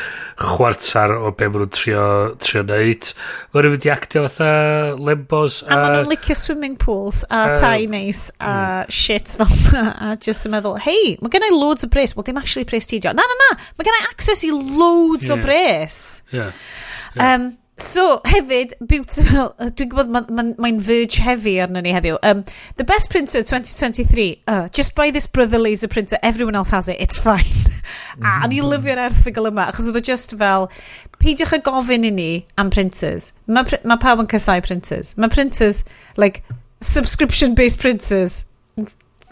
D: chwarter o be maen nhw'n trio neud, maen nhw'n mynd i actio fatha lembos.
B: A maen nhw'n licio swimming pools a tai neis a shit fel na a just yn meddwl, "Hey, mae gen i loads o bres." Well, dim actually pres ti dio. Na, na, na, mae gen i access i loads o bres. So, hefyd, beautiful, dwi'n gwybod mae'n ma Verge heavy arno ni heddiw. The best printer 2023, just buy this Brother laser printer, everyone else has it, it's fine. A o'n i lyfio'r erthygl yma, achos oedd o just fel, peidiwch â gofyn i ni am printers. Mae ma pawb yn casau printers. Mae printers, like, subscription-based printers,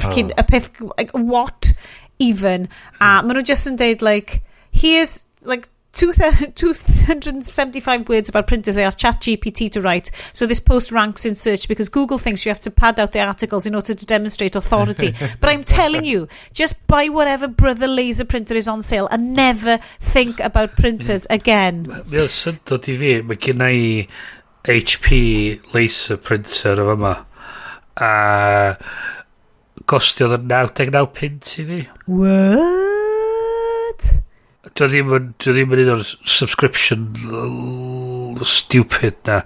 B: fucking, y peth, like, what even? A maen nhw just yn deud, like, here's, like, 275 words about printers I asked ChatGPT to write. So this post ranks in search because Google thinks you have to pad out the articles in order to demonstrate authority. But I'm telling you, just buy whatever Brother laser printer is on sale and never think about printers again.
D: Mae o'n syndod i fi, mae gen i HP laser printer o fama. A gostiodd yn 99 punt i fi.
B: What?
D: Dwi ddim yn un o'r subscription stupid na.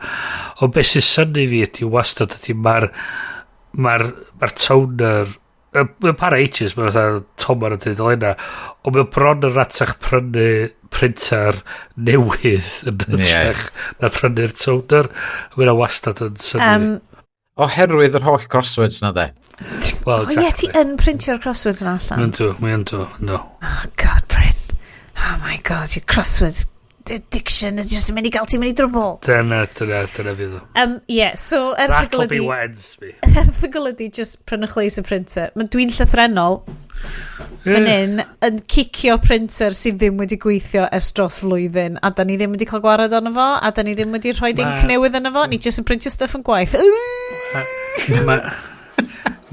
D: Ond beth sy'n synnu fi ydy wastad ydy mae'r toner mae'n para ages, mae'n fatha tomar yn dweud yna, ond mae'n bron yn ratach prynu printer newydd yn hytrach na prynu'r toner. Mae'n wastad yn synnu fi.
C: Oherwydd yr holl crosswords na de.
D: Well,
B: Oh ie, ti yn printio'r crosswords yn allan.
D: Mae'n dw, mae'n dw, no.
B: Oh God, Bryn. Oh my God, your crosswords. Addiction is just yn mynd i gael ti'n mynd i drwbl.
D: Dyna fydd o.
B: Yeah, so erthygl
D: That'll be
B: ydi
D: what ends me.
B: Erthygl ydi just prynwch laser printer. Mae dwi'n llythrenol fan hyn yn cicio printer sydd ddim wedi gweithio ers dros flwyddyn, a da ni ddim wedi cael gwared arno fo, a da ni ddim wedi rhoi ink newydd yno fo. Ni just yn printio stuff yn gwaith.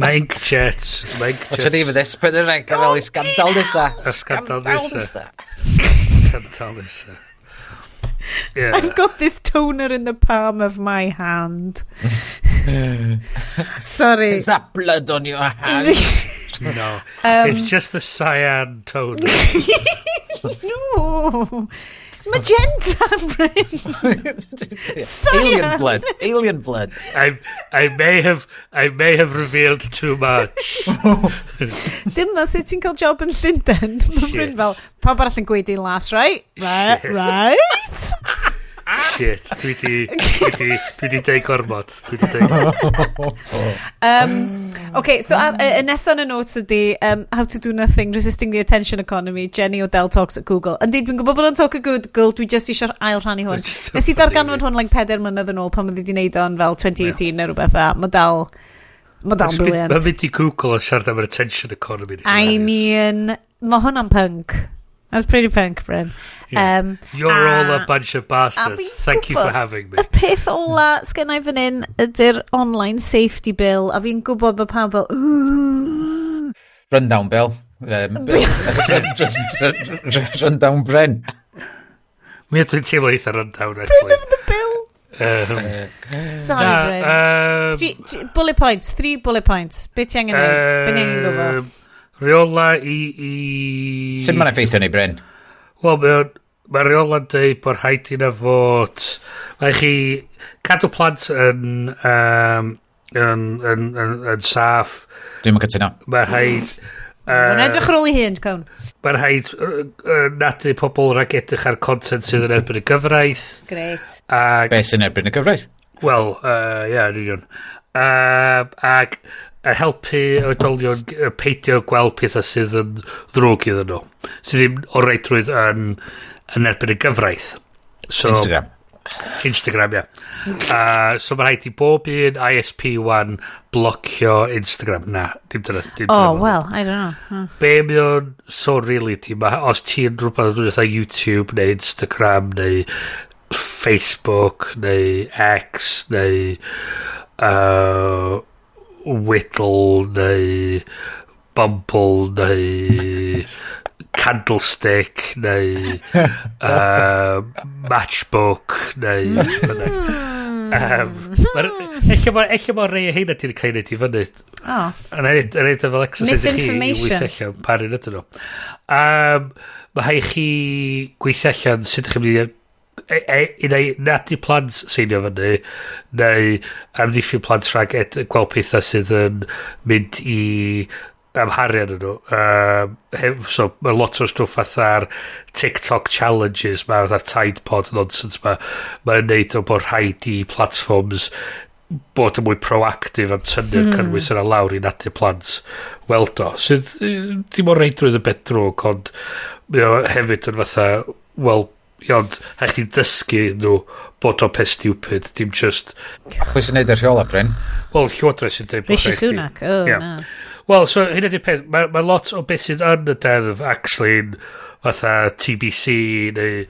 D: Mae
C: Watch
D: inkjet
C: it even this, put it right, gael ei sgandal nesa.
D: Y sgandal nesa. Sgandal nesa. Yeah.
B: I've got this toner in the palm of my hand. Sorry.
C: Is that blood on your hand?
D: No. It's just the cyan toner.
B: No. Magenta, Bryn. Cyan.
C: Alien blood. Alien blood.
D: I may have revealed too much.
B: Dyma sut ti'n cael job yn Llundain. Mae Bryn
D: Shit.
B: fel, pawb arall yn gweud i'n las, right? Right?
D: Shit.
B: Right?
D: Shit, dwi di deud gormod. Dwi di deud gormod.
B: Okay, so y nesaf yn y notes ydy How to do nothing, resisting the attention economy, Jenny Odell talks at Google. Yndi, dwi'n gwybod bod o'n talk at Google, dwi just eisiau ail rhannu hwn. Nes i darganfod hwn like 4 mlynedd yn ôl pan oedd wedi wneud o'n fel 2018 neu rhywbeth, a mae dal brilliant.
D: Mae'n mynd i Google a siarad am yr attention economy.
B: I mean, mae hwnna'n punk. That's pretty punk, Bryn.
D: Yeah. You're all a bunch of
B: A
D: bastards.
B: fi'n
D: Thank you for
B: gwbod
D: having me.
B: Y peth ola sgen i fan hyn ydy'r online safety bill, a fi'n gwybod bod pawb fel, "Ooh."
C: Rundown Bill. Bill. Rundown Bryn.
D: Mi ydw i'n teimlo eitha rundown, actually.
B: The bill. Sorry,
D: Na,
B: Bryn. Three bullet points, three bullet points. Be ti angen neud? Be ni angen gwybod?
D: Reola i
C: Sut mae'n effeithio ni, Bryn?
D: Wel, mae reola'n dweud bod rhaid i na fod. Mae chi cadw plant yn saff.
C: Dwi'n mynd cytuno.
D: Mae rhaid
B: Mae'n edrych ar ôl ei hun, cawn.
D: Mae rhaid nadu pobl rhag edrych ar content sydd yn erbyn y gyfraith.
B: Great.
D: Ag,
C: Be sy'n erbyn y gyfraith?
D: Wel, ie, yeah, yn union. Ag helpu oedolion peidio gweld pethau sydd yn ddrwg iddyn nhw. Sydd ddim o reidrwydd yn erbyn y gyfraith. So,
C: Instagram.
D: Instagram, ie. So mae rhaid i bob un ISP 1 blocio Instagram. Na, dim dyna. Dim dyna
B: Oh,
D: ma.
B: well, I don't know.
D: Be mae o'n so really ti, ma, os ti'n rhywbeth yn fatha YouTube neu Instagram neu Facebook neu X neu Whittle neu Bumble neu Candlestick neu Matchbook neu bynnag. Ella ma rei o heina ti'n cael ei wneud i fyny.
B: Oh.
D: Yn neud o fel exercise i chi i
B: Misinformation.
D: weithio allan pa un ydyn nhw. Mae rhaid chi gweithio allan sut ydych chi'n mynd i i neu nadu plant seinio fyny neu amddiffyn plant rhag gweld pethau sydd yn mynd i amharu arnyn nhw. So mae lot o'r stwff fatha'r TikTok challenges ma, fatha'r Tide Pod nonsense ma, mae'n neud o bod rhaid i platforms bod yn mwy proactive am tynnu'r cynnwys yna lawr i nadu plant weld o. Sydd dim o reidrwydd y beth drwg, ond mae o hefyd yn fatha, wel, ie, ond rhaid chdi dysgu nhw bod o'n peth stupid, dim just
C: Pwy sy'n neud y rheola, Bryn?
D: Wel, Llywodraeth sy'n dweud bod
B: Rishi
D: rhaid chdi-
B: Sunak. Oh,
D: Ie.
B: na.
D: Wel, so hynny ydy'r peth, mae lot o beth sydd yn y deddf actually yn fatha TBC neu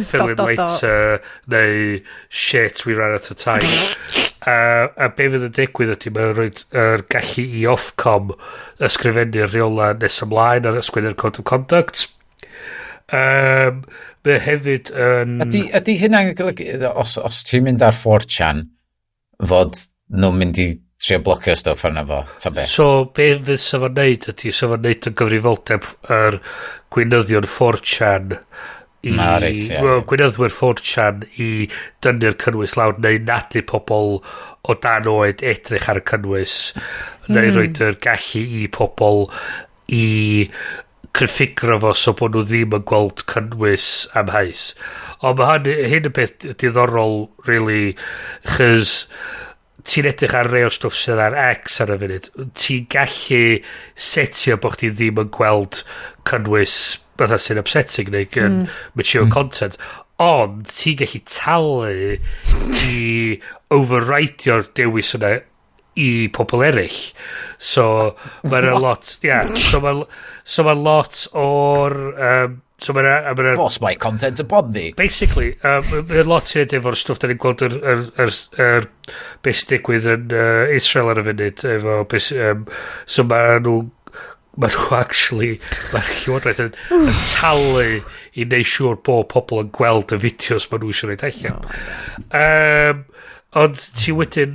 D: fill in
B: Dot, dot, dot.
D: later neu shit, we ran out of time. A be fydd yn digwydd ydy mae'n rhoi yr gallu i Ofcom ysgrifennu'r rheola nes ymlaen ar ysgrifennu'r Code of Conduct. Mae hefyd yn
C: Ydy hynna'n golygu, os ti'n mynd ar 4chan, fod nhw'n mynd i trio blocio stwff arno fo, ta be?
D: So, be fydd sa fo'n neud ydy, sa fo'n neud yn gyfrifoldeb yr gweinyddion 4chan i,
C: Ah, reit, ie.
D: wel, gweinyddwyr 4chan i dynnu'r cynnwys lawr neu nadu pobl o dan oed edrych ar y cynnwys neu roed yr gallu i pobl i configro fo so bod nhw ddim yn gweld cynnwys amhaus. Ond mae hyn yn beth diddorol, really, chys ti'n edrych ar rei o'r stwff sydd ar X ar y funud, ti'n gallu setio bod chdi ddim yn gweld cynnwys fatha sy'n upsetting neu yn mature content, ond ti'n gallu talu i overrideio'r dewis yna i pobl eraill. So mae'n a lot, yeah, so ma lot o'r so mae'n
C: Force my content upon thee.
D: Basically, mae'n lot i wneud efo'r stwff da ni'n gweld yr beth sy'n digwydd yn Israel ar y funud efo beth, so ma nhw actually, mae'r llywodraeth yn talu i neud siŵr bod pobl yn gweld y fideos ma nhw eisiau rhoid allan. Ond ti wedyn,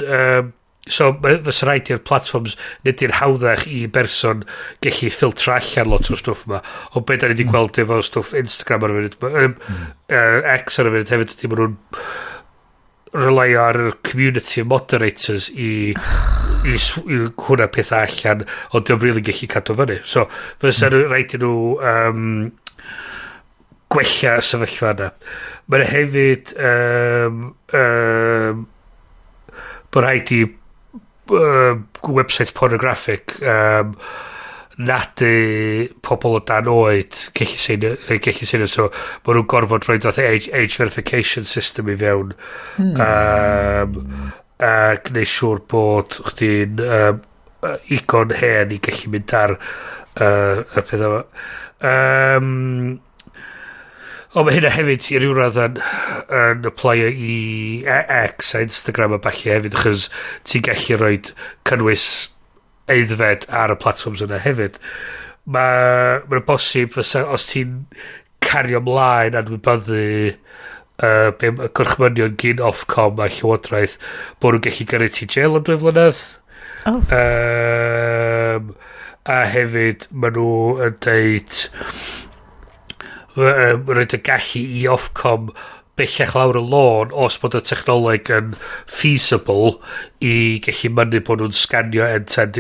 D: so fysa rhaid i'r platforms nid i'n hawddach i berson gallu ffiltro allan lot o'r stwff yma. Ond beth da ni wedi gweld efo stwff Instagram ar y funud, X ar y funud hefyd ydy ma nhw'n relyo ar y community of moderators i hwnna pethau allan, ond diolch really gallu cadw fyny. So, fysa mm. rhaid i nhw gwella y sefyllfa yna. Mae'n hefyd bod rhaid i websites pornographic nadu pobl o dan oed gallu seinio, so ma' nhw'n gorfod rhoi fath age verification system i fewn a gwneud siŵr bod chdi'n igon hen i gallu mynd ar y peth yma. O, mae hynna hefyd i ryw radd yn applio i X a Instagram a ballu hefyd, achos ti'n gallu rhoi cynnwys aeddfed ar y platforms yna hefyd. Mae'n bosib fysa, os ti'n cario ymlaen anwybyddu y gorchmynion gyn Ofcom a Llywodraeth, bod nhw'n gallu gyrru ti jail am 2 flynedd.
B: Oh.
D: A hefyd, maen nhw yn deud rhoid y gallu i Ofcom bellach lawr y lôn os bod y technoleg yn feasible i gallu mynnu bod nhw'n sganio end-to-end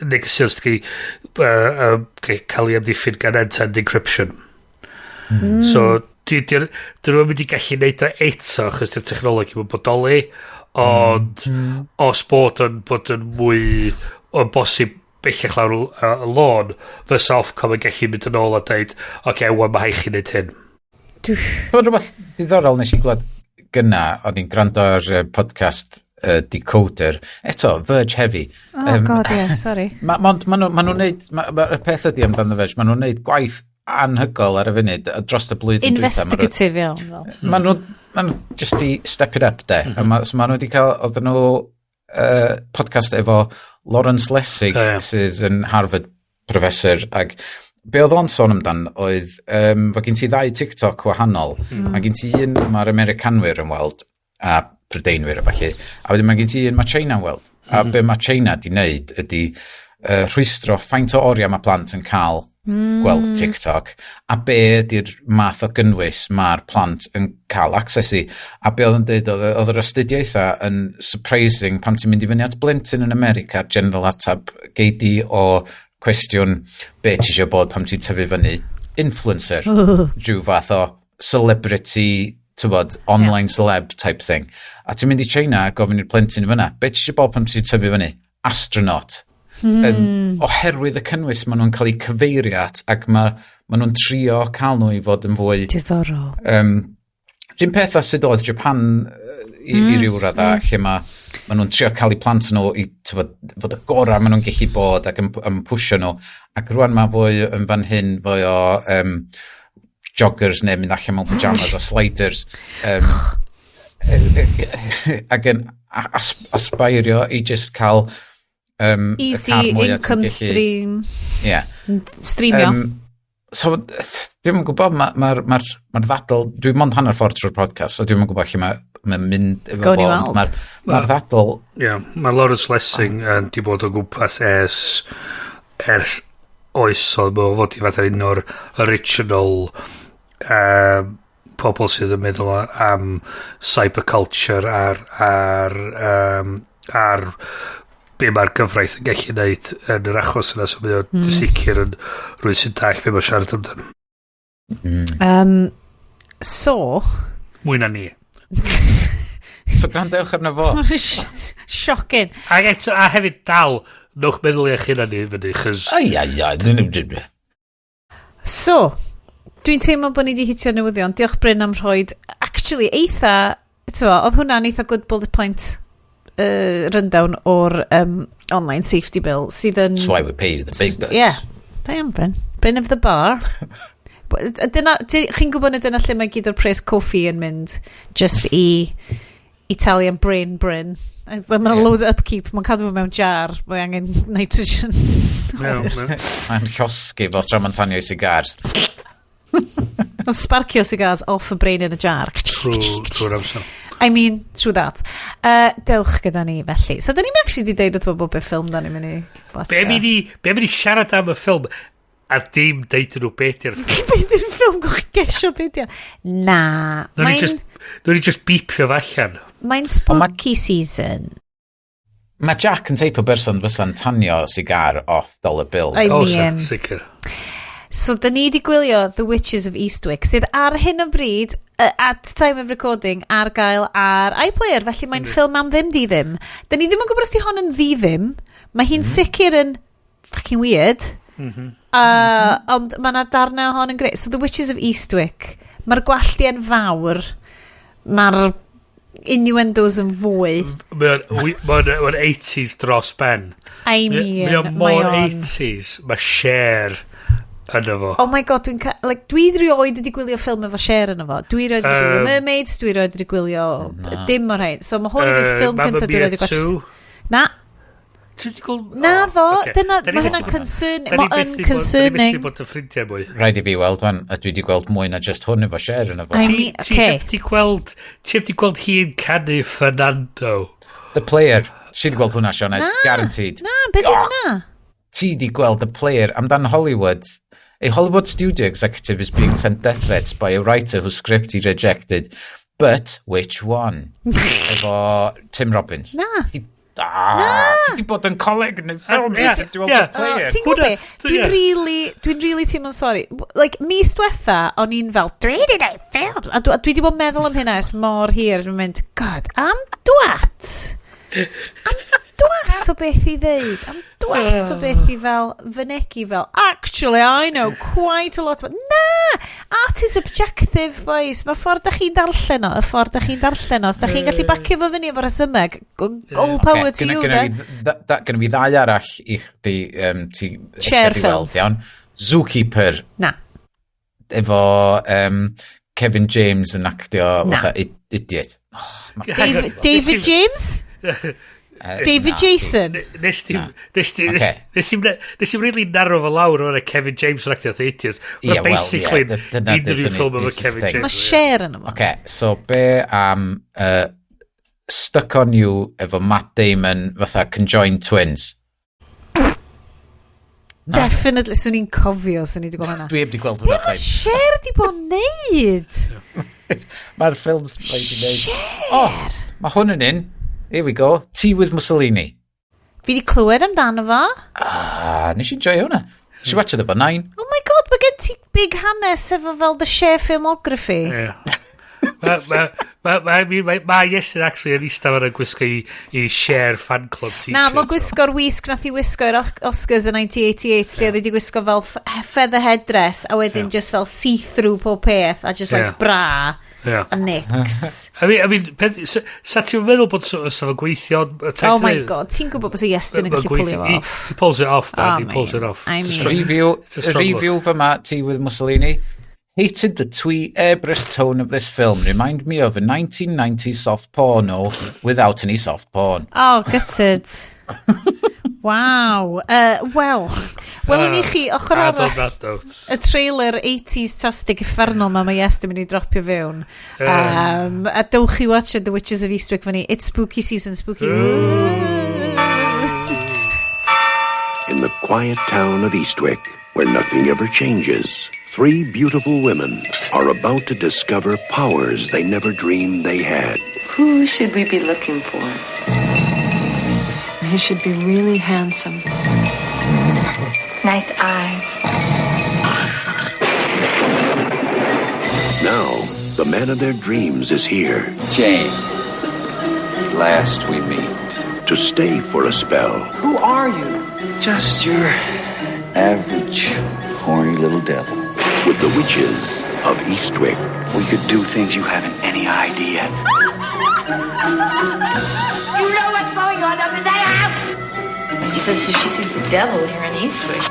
D: negeseuon sydd cael ei amddiffyn gan end-to-end encryption. So, dyn nhw'n mynd i gallu neud o eto achos di'r technoleg ddim yn bodoli, ond os bod yn mwy o'n bosib bellach lawr y lôn, fysa Ofcom yn gallu mynd yn ôl a dweud, "Oce, okay, wan mae rhaid chi wneud hyn."
C: Mae'n rhywbeth diddorol nes i glwad gynna, o'n i'n gwrando ar podcast Decoder. Eto, Verge Heavy.
B: Oh, God, yeah, sorry.
C: Ma nhw'n neud, y peth ydy amdan The Verge, ma nhw'n neud gwaith anhygoel ar y funud, dros y blwyddyn dwytha.
B: Investigative iawn. Fel.
C: Ma nhw just i step it up, de. A so ma nhw wedi cael, oedden nhw podcast efo Lawrence Lessig,
D: O, ie.
C: sydd yn Harvard professor, ac be oedd o'n sôn amdan oedd, fod gen ti ddau TikTok wahanol. Mae gen ti un mae'r Americanwyr yn weld, a Prydeinwyr a falle, a wedyn mae gen ti un mae China yn weld. A be mae China di wneud ydy rhwystro faint o oriau mae plant yn cael gweld TikTok, a be ydy'r math o gynnwys mae'r plant yn cael access i. A be oedd yn dweud, oedd yr astudiaethau yn surprising pan ti'n mynd i fyny at blentyn yn America, general atab gei di o cwestiwn be ti eisiau bod pan ti'n tyfu fyny, influencer, rhyw fath o celebrity, tywod, online celeb type thing. A ti'n mynd i China a gofyn i'r plentyn fyna, be ti eisiau bod pan ti'n tyfu fyny? Astronaut. Oherwydd y cynnwys maen nhw'n cael eu cyfeirio at ac ma nhw'n trio cael nhw i fod yn fwy
B: Diddorol.
C: Rhyn peth â sut oedd Japan i ryw radda, lle ma nhw'n trio cael eu plant nhw i, tywod, fod y gorau maen nhw'n gallu bod ac yn pwsio nhw. Ac rwan mae fwy yn fan hyn, fwy o joggers neu mynd allan mewn pyjamas a sliders. Ac yn aspirio i just cael y
B: Easy
C: car mwya ti'n
B: income stream.
C: Ie.
B: Streamio.
C: So, dwi'm yn gwybod, mae'r ma, ma, ma ddadl, dwi'n mond hanner ffordd trwy'r podcast, so dwi'm yn gwybod lle mae ma mynd efo
B: Gawn ni
C: fo,
B: weld.
C: ond ma ddadl,
D: Ie, yeah, mae Lawrence Lessig yn di bod o gwmpas ers oesoedd, mae o fod i fatha un o'r original pobl sydd yn meddwl am cyberculture ar be mae'r gyfraith yn gallu neud yn yr achos yna, so mae o'n sicr yn rhywun sy'n dallt be mae'n siarad amdano.
B: So,
D: Mwy na ni.
C: So gwrandewch arno fo.
B: Shocking.
D: Ac eto, a hefyd dal, newch meddwl i'ch hunan ni fyny, chos
C: Ai, ai, ai,
B: So, Dwi'n teimlo bod ni wedi hitio'r newyddion. Diolch Bryn am rhoid... Actually, eitha... Tyfo, oedd hwnna'n eitha good bullet point rundown o'r online safety bill sydd yn...
C: That's why we pay you the big bucks.
B: Yeah. Da iawn, Bryn. Bryn of the bar. Dyna, chi'n gwybod na dyna lle mae gyd o'r pres coffi yn mynd just i Italian brain Bryn. Mae'n yeah. Loads of upkeep, mae'n cadw fo mewn jar, mae angen nitrogen.
C: Mae'n llosgi fo tra mae'n tanio i cigars.
B: Mae'n sparcio cigars off a brain in a jar.
D: Trwy'r amser.
B: I mean, true that. Dewch gyda ni, felly. So, da ni'n actually di deud wrth bobl beth ffilm da ni'n mynd i watcha.
D: Be mynd i siarad am y ffilm a dim deud nhw beth yw'r ffilm.
B: Beth yw'r ffilm, gwch gesio beth yw'r... Na.
D: Nw'n ni just beepio fo allan.
B: Mae'n spooky season.
C: Mae Jack yn teip o berson fysa'n tanio cigar off dollar bill.
B: I mean.
D: Sicr.
B: So, da ni di gwylio The Witches of Eastwick, sydd ar hyn o bryd, at time of recording, ar gael ar iPlayer, felly mae'n ffilm am ddim di ddim. Da ni ddim yn gwybod os di hon yn ddi ddim. Mae hi'n sicr yn fucking weird. Ond mae yna darnau hon yn greu. So, The Witches of Eastwick, mae'r gwalltiau'n fawr, mae'r innuendos yn fwy.
D: Mae'n 80s dros ben.
B: I mean,
D: mae mor 80s, mae Cher yno fo.
B: Oh my god, dwi'n like, dwi rioed wedi gwylio ffilm efo Cher yno fo. Dwi rioed wedi gwylio Mermaids, dwi rioed wedi gwylio dim o'r rhain. So mae hwn ydy'r ffilm cyntaf dwi rioed wedi gwylio. Na. Na ddo, dyna, mae hynna'n concerning. Mae yn concerning.
D: Da ni methu bod yn ffrindiau mwy.
C: Rhaid i fi weld, wan, a dwi wedi gweld mwy na just hwn efo Cher yno fo.
B: I mean, okay.
D: Ti heb di gweld hi'n canu Fernando.
C: The Player. Ti wedi gweld hwnna, Sioned, guaranteed.
B: Na, beth yw hwnna?
C: Ti di gweld The Player amdan Hollywood. A Hollywood studio executive is being sent death threats by a writer whose script he rejected. But which one? Efo Tim Robbins.
B: Na.
C: Ti di bod yn coleg neu ffilm.
B: Ti'n gwybod be? Dwi'n really teimlo'n sorry. Like, mis diwetha, o'n i'n fel, dwi wedi gwneud ffilms. A dwi wedi bod yn meddwl am hynna ers mor hir. Dwi'n mynd, god, am dwat. Am dwat o beth i ddeud. Am dwat o beth i fel fynegi fel, actually, I know quite a lot about... Na! Art is objective, boys. Mae ffordd da chi'n darllen o, y ffordd da chi'n darllen o. Os da chi'n gallu bacio fo fyny efo rhesymeg, all power to you, de.
C: Gynna fi ddau arall i chdi...
B: Cher films.
C: Zookeeper.
B: Na.
C: Efo Kevin James yn actio fatha idiot.
B: David James? David Jason.
D: Nes i'n really narrow fo lawr o'n Kevin James yn actio The Idiots. Mae'n basically unrhyw ffilm efo Kevin James.
B: Mae Cher yn yma.
C: Oce, so be am Stuck on You efo Matt Damon fatha conjoined twins?
B: Definitely, swn i'n cofio swn i wedi gweld hwnna.
C: Dwi heb di gweld hwnna.
B: Be mae Cher di bod yn neud?
C: Mae'r ffilms mae di neud.
B: Cher!
C: Oh, mae hwn yn un. Here we go. Tea with Mussolini.
B: Fi di clywed amdano fo.
C: Ah, nes i'n joio hwnna. Nes i watch it efo 9.
B: Oh my god, mae gen ti big hanes efo fel the Cher filmography.
D: Yeah. Mae Iestyn actually yn eistedd fan yn gwisgo i Cher fan club t-shirt.
B: Na, mae'n gwisgo'r wisg nath i wisgo i'r Oscars yn 1988, lle oedd wedi gwisgo fel feather headdress a wedyn just fel see-through pob peth a just like bra.
D: Yeah.
B: A Nix.
D: I mean, sa ti'n meddwl bod sa fo'n gweithio...
B: Oh my god, ti'n gwybod bod Iestyn yn gallu pulio off.
D: He pulls it off, man. He pulls it off.
B: I mean.
C: Review fyma, Tea with Mussolini. Hated the twee airbrush tone of this film. Remind me of a 1990s soft porno without any soft porn.
B: Oh, gutted. Wow. Wel, welwn i chi ochr arall y trailer 80s tastic uffernol ma mae Iestyn mynd i dropio fewn. A dewch i watch The Witches of Eastwick fyny. It's spooky season, spooky.
F: In the quiet town of Eastwick, where nothing ever changes, three beautiful women are about to discover powers they never dreamed they had.
G: Who should we be looking for? He should be really handsome.
H: Nice eyes.
F: Now, the man of their dreams is here.
I: Jane, at last we meet.
F: To stay for a spell.
G: Who are you?
I: Just your average horny little devil.
F: With the Witches of Eastwick.
I: We could do things you haven't any idea.
H: You know what's going on up in that house!
G: She says she sees the devil here in Eastwick.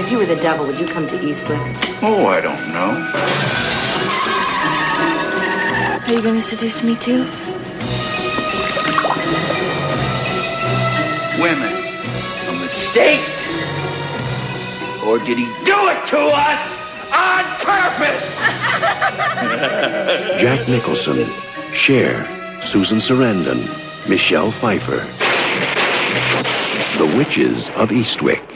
G: If you were the devil, would you come to Eastwick?
I: Oh, I don't know.
G: Are you going to seduce me too?
I: Women, a mistake? Or did he do it to us on purpose?
F: Jack Nicholson, Cher, Susan Sarandon, Michelle Pfeiffer. The Witches of Eastwick.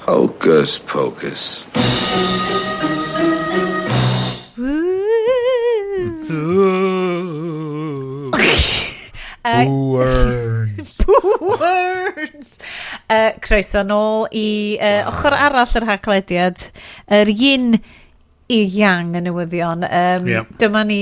I: Hocus pocus.
D: Ooh.
C: Words.
B: Words. Croeso nôl i ochr arall yr haglediad, yr yin i yang y newyddion. Dyma ni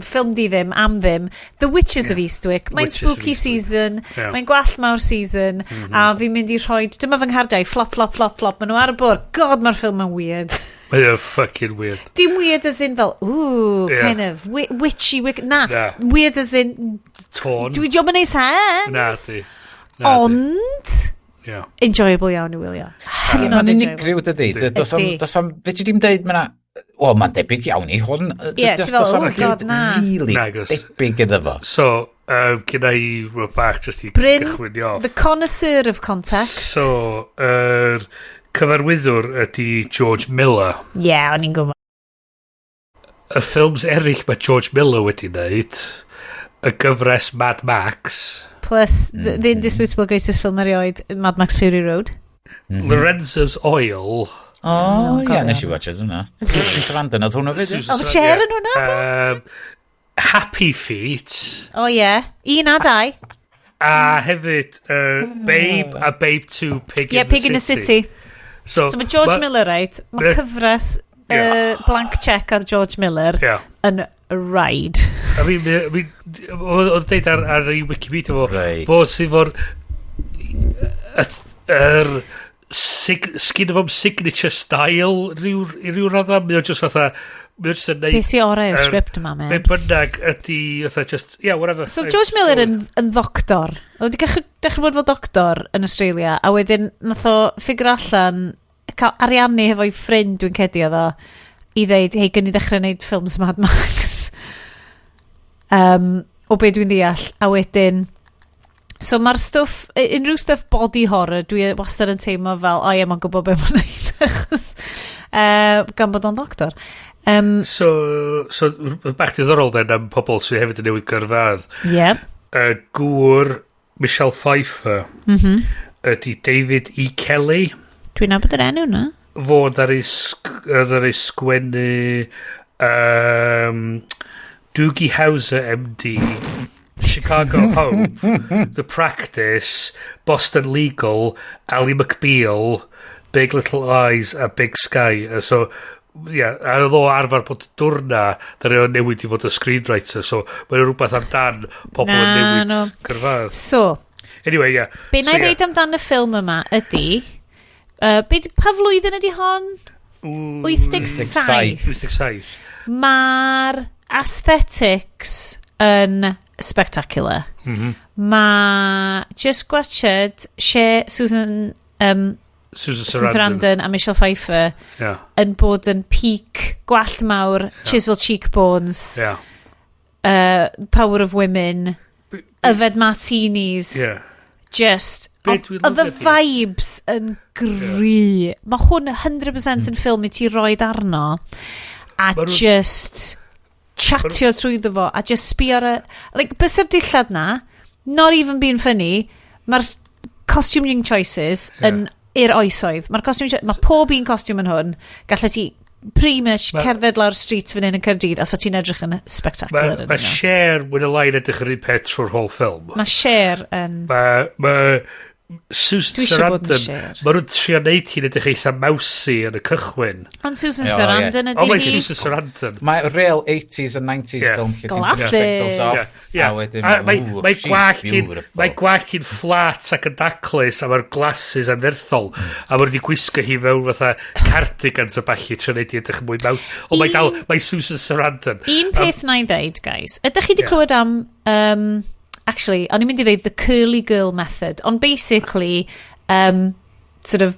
B: ffilm di ddim, am ddim, The Witches of Eastwick. Mae'n
D: Witches of
B: spooky
D: Eastwick.
B: season, mae'n gwallt mawr season, a fi'n mynd i rhoi, dyma fy nghardau, flop, flop, flop, flop, maen nhw ar y bwrdd. God, mae'r ffilm yn weird.
D: Mae o'n fucking weird.
B: Dim weird as in fel, ooh, kind of, witchy, na,
D: Na.
B: weird as in,
D: Tôn.
B: dwi diolch yn neud sense.
D: Na, di. Na, di.
B: Ond, enjoyable iawn i wylio. Hynod
C: Mae'n
B: enjoyable.
C: unigryw, dydy. Does am,
B: Ydi.
C: does am, fedri di'm deud, mae 'na, wel, mae'n debyg iawn i hwn.
B: Ie, ti fel,
C: Does am
B: oh God,
C: byd
B: na.
C: really
D: Nagos.
C: debyg iddo fo.
D: So, gyda i rhywbeth bach just i
B: Bryn,
D: gychwyn i off.
B: the connoisseur of context.
D: So, yr cyfarwyddwr ydy George Miller.
B: Ie, yeah, o'n i'n gwybod.
D: Y ffilms eraill mae George Miller wedi wneud, y gyfres Mad Max,
B: Plus, the indisputable greatest film erioed, Mad Max Fury Road.
D: Lorenzo's Oil.
C: O, ie,
B: cofio.
C: nes i watch it hwnna. Susan Sarandon, oedd hwnna fyd? ie?
D: Susan
B: Oedd Cher
D: Sarandon,
B: yn hwnna?
D: Happy Feet.
B: O ie, yeah. 1 a 2.
D: A hefyd Babe a Babe 2 Pig
B: Ie,
D: in the
B: Pig in the
D: City.
B: City.
D: So,
B: So mae George Miller, right? Mae cyfres blank check ar George Miller yn ride.
D: I mean, oedd deud ar ei Wikipedia fo, fo sydd fo'r yr sgyn fo'm signature style i ryw radda, mae o just fatha, mae o just yn neud
B: Be sy orau i'r sgript yma, man?
D: Be bynnag ydi, fatha just, yeah, whatever.
B: So George Miller yn ddoctor. Oedd wedi dechrau bod fel doctor yn Australia, a wedyn nath o ffigur allan, cael ariannu hefo'i ffrind dwi'n cedi oedd o, i ddeud, hei, gyn i ddechrau wneud ffilms Mad Max. O be dwi'n ddeall. A wedyn, so mae'r stwff, unrhyw stwff body horror, dwi wastad yn teimlo fel, o ie, mae'n gwybod be mae'n neud, achos, gan bod o'n ddoctor.
D: So, rhywbeth bach diddorol then am pobl sydd hefyd yn newid gyrfaoedd.
B: Ie.
D: Y gŵr Michelle Pfeiffer ydy David E. Kelly.
B: Dwi'n nabod yr enw na.
D: Fod ar ei, oedd ar ei sgwennu Doogie Howser MD, Chicago Hope, The Practice, Boston Legal, Ally McBeal, Big Little Lies a Big Sky. So, yeah, a oedd o arfer bod dwrna, ddaru o newid i fod yn screenwriter, so mae'n rhywbeth amdan pobl yn
B: Na,
D: newid
B: no.
D: gyrfaoedd.
B: So,
D: Anyway, yeah.
B: be na
D: So,
B: i
D: yeah.
B: ddeud amdan y ffilm yma ydy, pa flwyddyn ydy hon? 87.
D: 87.
B: Mae'r aesthetics yn spectacular. Mae just gwatched Cher,
D: Susan
B: Susan
D: Sarandon.
B: Sarandon a Michelle Pfeiffer yn bod yn peak, gwallt mawr, chisel cheekbones, power of women, yfed martinis. Just,
D: Be dwi'n
B: oedd y
D: lyfio ydi-
B: vibes yn gry. Mae hwn 100% yn ffilm i ti roed arno a just chatio trwyddo fo a just sbio ar y... Like, bysa'r dillad na, not even being funny, mae'r costuming choices yn i'r oesoedd. Mae'r costume, mae pob un costume yn hwn, gallet ti pretty much cerdded lawr street fan hyn yn Caerdydd a sa ti'n edrych yn spectacular
D: Mae
B: yn
D: ma
B: yno.
D: Cher mwy na lai yn edrych yr un peth trwy'r whole film.
B: Mae Cher yn...
D: Mae ma Susan
B: Dwi isio bod yn
D: Sarandon,
B: Cher.
D: mae nhw'n trio neud hi'n edrych eitha mousy yn y cychwyn.
B: Ond Susan
C: Ie, o, ie.
B: Sarandon
D: O,
B: ydy
D: mae
B: hi.
D: Susan Sarandon.
C: Mae real 80s and 90s film lle ti'n tynnu
B: Glasses.
C: spectacles off.
D: Ie.
C: A wedyn,
D: A mae,
C: ooh,
D: mae
C: she's
D: gwallt hi'n
C: beautiful.
D: mae gwallt hi'n fflat ac yn daclus a mae'r glasses anferthol a mae wedi gwisgo hi fewn fatha cardigans a ballu trio neud hi edrych yn mwy mouse. Ond mae dal, mae Susan Sarandon.
B: Un peth na i ddeud, guys. Ydych chi wedi clywed am... Actually, o'n i'n mynd i ddeud the curly girl method, ond basically, sort of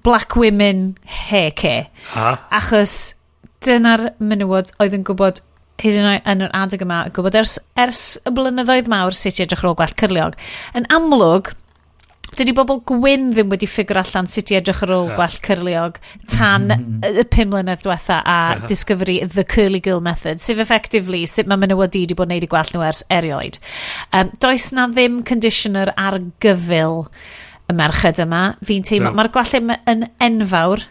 B: black women hair care.
D: A?
B: Achos dyna'r menywod oedd yn gwybod hyd yn oed yn yr adeg yma, yn gwybod ers y blynyddoedd mawr sut i edrych ar ôl gwallt cyrliog. Yn amlwg, dydy bobl gwyn ddim wedi ffigur allan sut i edrych ar ôl gwallt cyrliog tan y 5 mlynedd diwetha a discovery the curly girl method, sef effectively sut mae menywod du wedi bod yn neud i gwallt nhw ers erioed. Does na ddim conditioner ar gyfyl y merched yma. Fi'n teimlo,
D: No.
B: mae'r gwallt yma yn enfawr.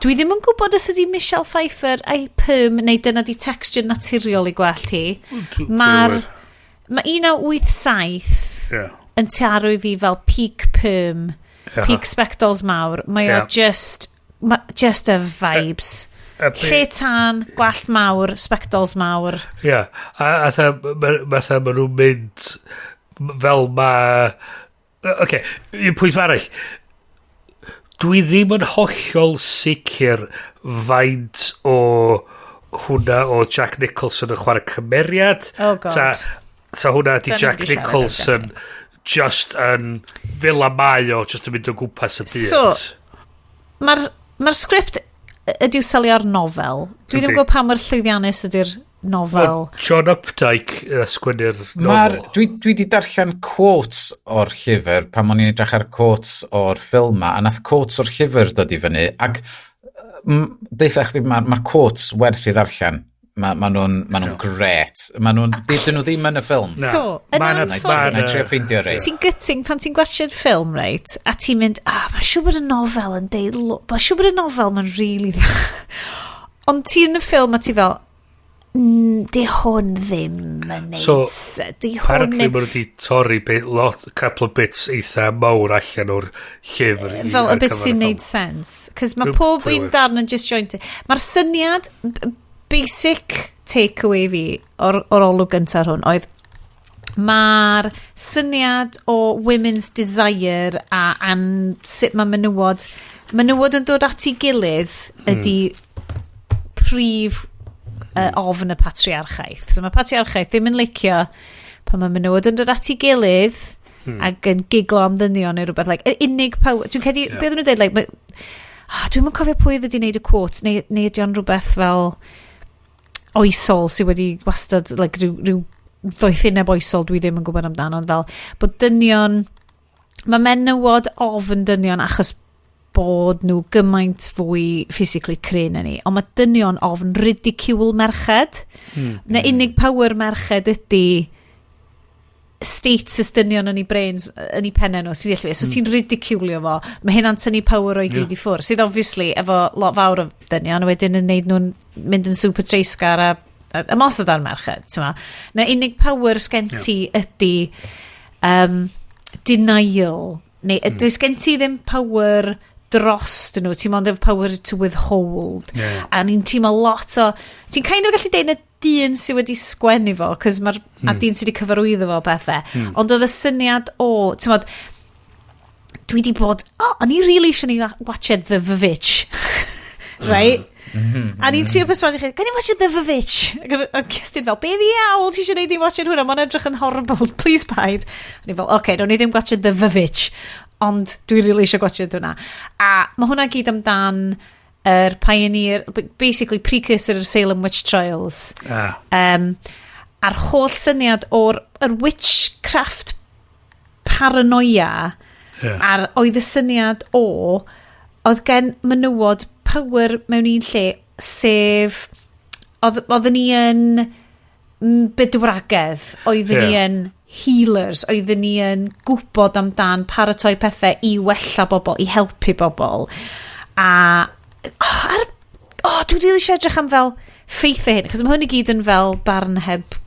B: Dwi ddim yn gwybod os ydy Michelle Pfeiffer a'i perm neu dyna di texture naturiol i gwallt hi. Mae 1987 yn taro i fi fel peak perm, peak spectols mawr. Mae o just, just y vibes. Lle tân, gwallt mawr, spectols mawr.
D: Ie, a tha, fatha ma nhw'n mynd fel ma. Oce, un pwynt arall. Dwi ddim yn hollol sicr faint o hwnna o Jack Nicholson yn chwarae cymeriad.
B: Oh, God.
D: Ta hwnna di
B: Da ni'n
D: Jack
B: mynd i siarad
D: Nicholson just yn fel a mae o, just yn mynd o gwmpas y byd.
B: So, mae'r sgript ydyw selio ar nofel. Dwi ddim yn gwybod pa mor llwyddiannus ydy'r nofel.
D: Wel, John Updike sgwennu'r
C: Mae'r,
D: nofel.
C: dwi di darllen quotes o'r llyfr pan o'n i'n edrych ar quotes o'r ffilm ma, a nath quotes o'r llyfr dod i fyny, ac deutha chdi, mae'r quotes werth i ddarllen. Ma nhw'n ma nhw gret. Ma nhw'n, dydyn nhw ddim yn y ffilm.
D: Na.
B: So, yn
D: Ma'
B: anffodus-
C: Na i trio ffeindio rei.
B: Ti'n gutting pan ti'n gwachio'r ffilm, reit? A ti'n mynd, ah, mae'n siŵr bod y nofel yn deud, mae'n siŵr bod y nofel mae'n really dda. Ond ti yn y ffilm a ti fel, di hwn ddim yn neud
D: So,
B: di hwn
D: Apparently
B: ddim
D: maen nhw wedi torri bit, lot, couple of bits eitha mawr allan o'r llyfr
B: fel
D: ar
B: y bit
D: gyfer
B: sy'n
D: y
B: neud
D: ffilm.
B: sense. Cos mae
D: Pwy-
B: pob
D: pwy
B: un
D: ŵyr?
B: darn yn disjointed. Mae'r syniad, basic takeaway fi o'r olwg gyntaf hwn oedd mae'r syniad o women's desire a an, sut mae menywod yn dod at ei gilydd ydy prif ofn y patriarchaeth. So mae patriarchaeth ddim yn licio pan mae menywod yn dod at ei gilydd ac yn giglo am ddynion neu rhywbeth. Like, yr unig power... Dwi'n credu, yeah. Beth nhw'n dweud, like, ah, dwi'n yn cofio pwy oedd wedi gwneud y quote, neu ydy o'n rhywbeth fel oesol sydd wedi wastad, like, rhyw ddoethineb oesol dwi ddim yn gwybod amdano, ond fel bod dynion, mae menywod ofn dynion achos bod nhw gymaint fwy physically cry na ni, ond mae dynion ofn ridicule merched. Na unig power merched ydy status dynion yn ei brains, yn ei pennau nhw, sy'n deall fi. So ti'n ridiculio fo, mae hynna'n tynnu power o'i gyd i ffwrdd, sydd obviously efo lot fawr o dynion, wedyn yn neud nhw'n mynd yn super treisgar a ymosod ar merched, ti'n ma. Na unig power sgen ti ydy denial, neu does gen ti ddim power dros nhw, ti'n mond efo power to withhold. A ni'n teimlo lot o... Ti'n kind of gallu deud na dyn sydd wedi sgwennu fo, cos mae'r... A dyn sydd wedi cyfarwyddo fo bethau. Ond oedd y syniad o... Ti'n mod, dwi di bod... Oh, o'n i really eisiau ni watched The Vavitch. Right? A ni'n trio perswadio chi, gan i watched The Vavitch? Ac oedd Kirsten fel, be ddiawl ti eisiau neud i watched hwnna? Mae'n edrych yn horrible, please paid. A ni fel, oce, okay, nawn ni ddim watched The Vavitch. Ond dwi really eisiau watched hwnna. A mae hwnna gyd amdan yr pioneer, basically precursor yr Salem Witch Trials. A'r holl syniad o'r yr witchcraft paranoia a'r oedd y syniad o oedd gen menywod power mewn un lle, sef oedden ni yn bydwragedd, oedden ni yn healers, oedden ni yn gwybod amdan paratoi pethau i wella bobl, i helpu bobl. A oh, oh, dwi'n rili eisiau edrych am fel ffeithiau hyn, achos mae hwn i gyd yn fel barn heb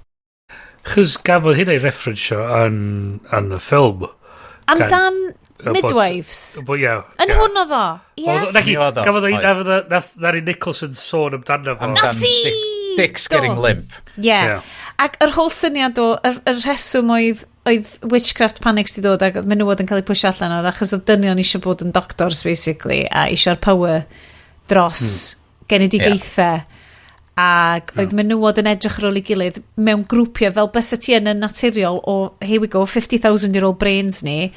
D: Chos gafodd hynna ei referensio yn y ffilm.
B: Amdan Midwives.
D: Ie.
B: Yn hwn oedd o?
D: Ie. Nagi, gafodd o, nath Larry Nicholson sôn amdano fo.
C: Amdan Dick's getting limp.
B: Ie. Ac yr whole syniad o, yr rheswm oedd witchcraft panics di dod ac oedd menywod yn cael eu pwysio allan oedd achos oedd dynion eisiau bod yn doctors basically a eisiau'r power dros genedigaethau. Ac oedd menywod yn edrych ar ôl ei gilydd mewn grwpiau fel bysa ti yn naturiol o, here we go, 50,000 year old brains ni,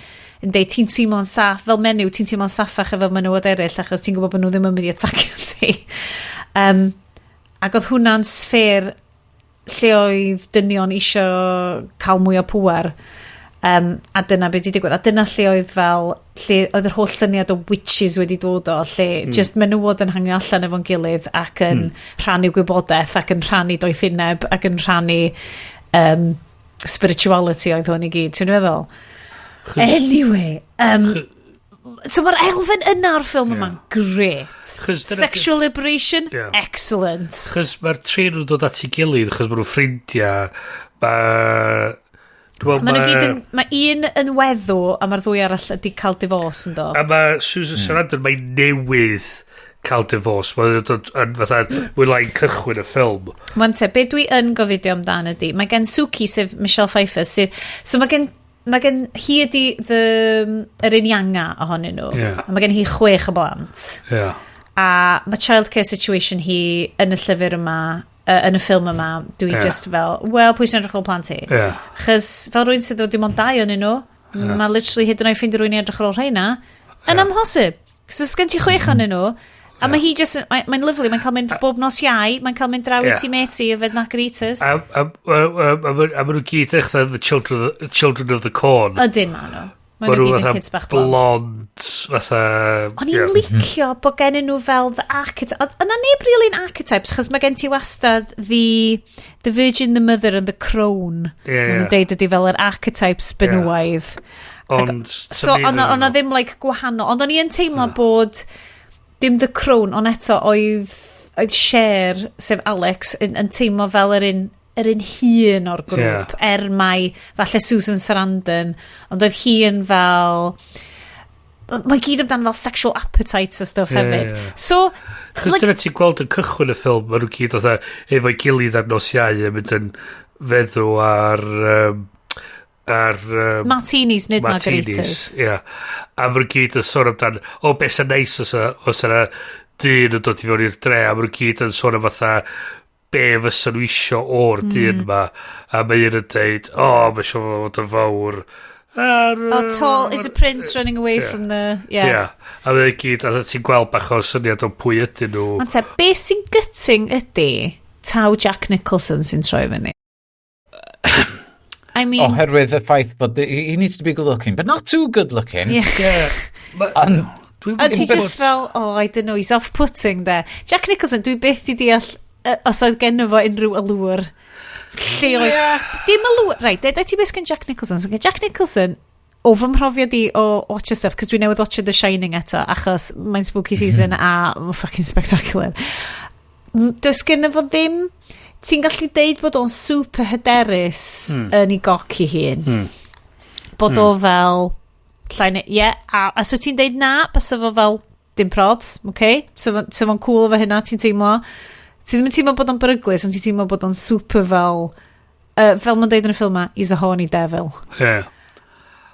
B: yn deud ti'n teimlo'n saff, fel menyw, ti'n teimlo'n saffach efo menywod eraill achos ti'n gwybod bod nhw ddim yn mynd i atacio ti. Ac oedd hwnna'n sffêr lle oedd dynion isio cael mwy o pŵer. A dyna beth di digwydd. A dyna lle oedd fel, lle oedd yr holl syniad o witches wedi dod o, lle just menywod yn hangio allan efo'n gilydd ac yn rhannu gwybodaeth ac yn rhannu doethineb ac yn rhannu spirituality oedd hwn i gyd. Ti'n meddwl? Anyway, so mae'r elfen yna o'r ffilm yma'n great. Sexual liberation, excellent.
D: Chos mae'r tri nhw'n dod at ei gilydd, chos maen nhw'n ffrindiau, mae...
B: Mae un yn weddw a mae'r ddwy arall ydi cael divorce yn do.
D: A mae Susan Sarandon, mae'n newydd cael divorce. Mae'n dod yn fatha, mwy lai'n cychwyn y ffilm.
B: Wan te, be dwi yn gofidio amdan ydi, mae gen Suki, sef Michelle Pfeiffer, sef, so mae gen hi ydi yr un ianga ohonyn nhw.
D: Yeah.
B: A mae gen hi 6 o blant.
D: Yeah.
B: A mae childcare situation hi yn y llyfr yma, yn y ffilm yma, dwi just fel, wel, pwy sy'n edrych ar ôl plant hi?
D: Yeah.
B: Chos fel rhywun sydd o dim ond 2 ohonyn nhw, mae literally hyd yn oed ffeindio rhywun i edrych ar ôl rheina, yn amhosib. So os gen ti 6 ohonyn nhw, a mae hi just, mae'n lyfli, mae'n cael mynd bob nos Iau, mae'n cael mynd draw i ti mate i yfed margaritas.
D: A maen nhw gyd eich the children of the corn.
B: Ydyn maen nhw. Maen nhw gyd yn kids bach blond.
D: Fatha...
B: O'n i'n licio bod gen nhw fel the archetype. Yna neb really'n archetypes, achos mae gen ti wastad the Virgin, the Mother and the Crone.
D: Yeah,
B: maen nhw'n deud ydi fel yr archetypes benywaidd.
D: Ond...
B: So, o'na ddim like gwahanol. Ond o'n i yn teimlo bod dim the Crone, ond eto oedd Cher, sef Alex, yn teimlo fel yr un hun o'r grŵp, er mai falle Susan Sarandon, ond oedd hi yn fel... Mae gyd amdano fel sexual appetites a stuff hefyd. So...
D: Chos dyna ti'n gweld yn cychwyn y ffilm, maen nhw gyd oedd efo'i gilydd ar nos Iau yn mynd yn feddw ar...
B: Martinis, nid margaritas.
D: Ie. A maen nhw gyd yn sôn amdan, o, beth sy'n neis os yna dyn yn dod i fewn i'r dre, a maen nhw gyd yn sôn am fatha be fysa nhw isio o'r dyn ma. A mae un yn deud, o, mae isio fod yn fawr.
B: Oh, tall is a prince running away from the...
D: Yeah. A mae gyd, a ti'n gweld bach o syniad o pwy ydyn nhw.
B: Ond te, be sy'n gutting ydy taw Jack Nicholson sy'n troi fyny? I mean...
C: Oherwydd y ffaith bod he needs to be good looking, but not too good looking.
B: Yeah. A ti just fel, oh, I don't know, he's off-putting there. Jack Nicholson, dwi byth i deall os oedd genno fo unrhyw allure. Lle oedd... Dim allure... Right, dweud ti beth gen Jack Nicholson. So gen Jack Nicholson, o fy mhrofiad i o watch stuff, cos dwi newydd watch The Shining eto, achos mae'n spooky season a mae'n fucking spectacular. Does genno fo ddim... Ti'n gallu deud bod o'n super hyderus yn ei goc i hun. Bod o fel... Ie, a so ti'n deud na, bysa fo fel dim probs, okay? So fo'n cool efo hynna, ti'n teimlo... Ti ddim yn teimlo bod o'n beryglus, ond ti'n teimlo bod o'n super fel... fel mae'n deud yn y ffilm ma, he's a horny devil.
D: Yeah.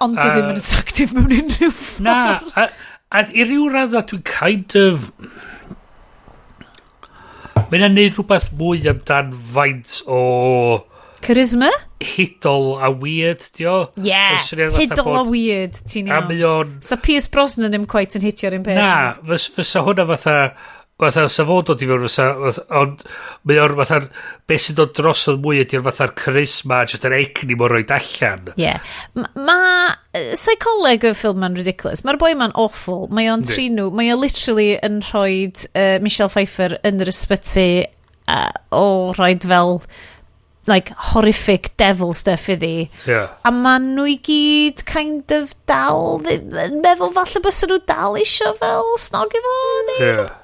B: Ond dwi ddim yn attractive mewn unrhyw ffordd.
D: Na, a i ryw raddau dwi'n kind of... Mae'n neud rhywbeth mwy amdan faint o...
B: Charisma?
D: Hidol a weird, dio.
B: Yeah, hidol a weird, ti'n iawn. So Pierce Brosnan ddim quite yn hitio'r un peth.
D: Na, fysa hwnna fatha... Fatha, fysa fod dod i fewn, fysa, ond mae o'r fatha'r, beth sy'n dod drosodd mwy ydy'r fatha'r charisma, jyst yr egni mor roed allan.
B: Ie. Yeah. Mae psycholeg y ffilm ma'n ridiculous. Mae'r boi ma'n awful. Mae o'n trin nhw, mae o literally yn rhoi Michelle Pfeiffer yn yr ysbyty o rhoid fel like horrific devil stuff iddi.
D: Yeah.
B: A ma nhw i gyd kind of dal, yn meddwl falle bysa nhw dal isio fel snogi fo neu rhywbeth.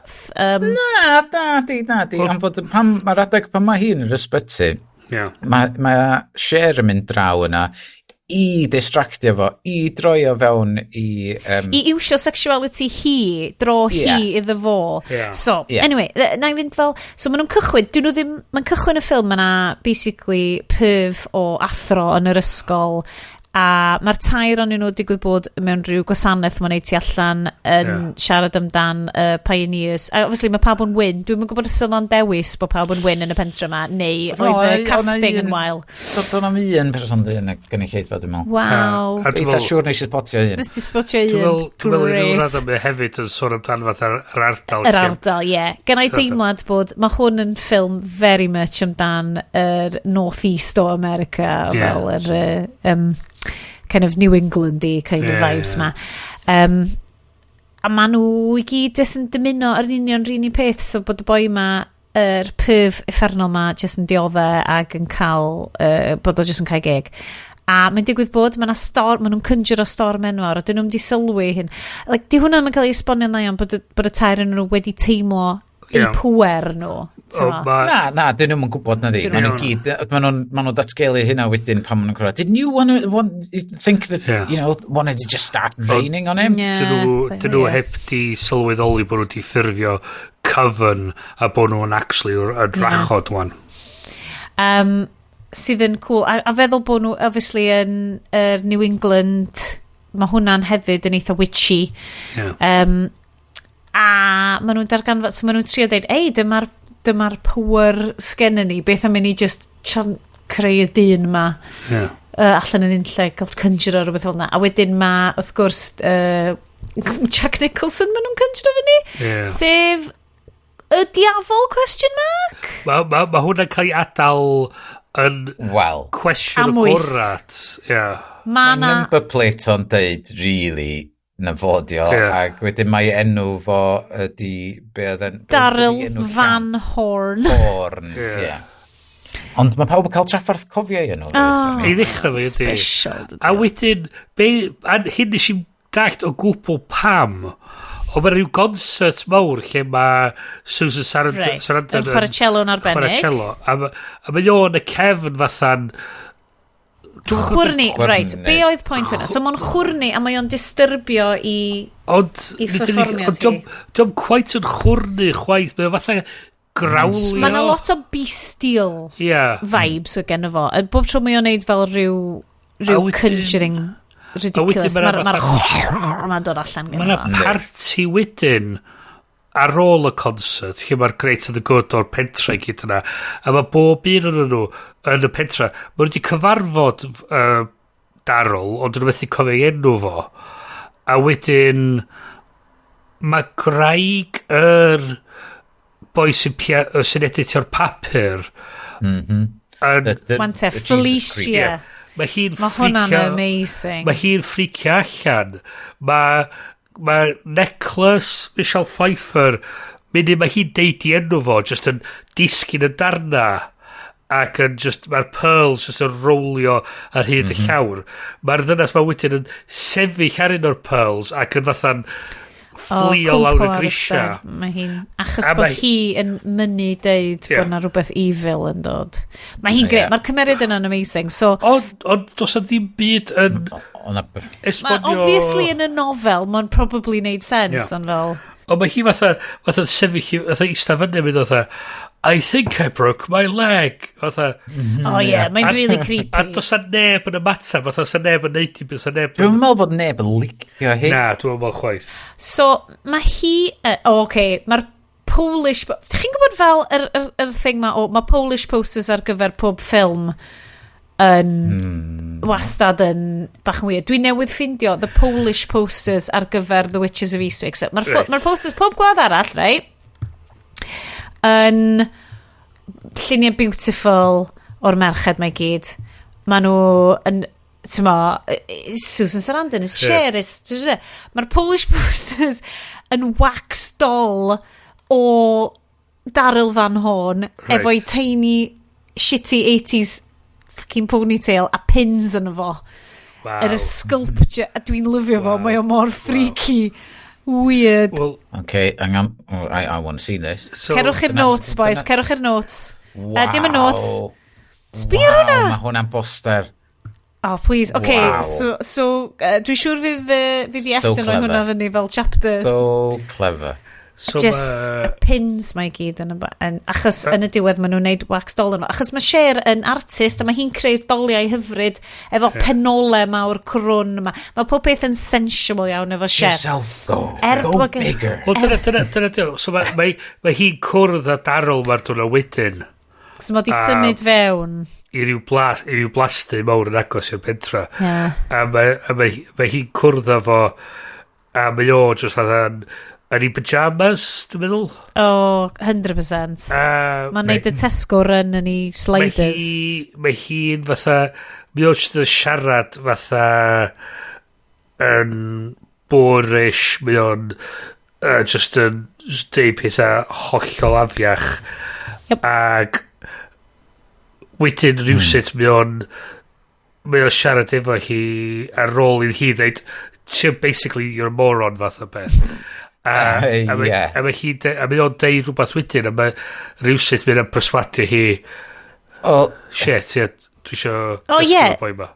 C: Na, di. Ond fod pan, mae'r adeg pan mae hi yn yr ysbyty, mae Cher yn mynd draw yna i distractio fo, i droi o fewn i...
B: I iwsio sexuality hi, dro hi iddo fo. So, anyway, na i fynd fel... So, maen nhw'n cychwyn, dyn nhw ddim... Mae'n cychwyn y ffilm, mae yna basically perv o athro yn yr ysgol, a mae'r tair onyn nhw digwydd bod mewn rhyw gwasanaeth ma'n neud tu allan yn siarad amdan pioneers. A obviously mae pawb yn wyn. Dwi'm yn gwybod os oedd o'n dewis bod pawb yn wyn yn y pentre yma, neu oedd y casting yn wael.
C: Doedd o'm un person ddu yn y gynulleidfa, dwi'n meddwl.
B: Waw.
C: Dwi'n eitha siŵr nes i spotio un.
B: Nes ti spotio un.
D: Dwi'n meddwl i ryw raddau mae hefyd yn sôn amdan fatha yr ardal.
B: Yr ardal, ie. Yeah. Gen i deimlad bod mae hwn yn ffilm very much amdan yr North East o America, fel yr kind of New England-y kind of vibes ma. A maen nhw i gyd jyst yn dymuno yr union yr un peth, so bod y boi ma, yr perv uffernol ma, jyst yn diodde ac yn cael, bod o jyst yn cael geg. A mae'n digwydd bod, mae 'na storm, maen nhw'n conjure o storm enfawr, a dyn nhw'n di sylwi hyn. Like, di hwnna yn cael ei esbonio'n dda iawn bod y tair yn nhw wedi teimlo eu pwer nhw.
D: O,
C: Na, na, dyn nhw'n gwybod na di.
B: Dyn
C: Maen nhw
D: nhw'm.
C: gyd, maen nhw datgelu hynna wedyn pan maen nhw'n cyrraedd. Didn't you want you think that, wanted to just start raining on him?
B: Yeah,
D: Dyn nhw heb di sylweddoli bod nhw wedi ffurfio coven a bod nhw'n actually yn rachod wan.
B: Sydd yn cool. A feddwl bod nhw, obviously, yn New England, mae hwnna'n hefyd yn eitha witchy. A maen nhw'n darganfod, so maen nhw'n trio deud, ei, dyma power sgennyn ni, beth am i ni just creu y dyn ma allan yn unlle, gael conjure o rhywbeth fel yna. A wedyn ma, wrth gwrs, Jack Nicholson maen nhw'n conjure fyny, sef y diafol, question mark?
D: Mae ma, ma hwnna'n cael ei adael yn
C: Wel,
D: cwestiwn
B: Amwys.
D: agored. Yeah.
B: Ma
C: mae
B: na...
C: number plate o'n deud, really, na fod o, ac wedyn mae enw fo ydi, be oedd yn... be oedd
B: Daryl
C: enw llawn?
B: Van Horn.
C: Horn, ie. Ond mae pawb yn cael trafferth cofio ei enw.
B: Oh.
D: I ddechrau fe ydy.
B: Special.
D: A wedyn, a hyn nes i'n dallt o gwbl pam, ond mae rhyw concert mawr lle mae Susan Sarandon, Sarandon
B: yn chwarae cello yn arbennig.
D: Chwarae cello. A mae o yn y cefn fatha'n...
B: Chwrni,
C: Chwrni.
B: right, be oedd pwynt hwnna? So mae'n chwrni a mae o'n disturbio i...
D: Ond...
B: I
D: nid yn unig-
B: pherfformiad
D: Ond dio'm quite yn chwrnu chwaith. Mae o fatha grawlio.
B: Mae yna lot o bestial vibes o genno fo. A bob tro mae o'n neud fel rhyw conjuring ridiculous.
D: A wedyn
B: Mae'r
D: ma' 'na
B: ma'n dod allan
D: Mae
B: genno
D: yna
B: fo.
D: parti wedyn ar ôl y concert lle mae'r Great and the Good o'r pentre i gyd yna, a mae bob un o'n nhw yn y pentre, mae nhw wedi cyfarfod Daryl, ond dyn nhw methu cofio ei enw fo, a wedyn mae graig yr boi sy'n sy'n editio'r papur yn
B: Wan te,
C: The Jesus
B: Felicia.
D: Mae hi'n
B: Mae hwnna'n
D: ffricio-
B: amazing.
D: Mae hi'n ffricio allan. Mae necklace Michelle Pfeiffer, munud mae hi'n deud i enw fo, just yn disgyn y darna ac yn just, mae'r pearls just yn rolio ar hyd y llawr. Mae'r ddynas mae wedyn yn sefyll ar un o'r pearls ac yn fatha'n fflio
B: O,
D: lawr y
B: cwmpo ar y
D: grisia.
B: step. Mae hi'n... Achos
D: A
B: bod
D: mae-
B: hi yn mynnu deud bod na rhywbeth evil yn dod. Mae hi'n grêt.
C: Ie.
B: Mae'r cymeriad yna'n amazing. So,
D: Ond does 'na ddim byd yn
C: Ond
B: mae
D: esbonio...
B: obviously yn y nofel, mae'n probably neud sense, ond fel...
D: Ond mae hi fatha sefyll, fatha eista fyny mynd fatha, "I think I broke my leg." Fatha,
B: Oh yeah, mae'n really creepy.
D: A does 'na neb yn ymateb, fatha sa neb yn neud i beth, sa neb
C: Dwi'n meddwl bod neb yn licio hi.
D: Na, dwi'n meddwl chwaith.
B: So, mae hi... Oh, okay, mae'r Polish... Chi'n gwybod fel yr thing ma o... Mae Polish posters ar gyfer pob ffilm yn wastad yn bach yn weird. Dwi newydd ffindio the Polish posters ar gyfer The Witches of Eastwick. So, mae'r ma posters pob gwlad arall, right? Yn lluniau beautiful o'r merched mae gyd. Maen nhw yn ti'n mo, Susan Sarandon is Cher is... Mae'r Polish posters yn wax doll o Daryl Van Horn efo'i tiny shitty 80s fucking ponytail a pins yn fo.
D: Wow.
B: Yr y sculpture, a dwi'n lyfio fo, mae o mor freaky, weird.
D: Well,
C: Okay, hang on. Oh, I want to see this.
D: so,
B: Cerwch i'r notes, boys, cerwch i'r notes.
C: Wow.
B: Dim y notes. Sbia ar hwnna!
C: Mae hwnna'n poster.
B: Oh, please. Okay,
C: Wow.
B: So dwi'n siŵr fydd i
C: So
B: Estyn rhoi hwnna
C: clever.
B: fyny fel chapter.
C: So clever.
D: So
B: Just y pins mae i gyd yn, achos yn y diwedd maen nhw'n neud wax doll yno. Achos mae Cher yn artist a mae hi'n creu doliau hyfryd efo penolau mawr crwn yma. Mae pob peth yn sensual iawn efo Cher.
C: Yourself go.
B: Er
C: Go
B: bod gen-
C: bigger.
D: Wel, dyna, so mae hi'n cwrdd â Daryl mae'r diwrnod wedyn
B: So mae di symud fewn.
D: i ryw blasty mawr yn agos i'r pentra.
B: Yeah.
D: A mae hi'n cwrdd â fo, a mae o just fatha yn ei pyjamas, dwi'n meddwl.
B: Oh, 100%.
D: A
B: Mae'n neud y Tesco run yn ei
D: mae
B: sliders.
D: Mae hi'n fatha, mae o just yn siarad fatha yn boorish, mae o'n just yn just deud pethau hollol afiach. Ag wedyn rhywsut mae o'n siarad efo hi ar ôl i hi dweud, "Ti'n basically, you're a moron," fath o beth. A mae o'n deud rhywbeth wedyn, a mae rhywsut mae'n perswadio hi,
C: Well,
D: "Shit, ie, dwi isio
B: Oh,
D: cysgu
B: ie.
D: efo boi ma."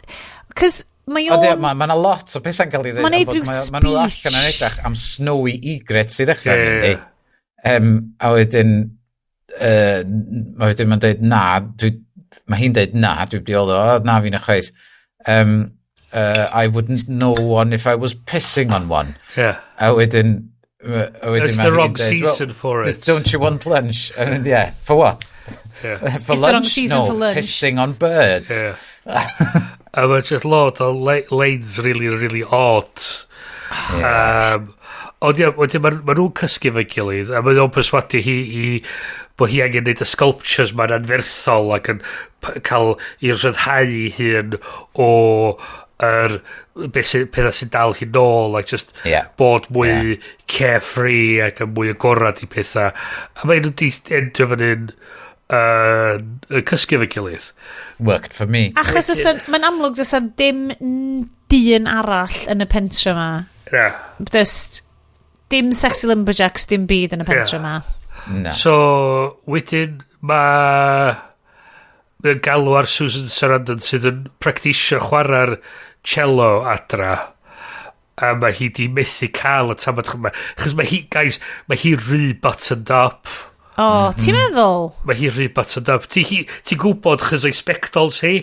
B: Cos mae
C: Ond ie,
B: o'n...
C: mae ma 'na lot o pethau'n cael ei ddweud.
B: Ma'n
C: am
B: neud
C: bod
B: rhyw
C: Ma nhw
B: speech.
C: allan yn edrych am snowy egrets i ddechrau.
D: Ie,
C: yndi?
D: ie.
C: A wedyn, ma wedyn mae'n dweud, na, mae hi'n dweud, na, dwi'n di o, na fi'n ychwaith. I wouldn't know one if I was pissing on one. A wedyn
D: It's
C: ma'
D: the
C: hi'n
D: wrong
C: deud,
D: season
C: "Well,
D: for it."
C: Don't you want lunch? And yeah, for what?
D: Yeah.
C: For
B: It's the wrong
C: lunch?
B: season
C: No,
B: for lunch.
C: pissing on birds.
D: Yeah. A mae just lot o lines really, really odd. Ond ie, wedyn ma nhw'n cysgu efo'i gilydd, a mae nhw'n perswadio hi i bod hi angen neud y sculptures ma'n anferthol ac yn cael i rhyddhau ei hun o yr beth sy'n pethau sy'n dal hi nôl ac just bod mwy carefree ac yn mwy agorad i pethau. A mae nhw di endio fan hyn yn cysgu efo'i gilydd.
C: Worked for me.
B: Achos mae'n amlwg does 'na dim dyn arall yn y pentre yma. Just dim sexy lumberjacks, dim byd yn y pentre yma.
C: No.
D: So, wedyn mae'n galw ar Susan Sarandon sydd yn practisio chwarae'r cello adra. A mae hi di methu cael y tamad yma. Chos mae hi, guys, mae hi rhy buttoned up.
B: O, oh, ti'n meddwl?
D: Mae hi rhy buttoned up. Ti gwybod chos o'i sbectols hi?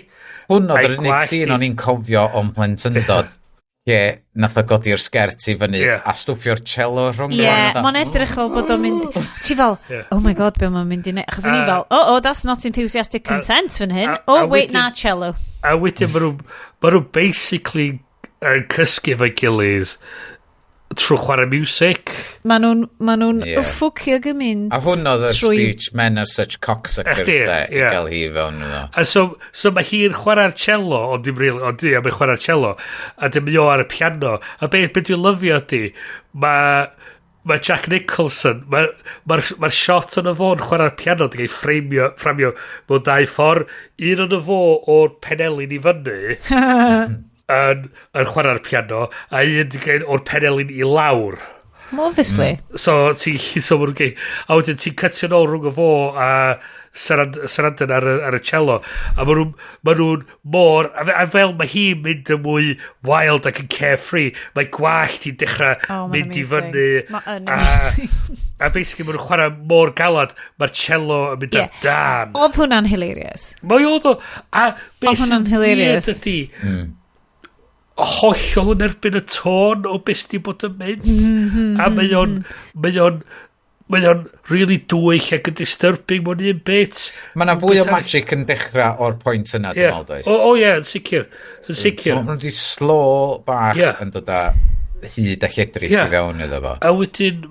C: Hwn oedd
D: A'i
C: yr unig
D: gwallt
C: scene
D: hi.
C: o'n i'n cofio o'n plentyndod. Lle nath o godi'r sgert i fyny a stwffio'r cello rhwng
B: Ie, yeah, mae'n edrych fel bod o'n mynd... Ti fel, "Oh my God, be mae'n mynd i neud?" Achos o'n i fel, Oh, that's not enthusiastic consent fan hyn. Oh, wait, na, cello."
D: A wedyn ma nhw basically yn cysgu efo'i gilydd trwy chwarae music.
B: Mae nhw'n ffwcio gymaint.
C: A hwn oedd y speech, "Men are such cocksuckers,"
D: Ydi,
C: de, i
D: ie.
C: gael hi fewn iddo.
D: A so mae hi'n chwarae'r cello, ond dim really, ond ie, mae'n chwarae'r cello, a dim o ar y piano. A be dwi'n lyfio ydi, mae Jack Nicholson, mae'r ma shot yn y fo'n chwarae'r piano di gael fframio mewn dau ffordd. Un yn y fo o'r penelin i fyny yn chwarae'r piano, a un di gael o'r penelin i lawr.
B: Well, obviously.
D: So ma' nhw'n gei, a wedyn ti'n cytio nôl rhwng y fo a Sarandon ar y cello. A ma nhw'n mor, a fel mae hi'n mynd yn mwy wild ac yn carefree, mae gwallt hi'n dechrau
B: Oh, mae'n
D: mynd i
B: amazing.
D: fyny.
B: Mae'n amazing.
D: A basically ma nhw'n chwarae mor galad, mae'r cello yn mynd
B: Ie.
D: ar dan.
B: Oedd hwnna'n hilarious.
D: Mae oedd o, a beth
B: Oedd hwnna'n
D: sy'n
B: hilarious.
D: weird ydi, hollol yn erbyn y tôn o beth sydd wedi bod yn mynd. A mae o'n really dwyll ac yn disturbing mewn un bit.
C: Mae yna fwy o magic yn dechrau o'r pwynt yna, dwi'n meddwl, does?
D: O ie, yn sicr. Yn sicr.
C: So, maen nhw wedi slow bach yn dod â hyd a lledrith i fewn iddo fo.
D: A wedyn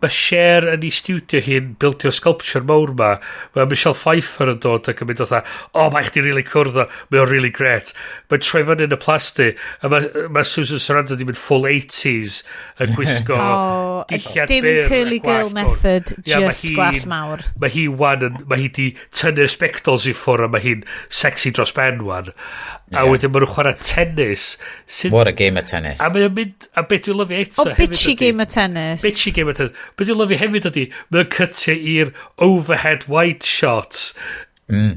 D: mae Cher yn ei studio hi'n bildio sculpture mawr ma. Mae Michelle Pfeiffer yn dod ac yn mynd fatha, "Oh, mae chdi really cwrdd o, mae o'n really great." Mae'n troi fyny yn y plasty, a mae Susan Sarandon di mynd full 80s yn gwisgo
B: Oh,
D: dillad
B: dim
D: byr a
B: curly girl
D: gwallt mawr.
B: method,
D: Ie, ma'
B: just gwallt mawr.
D: Mae hi wan yn, mae hi di tynnu'r spectols i ffwrdd a mae hi'n sexy dros ben wan. A wedyn maen nhw'n chwarae tennis. Sydd,
C: What a game of tennis.
D: A mae o'n mynd, a beth dwi'n lyfio eto
B: O,
D: hefyd
B: bitchy game of tennis.
D: Bitchy game of tennis. Beth dwi'n lyfio hefyd ydi, mae'n cytio i'r overhead wide shots.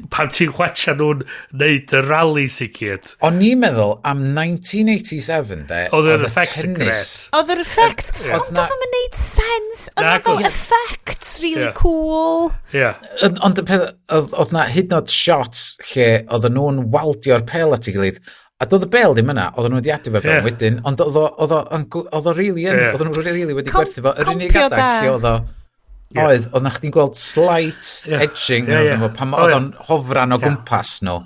D: Pan ti'n chwatcha nhw'n neud y rallies i gyd.
C: O'n i'n meddwl am 1987, de,
D: Oedd yr effects yn
C: tennis-
D: gret.
B: Oedd yr effects,
C: Oedd
B: ond
C: na-
B: oedd o'n neud sens. Oedd
D: Nag
B: o fel
D: oedd.
B: effects really
D: Ie.
B: cool.
D: Ie.
C: Ond y peth, oedd na hyd yn oed shots lle oedden nhw'n waldio'r pel at ei gilydd, a doedd y bel ddim yna, oedden nhw wedi adio fe fewn
D: Ie.
C: wedyn, ond oedd o really yn,
D: Ie.
C: oedden nhw really wedi gwerthu fo, yr unig
B: compio
C: adag
B: da.
C: lle oedd o, oedd na chdi'n gweld slight edging
D: Ie,
C: yeah,
D: ie.
C: fo, pan
D: O,
C: oedd
D: ie.
C: o'n hofran o gwmpas nhw.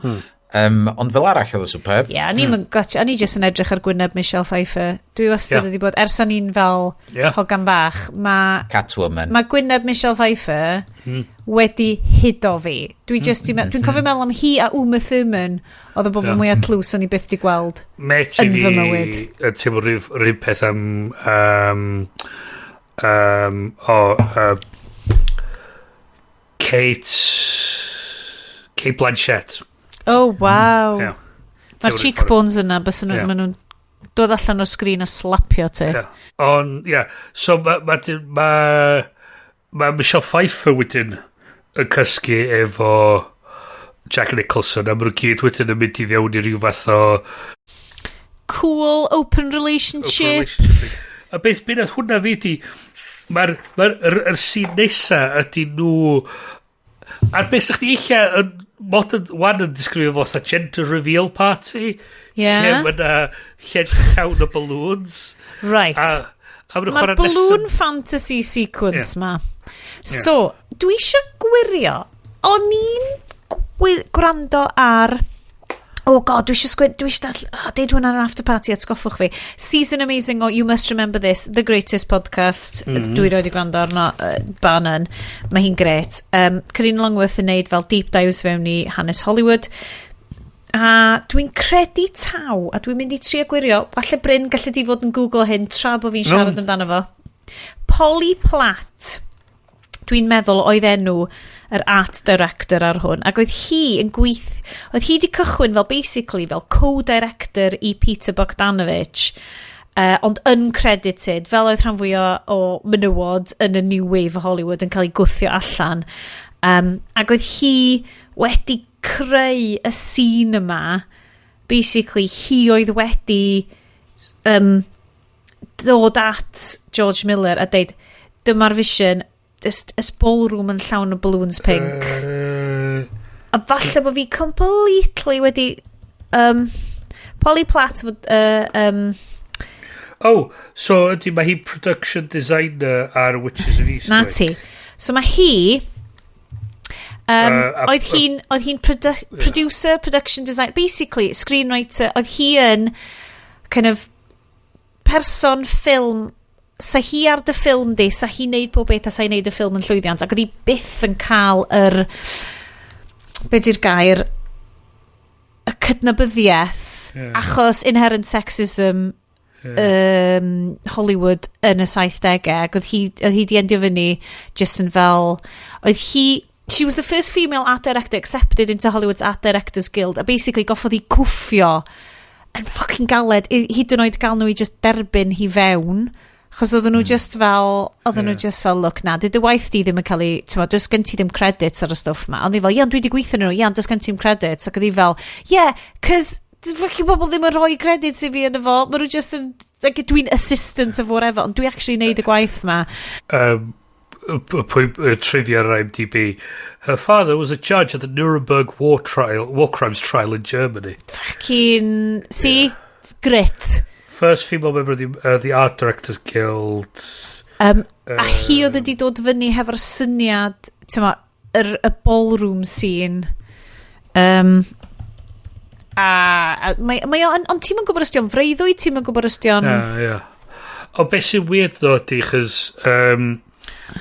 C: Ond fel arall oedd o superb.
B: Ie, yeah, o'n i'm yn gotcha, o'n i jyst yn edrych ar gwyneb Michelle Pfeiffer. Dwi wastad wedi bod, ers o'n i'n fel
D: Ie.
B: hogan bach, mae
C: Catwoman.
B: ma gwyneb Michelle Pfeiffer wedi hudo fi. Dwi just i dwi'n cofio meddwl am hi a Uma Thurman oedd y bobl
D: Ie.
B: mwyaf tlws o'n i byth di gweld.
D: Met
B: Yn
D: i
B: fy
D: fi
B: mywyd.
D: yn teimlo rhyw peth am Kate Blanchett.
B: Oh, waw.
D: Ie.
B: Mae'r
D: Teimlo rhyw
B: cheekbones yna, bys nhw,
D: Ie.
B: ma nhw'n dod allan o'r sgrin a slapio ti.
D: Ie. Ond, ie. So, mae ma, ma, ma Michelle Pfeiffer wedyn yn cysgu efo Jack Nicholson a maen nhw gyd wedyn yn mynd i fewn i ryw fath o
B: Cool, open relationship.
D: open relationship. A beth bynnag hwnna fi di, mae'r ma yr, yr scene nesa ydy nhw. A'r beth sa'ch chi eich yn modern one yn disgrifio fatha gender reveal party.
B: Ie.
D: Lle mae yna lle llawn o balloons.
B: Right.
D: A maen nhw'n
B: Mae'r
D: chwarae
B: balloon
D: nesa.
B: fantasy sequence
D: Ie.
B: ma. So, dwi eisiau gwirio. O'n i'n gwrando ar. Oh God, dwi eisiau sgwen. Dwi eisiau oh, deud hwnna ar after party, atgoffwch fi. Season Amazing o You Must Remember This, The Greatest Podcast. Dwi roed i gwrando arno, bar none. Mae hi'n gret. Corinne Longworth yn neud fel deep dives fewn i hanes Hollywood. A dwi'n credu taw, a dwi'n mynd i trio gwirio, falle Bryn gallu di fod yn Google hyn tra bod fi'n siarad amdano fo. Polly Platt, dwi'n meddwl oedd enw yr art director ar hwn, ac oedd hi yn oedd hi di cychwyn fel basically fel co-director i Peter Bogdanovich, ond uncredited, fel oedd rhan fwyaf o menywod yn y New Wave o Hollywood yn cael ei gwthio allan. Ac oedd hi wedi creu y scene yma, basically hi oedd wedi dod at George Miller a deud, "Dyma'r vision, this ballroom yn llawn o balloons pink." A falle bod fi completely wedi Polly Platt fod,
D: Oh, so ydy, mae hi production designer ar Witches of Eastwick.
B: Na ti. So mae hi oedd hi'n producer, production design, basically screenwriter, oedd hi yn kind of person ffilm, sa hi ar dy ffilm di, sa hi'n neud pob beth a sa hi'n neud y ffilm yn llwyddiant, ac oedd hi byth yn cael yr, be di'r gair, y cydnabyddiaeth, achos inherent sexism Hollywood yn y 70au, ac oedd hi di endio fyny just yn fel, oedd hi, she was the first female art director accepted into Hollywood's Art Directors Guild, a basically goffodd hi cwffio yn fucking galed, hyd yn oed gael nhw i just derbyn hi fewn, achos oedden nhw just fel, oedden nhw just fel, "Look, na, dyd y waith di ddim yn cael ei, ti'n does gen ti ddim credits ar y stwff ma." Ond hi fel, "Ie, ond dwi wedi gweithio nhw, ie, ond does gen ti ddim credits." Ac oedd hi fel, "Yeah, cos fucking bobl ddim yn rhoi credits i fi yn efo, maen nhw just yn, like, dwi'n assistant of whatever, ond dwi actually neud y gwaith ma."
D: Pwy trivia ar IMDb. Her father was a judge at the Nuremberg war crimes trial in Germany.
B: Fucking, see? Grit.
D: First female member of the Art Directors Guild.
B: A hi oedd wedi dod fyny hefo'r syniad, ti'n ma, y ballroom scene. A mae ond ti'n yn gwybod os di o'n freuddwyd, ti'n yn gwybod os di o'n.
D: Yeah. O, beth sy'n weird though, ydy, chos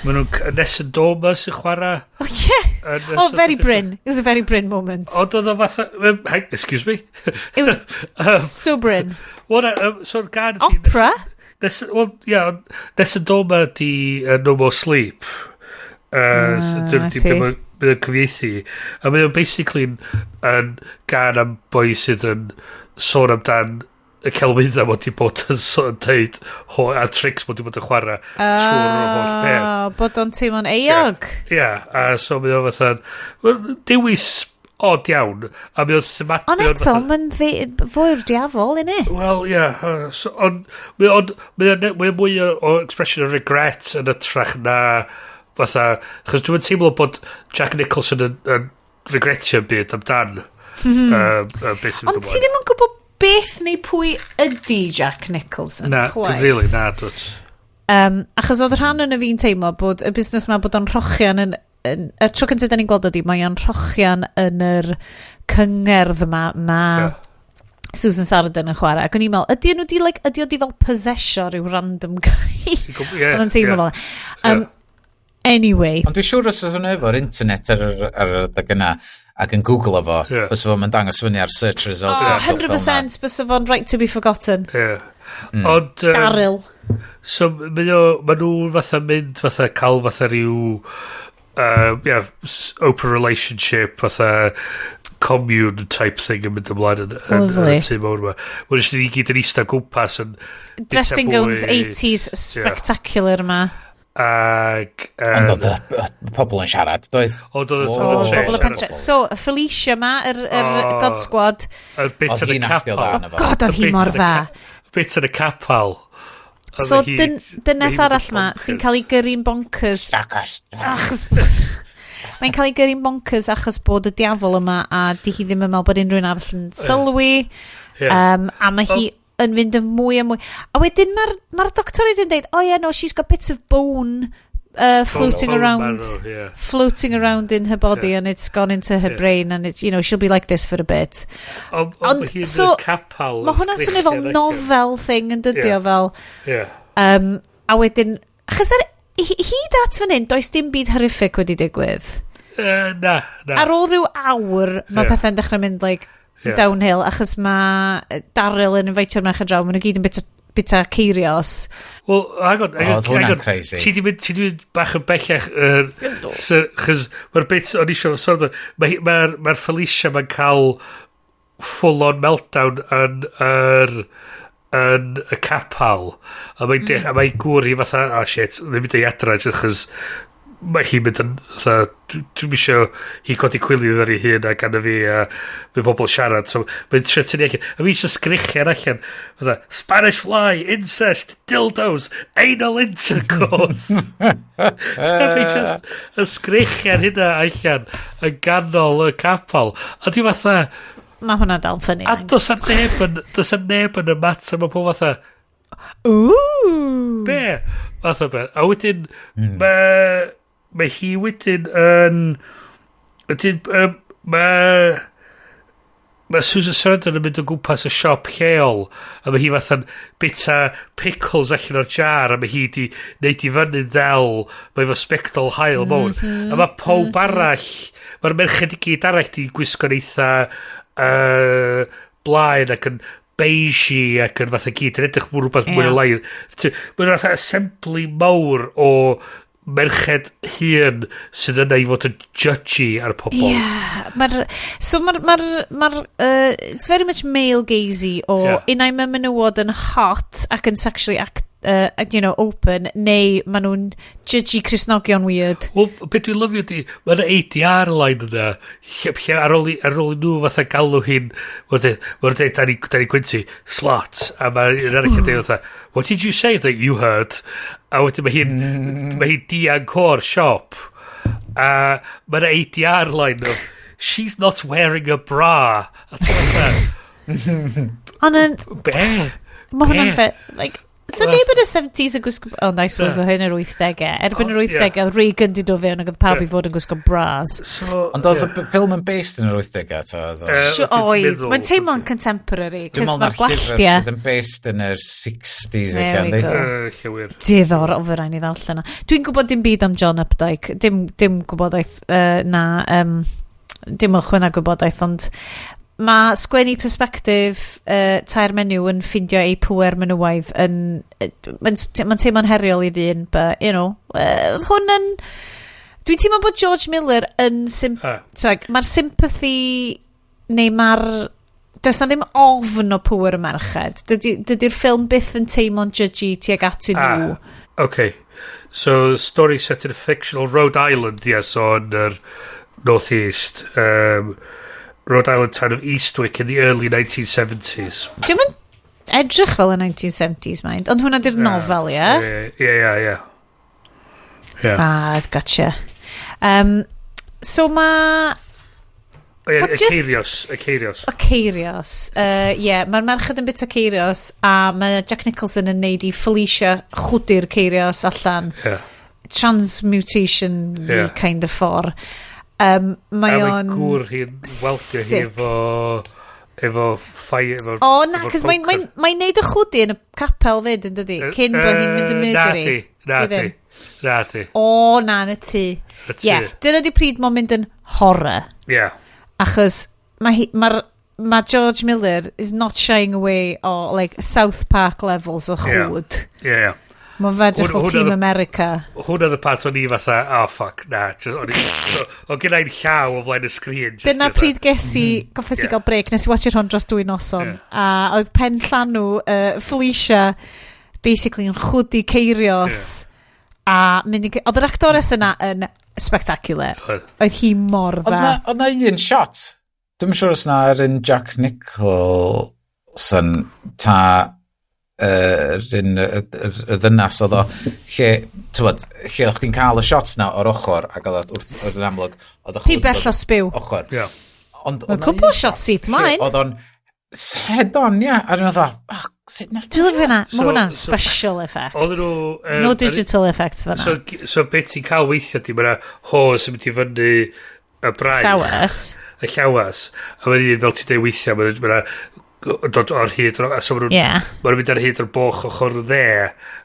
D: maen nhw'n Nessun Dorma sy'n chwarae.
B: Oh, yeah.
D: Yn
B: Oh,
D: ystod
B: very
D: y peth.
B: Bryn. It was a very Bryn moment.
D: Ond oedd o fatha... Hey, excuse me.
B: It was so Bryn.
D: Well, so'r gan ydi
B: Opera?
D: Well, yeah, ond Nessun Dorma di No More Sleep.
B: Ah, I
D: Dyna di
B: see.
D: be mae'n cyfieithu. A mae o'n basically yn gan am boi sydd yn sôn amdan y celwydda mod i bod yn so, deud a tricks mod i bod yn chwarae trwy'r holl peth.
B: Bod o'n teimlo'n euog.
D: Ie, yeah, a so mae o fatha, well, dewis od iawn, a mae o'n thema.
B: Ond eto, mae'n fwy'r diafol, innit?
D: Wel, ie. Yeah, so, ond mae o'n mae o'n mwy o expression of regret yn ytrach na fatha. Chos dwi'n teimlo bod Jack Nicholson yn regretio byd amdan beth sy'n
B: Ond ti ddim yn gwybod beth neu pwy ydy Jack Nicholson,
D: Na,
B: chwaith.
D: Really, na, dwt.
B: Achos oedd rhan yn y fi'n teimlo bod y busnes ma bod o'n rhochian yn y tro cyntaf da ni'n gweld ydi, mae o'n rhochian yn yr cyngerdd yma, ma Susan Sarandon yn chwarae. Ac o'n i'n meddwl, ydy nhw di, like, ydy o di fel possessio rhyw random guy? Oedd o'n teimlo fel. Anyway.
C: Ond dwi'n siŵr os oedd hwnna efo'r internet ar yr adeg yna ac yn Google fo, fysa fo'n dangos fyny ar search results
B: Oh,
C: a stwff fel 'na.
B: 100% bysa fo'n right to be forgotten.
D: Ie. Ond
B: Daryl.
D: So, ma nhw fatha mynd fatha cael fatha rhyw yeah, open relationship, fatha commune type thing yn mynd ymlaen yn
B: Lovely.
D: y tŷ mawr yma. Mae'n jyst ni gyd yn eistedd gwmpas yn bwyta
B: Dressing gowns
D: bwyd.
B: 80s spectacular yma.
D: Ac
C: Ond oedd y pobl yn siarad, doedd?
D: Ond oedd
C: Whoa.
D: oedd y tre
B: Pobl y
D: siarad.
B: pentre. So, Felicia ma, yr
D: Oh.
B: God Squad.
D: Yr bit
C: Oedd
D: yn y
C: hi'n actio
D: capal.
C: dda yna fo.
B: God, oedd
D: Y
B: hi
D: bit
B: mor
D: yn y
B: dda.
D: Bit yn y capal. Oedd
B: So, dynes
D: mae hi'n
B: arall ma,
D: bonkers.
B: sy'n cael ei gyrru'n bonkers.
C: Stacas.
B: Achos mae'n cael ei gyrru'n bonkers achos bod y diafol yma a di hi ddim yn meddwl bod unrhyw un arall yn sylwi. A mae hi yn fynd yn mwy a mwy. A wedyn mae'r ma doctoriaid yn dweud, "Oh yeah, no, she's got bits of bone floating
D: Bone
B: around
D: marrow, yeah.
B: floating around in her body and it's gone into her brain and it's, she'll be like this for a bit."
D: Ond
B: Ond,
D: mae hi'n
B: so,
D: y capal.
B: Mae hwnna'n swnio fel novel thing yn dydi o fel. A wedyn, achos ar, hyd at fan hyn, does dim byd horrific wedi digwydd.
D: Na.
B: Ar ôl rhyw awr, mae pethau'n dechrau mynd like downhill, achos mae Daryl yn invitio'r merched draw, maen nhw gyd yn bita ceirios.
D: Wel, hang on, hang on,
C: Oedd hwnna'n
D: hang on.
C: crazy.
D: Ti di mynd bach yn bellach, chos mae'r bit o'n isio sôn amdano, mae'r Felicia mae'n cael full-on meltdown yn y capal. A mae'n gŵr hi fatha, "Oh shit, ddim mynd i adra," jyst chos mae hi'n mynd yn fatha, "Dwi'm isio hi codi cwilydd ar ei hun a gan y fi a mae pobl siarad," so mae'n trio tynnu allan a mae'n eisiau sgrichian allan fatha, "Spanish fly, incest, dildos, anal intercourse," a mae'n just y sgrichian hynna allan yn ganol y capal a dwi fatha
B: Mae hwnna dal funny.
D: A does a neb yn ymateb, mae pobl fatha,
B: Ooh.
D: "Be?" Fatha beth. A wedyn, mae hi wedyn yn... Wedyn, mae Susan Sarandon yn mynd o gwmpas y siop lleol a mae hi fatha'n bita pickles allan o'r jar a mae hi di neud i fyny ddel, mae efo sbectol haul mawr a mae pob arall, mae'r merched i gyd arall di gwisgo'n eitha blaen ac yn beige ac yn fatha gyd yn edrych mwy rhywbeth mwy o lai. Mae'n fatha assembly mawr o merched hŷn sydd yna i fod yn judgy ar pobl.
B: Yeah, so mae'r it's very much male gazy o unai mae menywod yn hot ac yn sexually act, open, neu maen nhw'n judgy Cristnogion weird.
D: Wel, beth dwi'n lyfio di, mae'r ADR line yna, lle ar ôl i nhw fatha galw hi'n, mae'n dweud, da ni Quincy, "Slut," a mae'n un arall yn dweud fatha, "What did you say that you heard?" A wedyn mae hi'n dianc o'r siop, a mae'r ADR line of, "She's not wearing a bra." A ti'n fatha,
B: Ond yn,
D: "Be?"
B: mae hwnna'n
D: Be?
B: fe, like, so neb yn y 70s yn gwisgo, oh, I suppose o hyn yr 80au. Erbyn yr 80au, oedd Reagan di dod fewn ac oedd pawb i fod yn gwisgo bras.
D: So,
C: Ond oedd y ffilm yn based yn yr 80au, ta? Oedd o?
D: Dwi'n
B: Oedd.
D: meddwl.
B: Mae'n teimlo'n contemporary,
C: Dwi'n
B: cos
C: meddwl
B: mae'r
C: na'r llyfr
B: gwalltiau.
C: sydd yn based yn yr 60s
B: There
C: eich
B: we
C: yndi?
B: go.
D: Llawer.
B: Diddorol, fe rhaid ni ddarllen o. Dwi'n gwybod dim byd am John Updike. Dim gwybodaeth na, dim ymchwil na gwybodaeth, ond mae sgwennu perspective tair menyw yn ffindio eu pwer menywaidd yn... Mae'n ma teimlo'n heriol i ddyn, but, hwn yn... Dwi'n teimlo bod George Miller yn...
D: Ah.
B: Mae'r sympathy neu mae'r Does na ddim ofn o pŵer y merched. Dydy'r dydy ffilm byth yn teimlo'n judgy tuag atyn nhw.
D: Ah, okay. So, story set in a fictional Rhode Island, yes, on yr northeast. Rhode Island town of Eastwick in the early 1970s.
B: Dwi'n yn edrych fel y 1970s, mind. Ond hwnna di'r nofel, ie?
D: Ie. Yeah.
B: Ah, gotcha. So mae...
D: Oh, yeah,
B: But
D: y Ceirios, y Ceirios.
B: Y Ceirios. Yeah, mae'r merched yn bit o Ceirios a mae Jack Nicholson yn neud i Felicia chwdi'r Ceirios allan. Transmutation kind of ffordd. Mae
D: A mae
B: o'n
D: gŵr hi'n weldio hi
B: sick.
D: efo fire, efo
B: O na,
D: efo'r
B: cos mae'n
D: poker.
B: mae neud y chwdi yn y capel fyd, yn dydi? Cyn bod hi'n mynd yn murdery.
D: Na
B: Dwi
D: di,
B: ddim.
D: na di.
B: O, na, yn y tŷ.
D: Y tŷ.
B: Ie, yeah, dyna di pryd mae'n mynd yn horror. Achos mae ma George Miller is not shying away o like South Park levels o chwd.
D: Ie, ie.
B: Mae'n fedrych fel
D: Hwn
B: Team
D: oedd y-
B: America.
D: Hwn oedd y part o'n i fatha, oh fuck, na. Just, o'n i, so, o gen i'n llaw o flaen y sgrin. Just
B: Dyna
D: fatha-
B: pryd ges i, goffes i gael break, nes i watchio hwn dros 2 noson. A oedd pen llanw Felicia basically yn chwdi Ceirios. A mynd i... Oedd yr actores yna yn spectacular.
D: Oedd.
B: Oedd hi mor
C: Oedd
B: dda.
C: na un shot. Dwi'm yn siŵr os na yr un Jack Nicholson ta yr un y ddynas oedd o lle, tywod, lle o'ch chdi'n cael y shots na o'r ochr ac oedd o wrth oedd yn amlwg oedd y chwd
B: Pibell o sbiw.
C: ochr. Ond
B: Mae'n
C: oedd na
B: cwpl o
C: un
B: shots
C: shot
B: syth
C: lle
B: mlaen.
C: Oedd o'n head on, ia. A dwi'n meddwl, oh, sut nath
B: Dwi'n lyfio hwnna. Mae hwnna'n special effects.
D: Oedden nhw...
B: No digital effects fan'na.
D: So beth ti'n cael weithio di, mae'na hose yn mynd i fyny y braich.
B: Llawas.
D: Y llawas. A mae'n un, fel ti'n dweud weithio, mae'n ma dod o'r hyd, a so maen nhw'n ma nhw'n mynd ar hyd o'r boch ochr dde,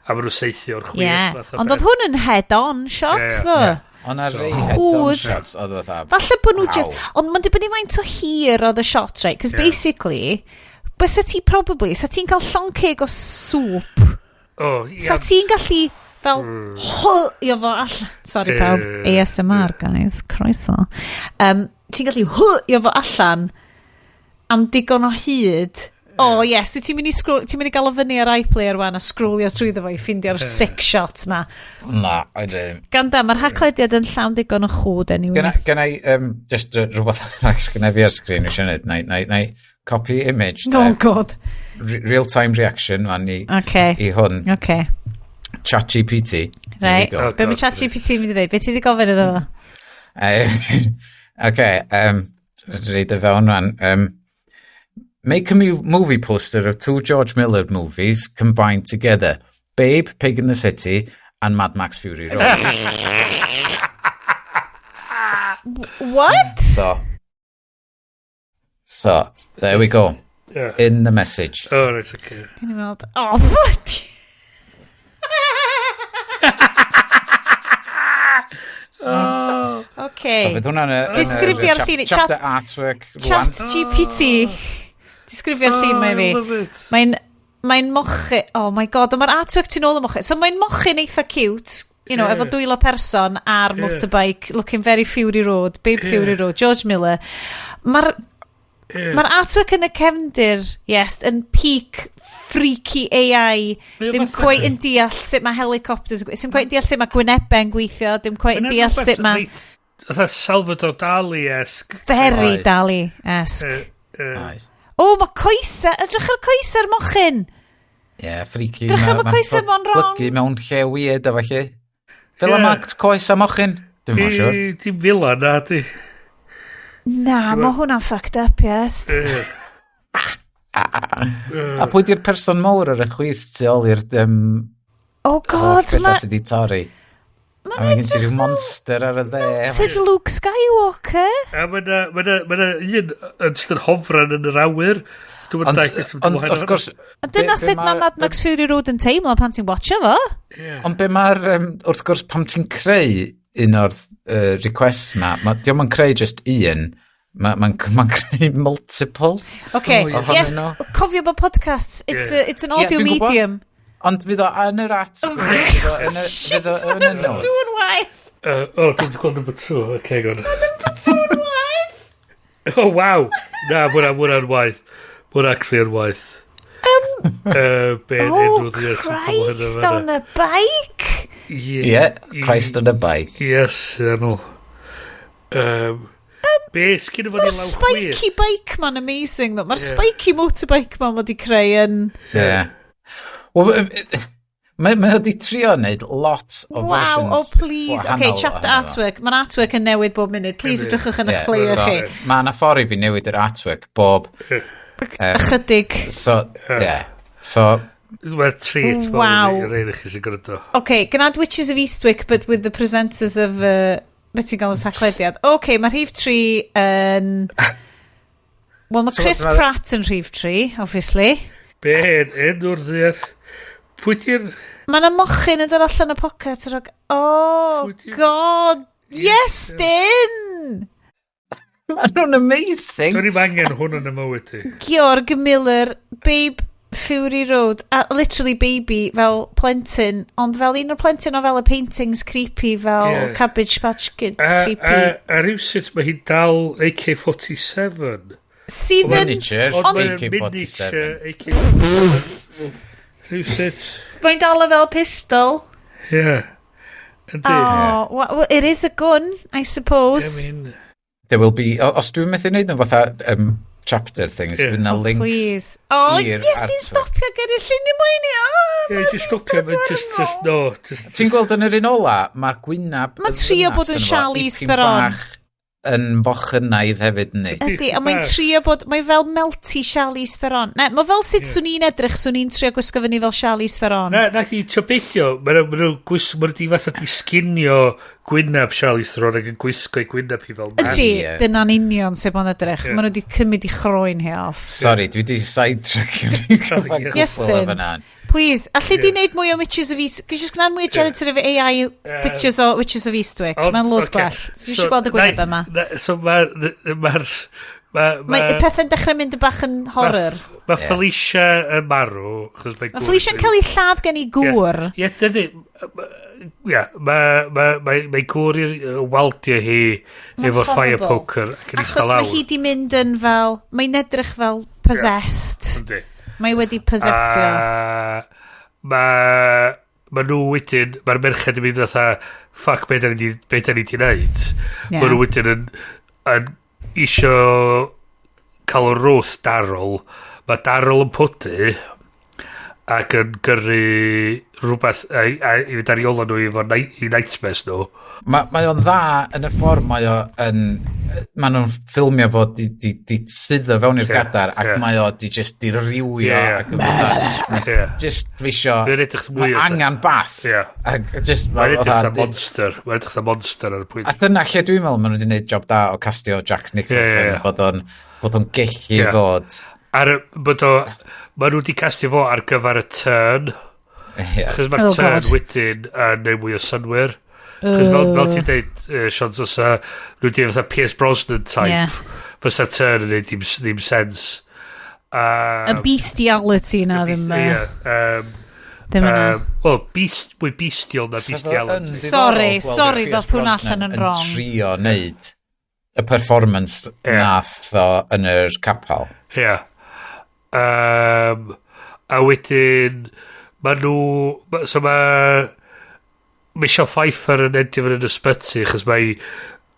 D: a maen nhw'n saethu o'r chwith.
B: Yeah.
D: Fath o
B: Ond oedd
D: beth.
B: hwn yn head-on shot,
D: Ie, ie.
B: ddo.
C: Ie. Ond na rei head-on
B: Chwd.
C: shots oedd fatha...
B: Falle bod nhw
C: Waw.
B: just... Ond mae'n dibynnu faint o hir oedd y shot, right? Cos basically, bysa ti probably... Sa ti'n cael llon ceg o sŵp.
D: O, ia.
B: Sa ti'n gallu fel hwlio fo allan. Sorry pawb. ASMR, guys. Croeso. Ti'n gallu hwlio fo allan am digon o hyd. Oh yes, wyt ti'n mynd i scroll, ti'n mynd i gael o fyny ar iPlayer wan a scrollio trwyddo fo i ffindi'r sick shot ma.
C: Na, I didn't.
B: Ganda, mae'r haclediad yn llawn digon o chwd anyway.
C: Gynna i, just rhywbeth arall sgynna fi ar sgrin eisiau gwneud. Na i copy image. de.
B: Oh god.
C: Real-time reaction man i, i hwn.
B: Okay.
C: ChatGPT. Here we
B: Right.
C: go.
B: Be mae ChatGPT mynd i ddeud? Be ti wedi gofyn iddo fo?
C: Okay, read y fewn rwan. Make a movie poster of two George Miller movies combined together. Babe, Pig in the City, and Mad Max Fury Road.
B: What?
C: So, there we go.
D: Yeah.
C: In the message.
D: Oh, right, okay.
B: Can i weld? Oh, bloody...
D: Oh.
B: Okay.
C: So, fydd hwnna'n
B: Disgrifio'r llun.
C: Chapter artwork rwan.
B: Chat GPT. Disgrifio'r llun mae
D: I
B: fi.
D: love it.
B: Mae'n mochu... Oh my god, ond mae'r artwork tu nôl y mochu. So mae'n mochu'n eitha cute, you know, efo dwylo person ar motorbike, looking very Fury Road, Babe Fury Road, George Miller. Mae'r Mae'r artwork yn y cefndir, yes, yn peak freaky AI,
D: Mae o
B: ddim
D: fatha-
B: quite yn deall sut mae helicopters, ddim quite yn deall sut mae gwynebau'n gweithio, ddim quite yn
D: Mae'n
B: deall
D: rhywbeth
B: sut mae...
D: Fatha Salvador Dali-esque.
B: Very
C: Oedd.
B: Dali-esque.
C: Nice.
B: O, mae coesau, edrych ar coesau'r mochyn.
C: Yeah, freaky.
B: Drych am y
C: Ma'n
B: coesau fo'n wrong.
C: Plygu mewn lle weird a falle. Fel
D: Ie.
C: yeah. mae coes a mochyn. Dwi'n yeah. siŵr.
D: Dim fila, na, di.
B: Na, mae hwnna'n fucked up, yes.
C: A pwy di'r person mawr ar y chwith tu ôl i'r
B: Oh
C: holl
B: god,
C: bethau
B: mae...
C: sydd wedi torri? A
B: Mae'n
C: mae gen ti
B: edrych
C: rhyw monster ar y dde.
B: Ted Luke Skywalker.
D: A mae na, ma na, ma na un yn just yn hofran yn yr awyr. Dwi'n
C: Ond,
D: mynd beth
C: ond wrth gwrs...
B: A dyna sut mae Mad Max Fury Road yn teimlo pan ti'n watcho fo.
C: Ond be mae'r, wrth gwrs, pam ti'n creu un o'r requests ma, dio'm yn creu just un, mae'n ma creu multiples.
B: Okay,
C: Oh, yes.
B: yes,
C: Ohonyn nhw.
B: cofio bod podcasts, it's,
D: Yeah.
B: it's an
C: Ie,
B: audio
C: dwi'n gwbod.
B: medium.
C: Ond fydd o yn yr at... Fydd o yn y,
B: Shit,
C: fydd o
B: mae
C: yn y
B: number
C: notes.
B: two yn waith.
D: Oh, dwi'n gweld number two. Okay, good.
B: Number two yn waith.
D: Oh, wow. Na, ma hwnna'n waith. Mae'n actually yn waith. Be
B: Oh, Christ on a bike!
C: Yeah, Christ on a bike.
D: Yes, enw. Be sgyn fo ni
B: Mae'r
D: law chwith?
B: spiky bike ma'n amazing, though. Mae'r spiky motorbike ma'n wedi creu yn...
C: Yeah. Wel, mae o di trio wneud lot o
B: Wow,
C: versions
B: oh please. Okay,
C: gwahanol
B: chapter
C: ohono fo.
B: artwork. Mae'r artwork yn newid bob munud. Please edrychwch yn eich
C: Ie,
B: player
C: so,
B: chi.
C: Mae yna ffordd i fi newid yr artwork bob.
B: Ychydig.
C: So, yeah. So,
D: Mae'r treat
B: Wow.
D: mawr i'r un i chi sy'n gwrando.
B: Okay, gynad Witches of Eastwick, but with the presenters of... Beth ti'n gael yn saclediad? Okay, mae rhif 3 yn... Wel, mae
C: So,
B: Chris Pratt yn rhif 3, obviously.
D: Be enw'r ddiar? Pwy di'r...
B: Mae yna mochyn yn dod allan y pocket. Rog... Oh, God! Yes, dyn!
C: Maen nhw'n amazing.
D: Dwi'n i'm angen hwn yn y mywyd i.
B: Georg Miller, Babe Fury Road, a literally baby fel plentyn, ond fel un o'r plentyn o fel y paintings creepy, fel
D: Ie.
B: Cabbage Patch Kids
D: A,
B: creepy.
D: a rhywsut mae hi'n dal AK-47.
B: Sydd yn...
C: Miniature,
D: Ond mae'n
C: AK-47.
D: miniature AK-47. Rhywsut.
B: Mae'n dal o fel pistol.
D: Ie. Yndi.
B: Oh, well, it is a gun, I suppose.
D: I mean...
C: There will be, os dwi'n methu wneud nhw fatha chapter things,
D: Ie.
C: fydd na
B: Oh,
C: links.
B: please. Oh,
C: i'r
B: yes, ti'n
C: artwork.
B: stopio gyrru llun i mwyn i. Oh,
D: Ie, just stopio, mae'n just, no, just...
C: Ti'n gweld yn yr un ola, mae'r gwynab...
B: Ma'n trio bod yn Charlize Theron.
C: Bach yn bochynaidd hefyd, yndi.
B: Ydy, a mae'n trio bod, mae fel melty Charlize Theron. Na, mae fel sut swn i'n edrych, swn i'n trio gwisgo fyny fel Charlize Theron.
D: Na, na chi, tio beidio, mae nhw ma nhw di fatha di sginio gwynab Charlize Theron ac yn gwisgo i gwynab hi fel mask.
B: Ydy,
C: Ie.
B: dyna'n union sut mae'n edrych.
D: Ie.
B: Maen nhw wedi cymryd i chroen hi off.
C: Sorry, dwi di sidetrackio rhyw
D: Yes,
B: Iestyn.
C: fyna.
B: Please, allu di wneud mwy o Witches of East... Gwyd jyst gwneud mwy o generative AI pictures o Witches of Eastwick.
D: Ond,
B: Mae'n loads
D: ocê.
B: gwell. So, eisiau gweld y gwyneb yma.
D: So mae'r... Mae'r...
B: Mae pethau'n dechrau mynd yn bach yn horror.
D: Mae Felicia yn marw. achos mae
B: Mae
D: gŵr
B: Felicia'n cael ei lladd gen i gŵr.
D: Ie, dydy... Ie, mae gŵr i'r waldio hi efo'r fire
B: horrible.
D: poker ac yn
B: Achos
D: eistedd
B: mae
D: lawr.
B: hi di mynd yn fel... Mae'n edrych fel possessed.
D: Yndi.
B: Mae wedi possessio.
D: Mae ma nhw wedyn, mae'r merched yn mynd fatha, fuck, be da ni be da ni di wneud.
B: Ie.
D: Mae nhw wedyn yn isio cael o wrth Daryl. Mae Daryl yn pwdu ac yn gyrru rhywbeth a i fynd ar ei ola nhw efo i nightmares nhw.
C: Mae o'n dda yn y ffordd mae o yn... Mae nhw'n ffilmio fo di suddo fewn i'r gadar ac mae o di just di riwio ac yn fatha just fisio
D: Mae'n edrych mwy
C: mae
D: o-
C: angen bath
D: Ie.
C: ac just
D: Mae'n edrych
C: fatha-
D: fatha monster. Mae'n edrych fatha monster ar y pwynt.
C: A dyna lle dwi'n meddwl maen nhw wedi gwneud job da o castio Jack Nicholson
D: Ie, ie, ie.
C: bod o'n gellu
D: Ie.
C: fod
D: Ar y, bod o, ma nhw wedi castio fo ar gyfer y turn.
C: Ie.
D: Chos mae'r
B: Oh,
D: turn
B: God.
D: wedyn yn neud mwy o synwyr. Chos fel ti'n deud, Sean, fysa nhw wedi fatha Pierce Brosnan type,
B: Ie.
D: fysa turn yn neud dim sens.
B: Y bestiality na ddim...
D: Ie.
B: Ddim yna.
D: Wel, beast, mwy bestial na
C: Sa fo yn
D: bestiality.
C: ddiddorol
B: Sorry,
C: gweld
B: sorry,
C: Pierce
B: ddoth hwnna
C: Brosnan
B: allan yn wrong.
C: Yn trio neud y performance
D: Ie.
C: nath o yn yr capel.
D: Ie. A wedyn, ma nhw... So mae Michelle Pfeiffer yn endio fyny yn ysbyty, achos mae...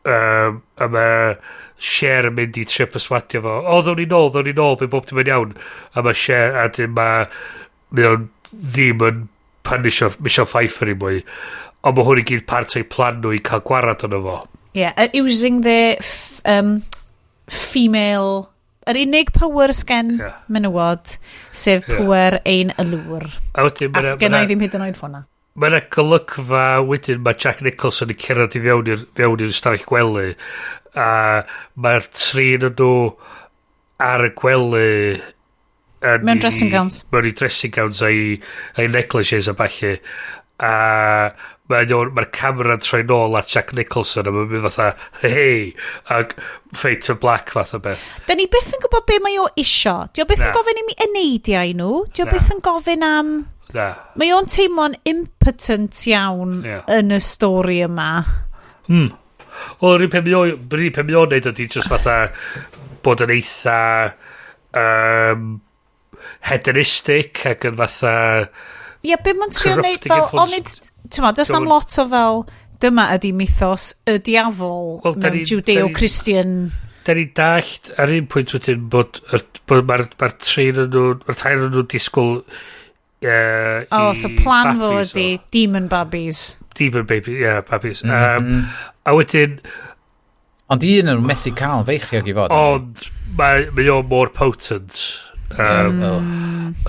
D: A mae Cher yn mynd i trio perswadio fo. O, ddown ni nôl, ddown ni nôl, bydd bob dim yn iawn. A mae Cher, a dyn mae... Mae o'n ddim yn punisho Michelle Pfeiffer i mwy. Ond mae hwn i gyd part o'i plan nhw i cael gwarad ono fo.
B: Yeah, using the female... Yr unig power sgen
D: Ie.
B: menywod, sef
D: Ie.
B: pwer ein allure.
D: A wedyn...
B: A
D: ma' 'na-
B: sgen
D: ma'
B: i
D: 'na-
B: ddim hyd yn oed ffona.
D: Mae yna golygfa wedyn mae Jack Nicholson yn cerdded i fewn i'r stafell gwely a mae'r tri yn nhw ar y gwely yn
B: Mewn dressing gowns.
D: mewn i dressing gowns a'i negligees a ballu a mae'r camera'n troi nôl at Jack Nicholson a mae'n mynd fatha hey ac fade to black fath o beth.
B: Da ni byth yn gwybod be mae o isio. Di o byth
D: Na.
B: yn gofyn i mi eneidiau nhw. Di o
D: Na.
B: byth yn gofyn am...
D: Na.
B: Mae o'n teimlo'n impotent iawn
D: Ie.
B: yn y stori yma.
D: Wel, yr un peth mae o'n neud ydy just fatha bod yn eitha hedonistic ac yn fatha.
B: Ie, yeah, be mae'n trio neud fel, onid, ti'n ma, does am lot o fel, dyma ydi mythos y diafol, well, mewn Judeo-Christian.
D: Da ni'n dallt ar un pwynt wedyn bod mae'r trein yn nhw, mae'r tair yn nhw'n disgwyl
B: Oh, so plan fo ydi demon babies.
D: Demon baby, yeah, babies. A wedyn.
C: Ond un yn nhw methu cael feichiog i fod.
D: Ond mae o mor potent.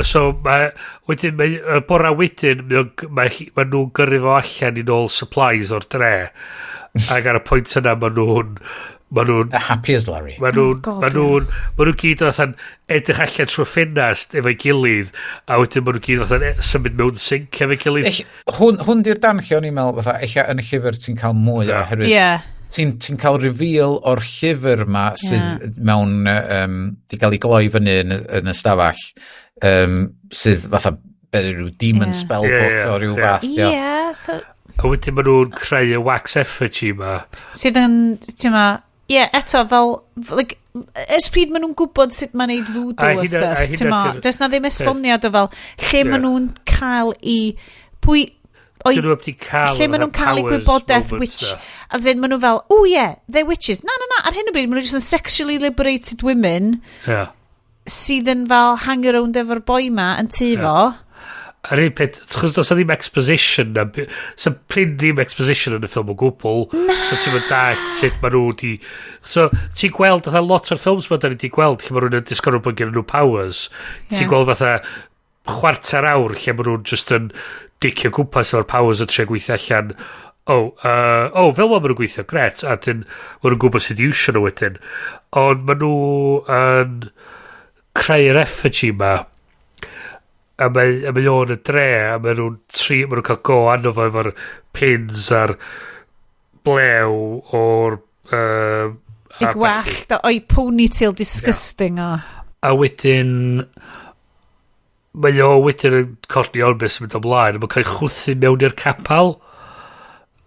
D: So mae, wedyn, mae, y bora wedyn, mae nhw'n gyrru fo allan i nôl supplies o'r dre. Ac ar y pwynt yna, mae nhw'n
C: Happy as Larry.
D: Mae nhw'n oh ma nhw gyd fatha'n edrych allan trwy ffenast efo'i gilydd, a wedyn mae nhw gyd fatha'n symud mewn sync efo'i gilydd.
C: Hwn di'r darn lle o'n i'n meddwl, fatha, eich yn y llyfr ti'n cael mwy oherwydd ti'n cael reveal o'r llyfr ma sydd mewn, di gael ei gloi fyny yn y stafell, sydd fatha be, rhyw demon spell book o ryw fath.
B: Ie, yeah, so.
D: A wedyn maen nhw'n creu y wax effigy ma.
B: Sydd yn, ti'n ma, ie, yeah, eto, fel, like, ers pryd maen nhw'n gwybod sut mae'n neud voodoo a stuff, ti'n ma, does na ddim esboniad o fel, lle maen nhw'n cael i, pwy,
D: oi, cael
B: lle maen nhw'n cael eu gwybodaeth witch, as in maen nhw fel, "Oh yeah, they're witches." Na, na, na, ar hyn o bryd maen nhw just yn sexually liberated women sydd yn fel hang around efo'r boi ma yn tŷ fo.
D: Ar un peth, chos does na ddim exposition na, so prin ddim exposition yn y ffilm o gwbl.
B: Na.
D: So ti'n mynd dallt sut maen nhw di. So ti'n gweld fatha lot o'r ffilms ma da ni di gweld lle maen nhw'n discover bod gen nhw powers. Ti'n gweld fatha chwarter awr lle maen nhw'n just yn dicio gwmpas efo'r powers a trio gweithio allan, oh, fel ma maen nhw'n gweithio, gret, a dyn maen nhw'n gwybod sut i iwsio nhw wedyn. Ond maen nhw yn creu'r effigy ma, a mae o'n y dre, a maen nhw'n cael go arno fo efo'r pins a'r blew o'r
B: I gwallt, o'i ponytail disgusting o.
D: A wedyn mae o wedyn yn codi on beth sy'n mynd ymlaen, a mae'n cael ei chwthu mewn i'r capal.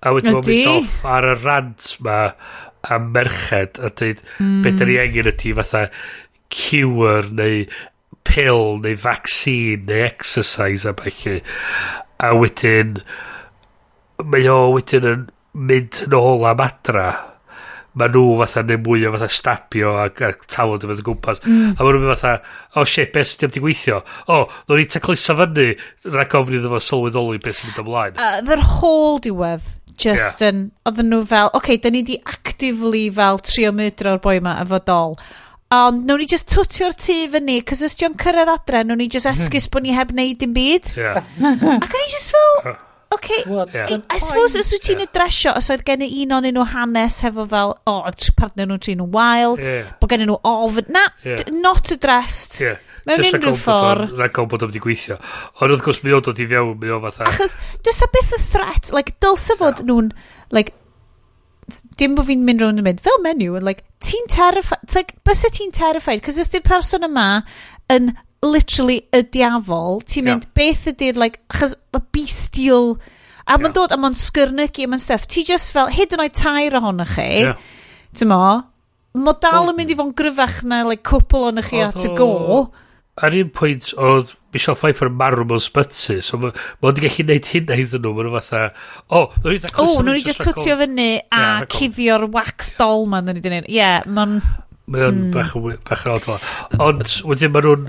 D: A wedyn mae'n mynd off ar y rant ma am merched a dweud beth da ni angen ydy fatha cure neu pill neu vaccine neu exercise a ballu. A wedyn mae o wedyn yn mynd nôl am adra. Mae nhw fatha neu mwy o fatha stabio a tafod yn mynd o gwmpas. A maen nhw'n mynd fatha, "Oh shit, beth sydd wedi gweithio? O, oh, nhw'n ni tacluso fyny rhag ofn iddo fo sylweddoli beth sy'n mynd ymlaen."
B: Yr whole diwedd, just yn, oedden nhw fel, oce, okay, da ni di actively fel trio murdro'r boi ma efo dol. Ond nawn ni just twtio'r tŷ fyny, cos os dio'n cyrraedd adre, nawn ni just esgus bod ni heb wneud dim byd. Ac o'n i just fel, okay, I suppose os wyt ti'n adresio, os oedd gen i un o'n nhw hanes hefo fel, o, oh, partner nhw'n trin nhw wael, bod gen nhw ofn, na, not addressed. Mewn
D: Jyst rhag
B: unrhyw
D: ofn bod
B: ffordd.
D: Rhag ofn bod o'n wedi gweithio. Ond wrth gwrs, mae o'n dod i fewn, mae o fatha.
B: Achos, does a byth y threat, like, dylse fod nhw'n, like, dim bod fi'n mynd rownd yn mynd, fel menyw, and like, ti'n terrified, it's like, bysa ti'n terrified, cos os di'r person yma yn literally y diafol, ti'n mynd, beth ydy'r, like, achos mae bestial, a mae'n dod, a mae'n sgyrnygu, a mae'n stuff, ti just fel, hyd yn oed tair ohonoch chi, ti'n mo, mae dal yn mynd i fod yn gryfach na, like, cwpl ohonoch chi at y go.
D: Ar un pwynt, oedd Michelle Pfeiffer yn marw mewn sbyty, so mae ma wedi gallu neud hynna iddyn nhw, maen nhw fatha, o, oh,
B: O, nhw'n ni just twtio fyny a
D: Ie, rhag ofn.
B: cuddio'r wax doll ma nhw'n ni 'di neud. Ie, mae'n.
D: Mae o'n bach yn odd fel. Ond wedyn maen nhw'n...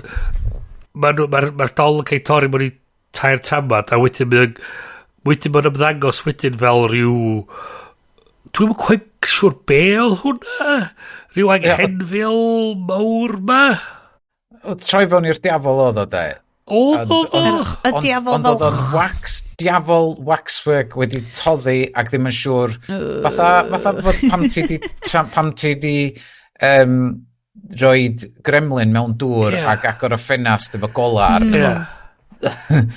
D: Mae'r ma dol yn cael ei torri mewn i tair tamad, a wedyn mae'n. Wedyn mae'n ymddangos wedyn fel rhyw. Dwi'm yn quite siŵr be oedd hwnna. Rhyw anghenfil mawr ma.
C: Oedd troi fewn i'r diafol oedd o, de.
D: Oedd oedd o.
B: Y diafol
C: Ond
B: fel
C: oedd o'n wax, diafol waxwork wedi toddi ac ddim yn siŵr. Fatha bod pam ti di roid gremlin mewn dŵr ac agor y ffenast efo gola arno fo.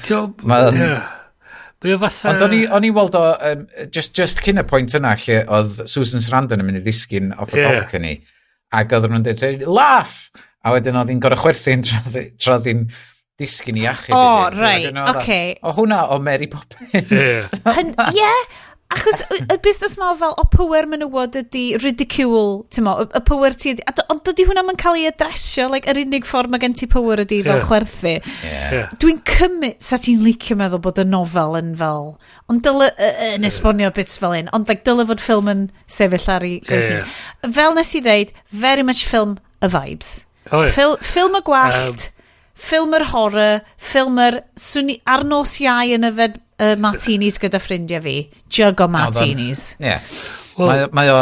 D: Ie. Mae o fatha.
C: Ond o'n i weld o, just cyn y pwynt yna lle oedd Susan Sarandon yn mynd i ddisgyn off y balcony ac oedd nhw'n dweud, "Laugh!" A wedyn oedd hi'n gorau chwerthin tra oedd hi'n disgyn i achub
B: O,
C: ei hun.
B: reit,
C: Ac o'n i fatha,
B: ocê.
C: O hwnna o Mary Poppins.
B: Ie, Achos y busnes ma fel, o power menywod ydy ridicule, ti'n mo, y power ti ydy, ond dydy hwnna yn cael ei adresio, like, yr unig ffordd mae gen ti power ydy fel chwerthu. Dwi'n cymryd, sa ti'n licio meddwl bod y nofel yn fel, ond dyle, yn esbonio bits fel un, ond like, dyle fod ffilm yn sefyll ar ei goes hi. Fel nes i ddeud, very much film y vibes.
D: Oh, ie.
B: Ffilm y gwallt, ffilm yr horror, ffilm yr... Swn i ar nos Iau yn yfed martinis gyda ffrindiau fi. Jug o martinis.
C: Ie. Mae o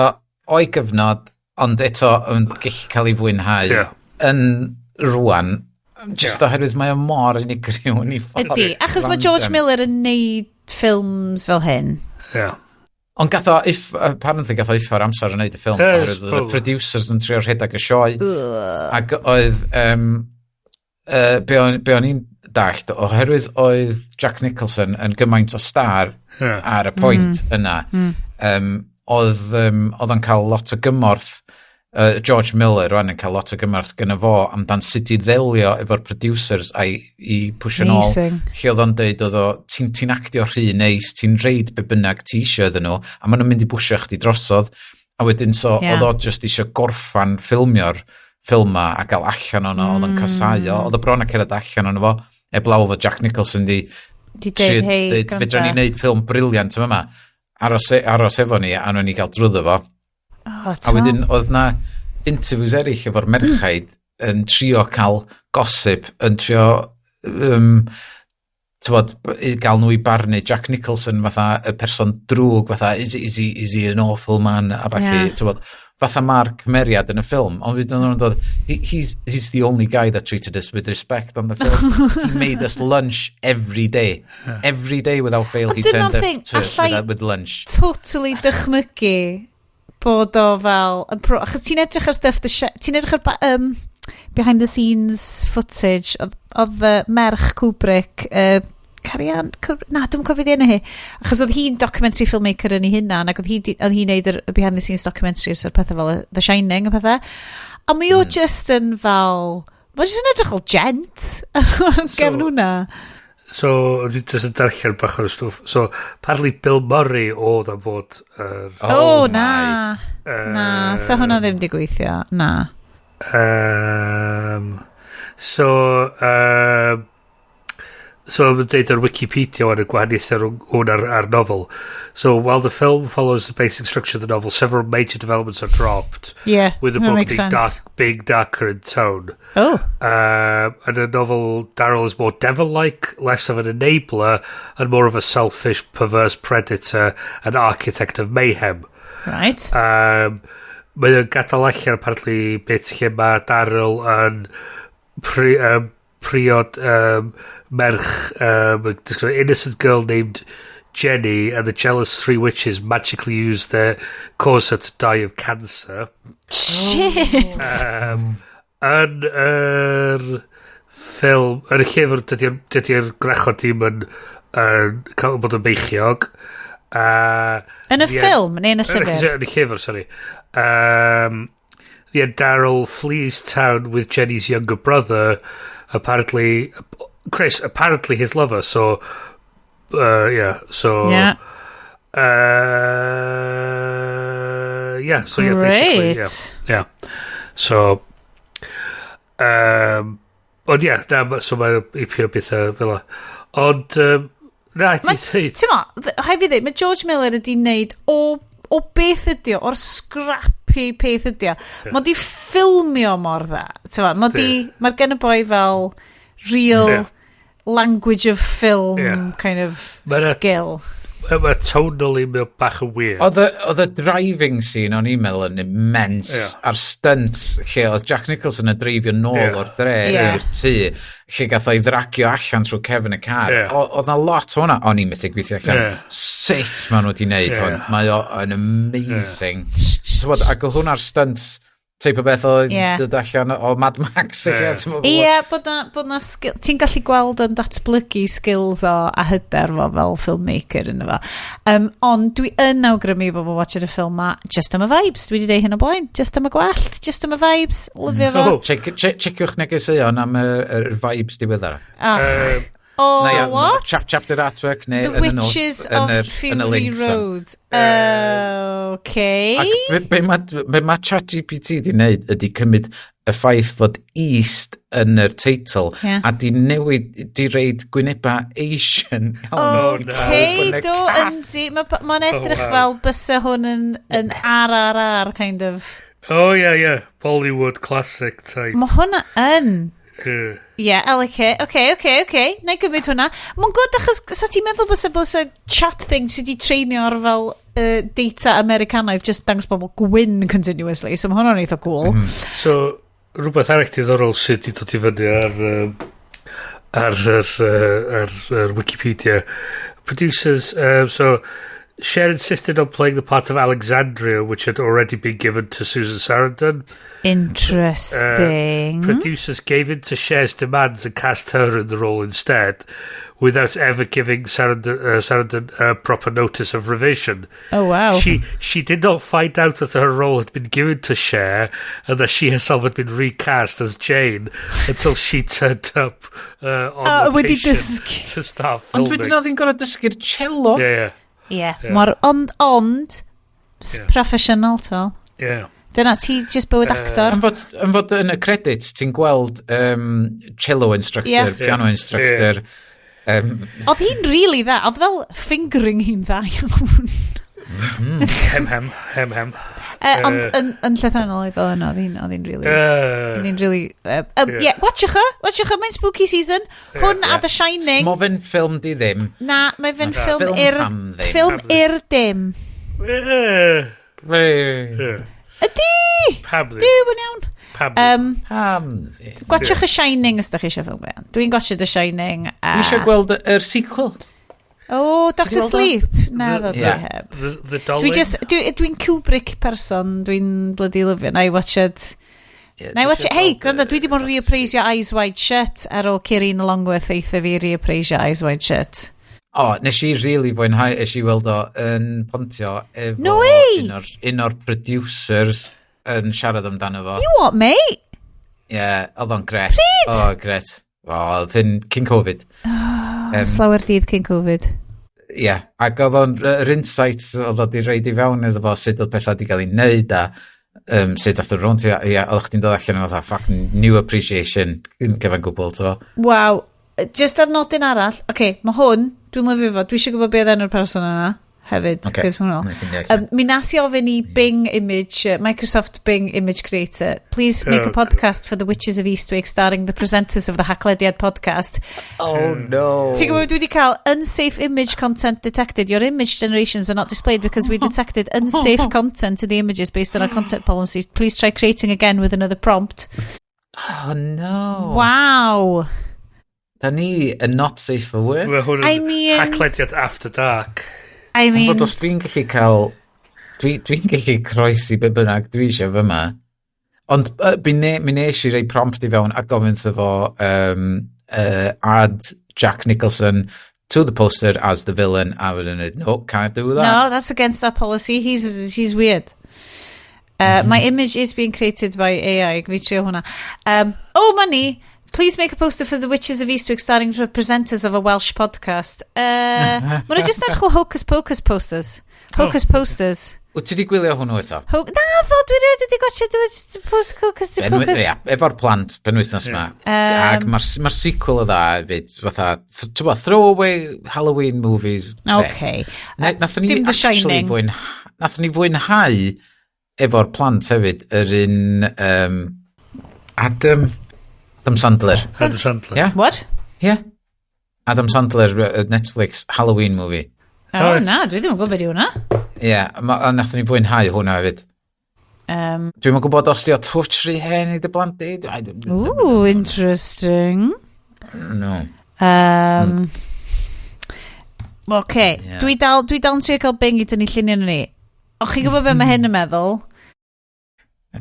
C: o'i gyfnod, ond eto yn gallu cael ei fwynhau yn rwan, just oherwydd mae o mor unigryw yn ei ffordd.
B: Ydy, achos mae George
C: Random.
B: Miller yn neud ffilms fel hyn.
C: Ond gath o, if, apparently gath o uffar amser yn neud y ffilm,
D: Yes,
C: oherwydd oedd y
D: probably.
C: producers yn trio rhedeg y sioe. Ac oedd, be o'n i'n dallt, oherwydd oedd Jack Nicholson yn gymaint o star ar y pwynt yna, oedd o'n cael lot o gymorth, George Miller rwan yn cael lot o gymorth gyda fo amdan sut i ddelio efo'r producers a'i i pwysio nôl.
B: Amazing.
C: Lle oedd o'n deud oedd o, ti'n actio rhy neis, ti'n reid be bynnag ti isio iddyn nhw, a maen nhw'n mynd i bwysio chdi drosodd. A wedyn so, oedd o just isio gorffan ffilmio'r ffilm ma a gael allan ono, oedd o'n casau o, oedd o bron a cerdded allan ono fo, eblaw fod Jack Nicholson di
B: Di deud,
C: trio
B: "Hei,
C: deud,
B: gwranda."
C: fedra ni wneud ffilm brilliant yma, aros efo ni, a nhw'n ni gael drwyddo fo.
B: Oh,
C: A wedyn oedd na interviews eraill efo'r merchaid yn trio cael gossip, yn trio t'wod, i gael nhw i barnu Jack Nicholson fatha y person drwg, fatha is he an awful man a ballu, t'wod, fatha mae'r cymeriad yn y ffilm, ond wedyn nhw'n dod, he's the only guy that treated us with respect on the film. He made us lunch every day. Every day without fail he
B: Ond dyna'r
C: turned up
B: thing,
C: to,
B: allai
C: with lunch.
B: Totally dychmygu bod o fel yn pro, achos ti'n edrych ar stuff ti'n edrych ar behind the scenes footage oedd merch Kubrick, Carian Kubrick, na, dwi'n cofio di enw hi, achos oedd hi'n documentary filmmaker yn ei hunan ac oedd hi'n neud yr behind the scenes documentaries ar pethau fel The Shining a pethau, a mae o just yn fel, mae just yn edrych fel gent ar gefn hwnna.
D: So, o'n i jyst yn darllen bach o'r stwff. So, apparently Bill Murray oedd am fod yr...
B: Oh, na. Na, sa hwnna ddim di gweithio. Na.
D: So, mae'n deud ar Wikipedia o'n y gwahaniaethau rhwng hwn a'r novel. So, while the film follows the basic structure of the novel, several major developments are dropped.
B: Yeah,
D: with the
B: that
D: book
B: makes
D: being,
B: sense.
D: dark, being darker in tone.
B: Oh.
D: And the novel, Daryl is more devil-like, less of an enabler, and more of a selfish, perverse predator and architect of mayhem.
B: Right.
D: Mae o'n gadael allan apparently bit lle mae Daryl yn priod merch, innocent girl named Jenny, and the jealous three witches magically use their cause her to die of cancer.
B: Shit!
D: Yn yr ffilm, yn y llyfr, dydy gwrachod ddim yn cael bod yn beichiog.
B: Yn y ffilm neu yn y llyfr?
D: Yn y llyfr, sorry. Yeah, Daryl flees town with Jenny's younger brother, apparently, Chris, apparently his lover, so, yeah, so... Yeah, so yeah, basically, yeah.
B: Great.
D: Yeah. So, ond yeah, na, so mae'n ipio bethau fel 'a. Ond, na,
B: Ma-
D: ti'n dweud,
B: Ti'n mo, rhaid fi ddweud, mae George Miller ydi wneud o beth ydi o, o'r scrappy peth ydi o. Mae di ffilmio mor dda. Ti'n mo, mae di, mae'r gen y boi fel real language of film kind of skill.
D: Mae tonally mae o bach yn weird.
C: Oedd y driving scene o'n i'n meddwl yn immense a'r stunts lle oedd Jack Nicholson yn dreifio nôl o'r dre i'r tŷ lle gath o'i ddragio allan trwy cefn y car. Oedd na lot o hwnna o'n i'n methu gweithio allan sut maen nhw wedi wneud hwn. Mae o yn amazing. T'mod, ac oedd hwnna'r stunts teip o beth oedd dod allan o Mad Max. Ti'n meddwl?
B: Ie, bod na skill, ti'n gallu gweld yn datblygu skills o a hyder fo fel filmmaker yn efo. Ond dwi yn awgrymu bod bod watching y ffilm ma just am y vibes. Dwi wedi deud hyn o blaen. Just am y gwallt, just am y vibes. Lyfio fo.
D: Oh.
C: Checiwch negeseuon am y vibes diweddar.
B: Ach, Oh, na, what?
C: Chapter artwork neu
B: The
C: yn y notes.
B: Witches
C: Yn
B: of
C: yr, yn y
B: Fury
C: links.
B: Road. Okay.
C: Ac be ma ChatGPT di wneud ydy cymryd y ffaith fod East yn yr teitl a di newid, di roid gwyneba Asian iawn
D: Oh, no.
B: Okay,
C: yn y
B: do,
C: cast.
B: yndi. Mae'n edrych fel bysa hwn yn RRR kind of.
D: Oh, yeah. Bollywood classic type.
B: Mae hwnna yn.
D: Yeah.
B: Yeah, I like it. Okay. Na i gymryd hwnna. Mae'n good achos sa ti'n meddwl bysa chat thing sydd wedi treinio ar fel data Americanaidd just dangos bobl gwyn continuously. So mae hwnna'n eitha cool.
D: So, rhywbeth arall diddorol sydd wedi dod i fyny ar Wikipedia. Producers, so, Cher insisted on playing the part of Alexandria, which had already been given to Susan Sarandon.
B: Interesting.
D: Producers gave in to Cher's demands and cast her in the role instead, without ever giving Sarandon proper notice of revision.
B: Oh, wow.
D: She did not find out that her role had been given to Cher and that she herself had been recast as Jane until she turned up on
B: Wedi
D: location
B: dysgu.
D: to start
C: Ond
D: filming.
C: wedyn oedd hi'n gorfod dysgu'r cello.
D: Yeah.
B: Yeah. Mor, ond, professional, to. Dyna, ti just bywyd actor.
C: Yn fod yn y credits, ti'n gweld cello instructor, piano instructor.
B: Oedd hi'n really dda. Oedd fel fingering hi'n dda iawn.
D: Hem, hem, hem, hem.
B: Ond yn llythrennol oedd o yno, oedd hi'n really... Oedd hi'n really... Yeah, watchwch o, watchwch o, mae'n spooky season. Hwn a The Shining.
C: Smo fe'n ffilm di ddim.
B: Na, mae fe'n ffilm
C: Ffilm
B: i'r
C: am ddim.
B: Ffilm i'r dim. Ydy!
D: Pam ddim?
B: Duw, yn iawn.
D: Pam ddim?
C: Pam ddim?
B: Gwatchwch y Shining os da chi eisiau ffilm iawn. Dwi'n gwatchio The Shining.
C: Dwi eisiau gweld yr sequel.
B: Oh, Doctor
C: Ti 'di weld o?
B: Sleep. Na, ddo, dwi heb.
D: The Dolling?
B: Dwi just, dwi'n Kubrick person, dwi'n bloody lyfio. Na i watched... Na i watch it. Hey, gwrando, dwi wedi bod yn reappraisio Eyes Wide Shut ar ôl Cirien Longworth eitha fi reappraisio Eyes Wide Shut.
C: O, nes i really fwynhau, es i weld o yn Pontio efo
B: No way!
C: un o'r producers yn siarad amdano fo.
B: You what, mate?
C: Ie, yeah, oedd o'n gret.
B: Pryd?
C: O, gret. O, oedd hyn cyn Covid.
B: Slawer dydd cyn Covid.
C: Ie, yeah, ac oedd o'n, yr insights oedd o di roid i fewn iddo fo, sut oedd pethau di gael ei wneud a sut ath o rownd, ie, yeah, oedd chdi'n dod allan yn fatha fucking new appreciation yn gyfan gwbl, ti'n
B: Waw. Just ar nodyn arall, oce, okay, mae hwn, dwi'n lyfio fo, dwi eisiau gwybod beth enw'r person yna hefyd,
C: Ocê.
B: cos hwnnw.
C: Na i ffindio allan.
B: Mi nas i ofyn i Bing Image, Microsoft Bing Image Creator, please make
D: Oh,
B: a podcast for the Witches of Eastwick starring the presenters of the Haclediad podcast.
C: Oh no.
B: Ti'n gwybod dwi wedi cael "Unsafe image content detected. Your image generations are not displayed because we detected unsafe content in the images based on our content policy. Please try creating again with another prompt."
C: Oh no.
B: Wow.
C: Da ni yn not safe for work.
D: Mae hwn yn
B: I mean-
D: Haclediad After Dark.
B: I mean,
C: Fod os dwi'n gallu cael... Dwi'n gallu croesi be bynnag dwi eisiau fyma. Ond mi nes i roi prompt i fewn a gofyn iddo fo add Jack Nicholson to the poster as the villain a wedyn yn no, can't do that.
B: No, that's against our policy. He's weird. My image is being created by AI. Fi trio hwnna. Oh, money. Please make a poster for the Witches of Eastwick starring the presenters of a Welsh podcast. Mae nhw just edrych fel Hocus Pocus posters. Hocus posters.
C: Wyt ti wedi gwylio hwnnw eto?
B: Na, ddo, dwi rioed wedi gwatchio Post Hocus Pocus.
C: Ia, efo'r plant penwythnos yma. Ac mae'r ma sequel o dda hefyd, fatha, ti'n gwbod, throwaway Halloween movies. Gret.
B: Okay.
C: Nathon ni
B: Dim The
C: actually
B: Shining.
C: Nathon ni fwynhau efo'r plant hefyd, yr un Adam Sandler.
D: Adam Sandler.
C: Yeah.
B: What?
C: Yeah. Adam Sandler, Netflix Halloween movie.
B: Oh,
D: Oes.
B: na, dwi ddim yn gwybod beth yw hwnna.
C: Ie, yeah, a nathon ni fwynhau hwnna hefyd. Dwi'm yn gwybod os di o touch rhy hen i dy blant di.
B: Ooh, interesting.
C: No.
B: Okay, dwi dal yn trio cael Bing i dynnu lluniau ni. O, chi'n gwybod beth mae hyn yn meddwl?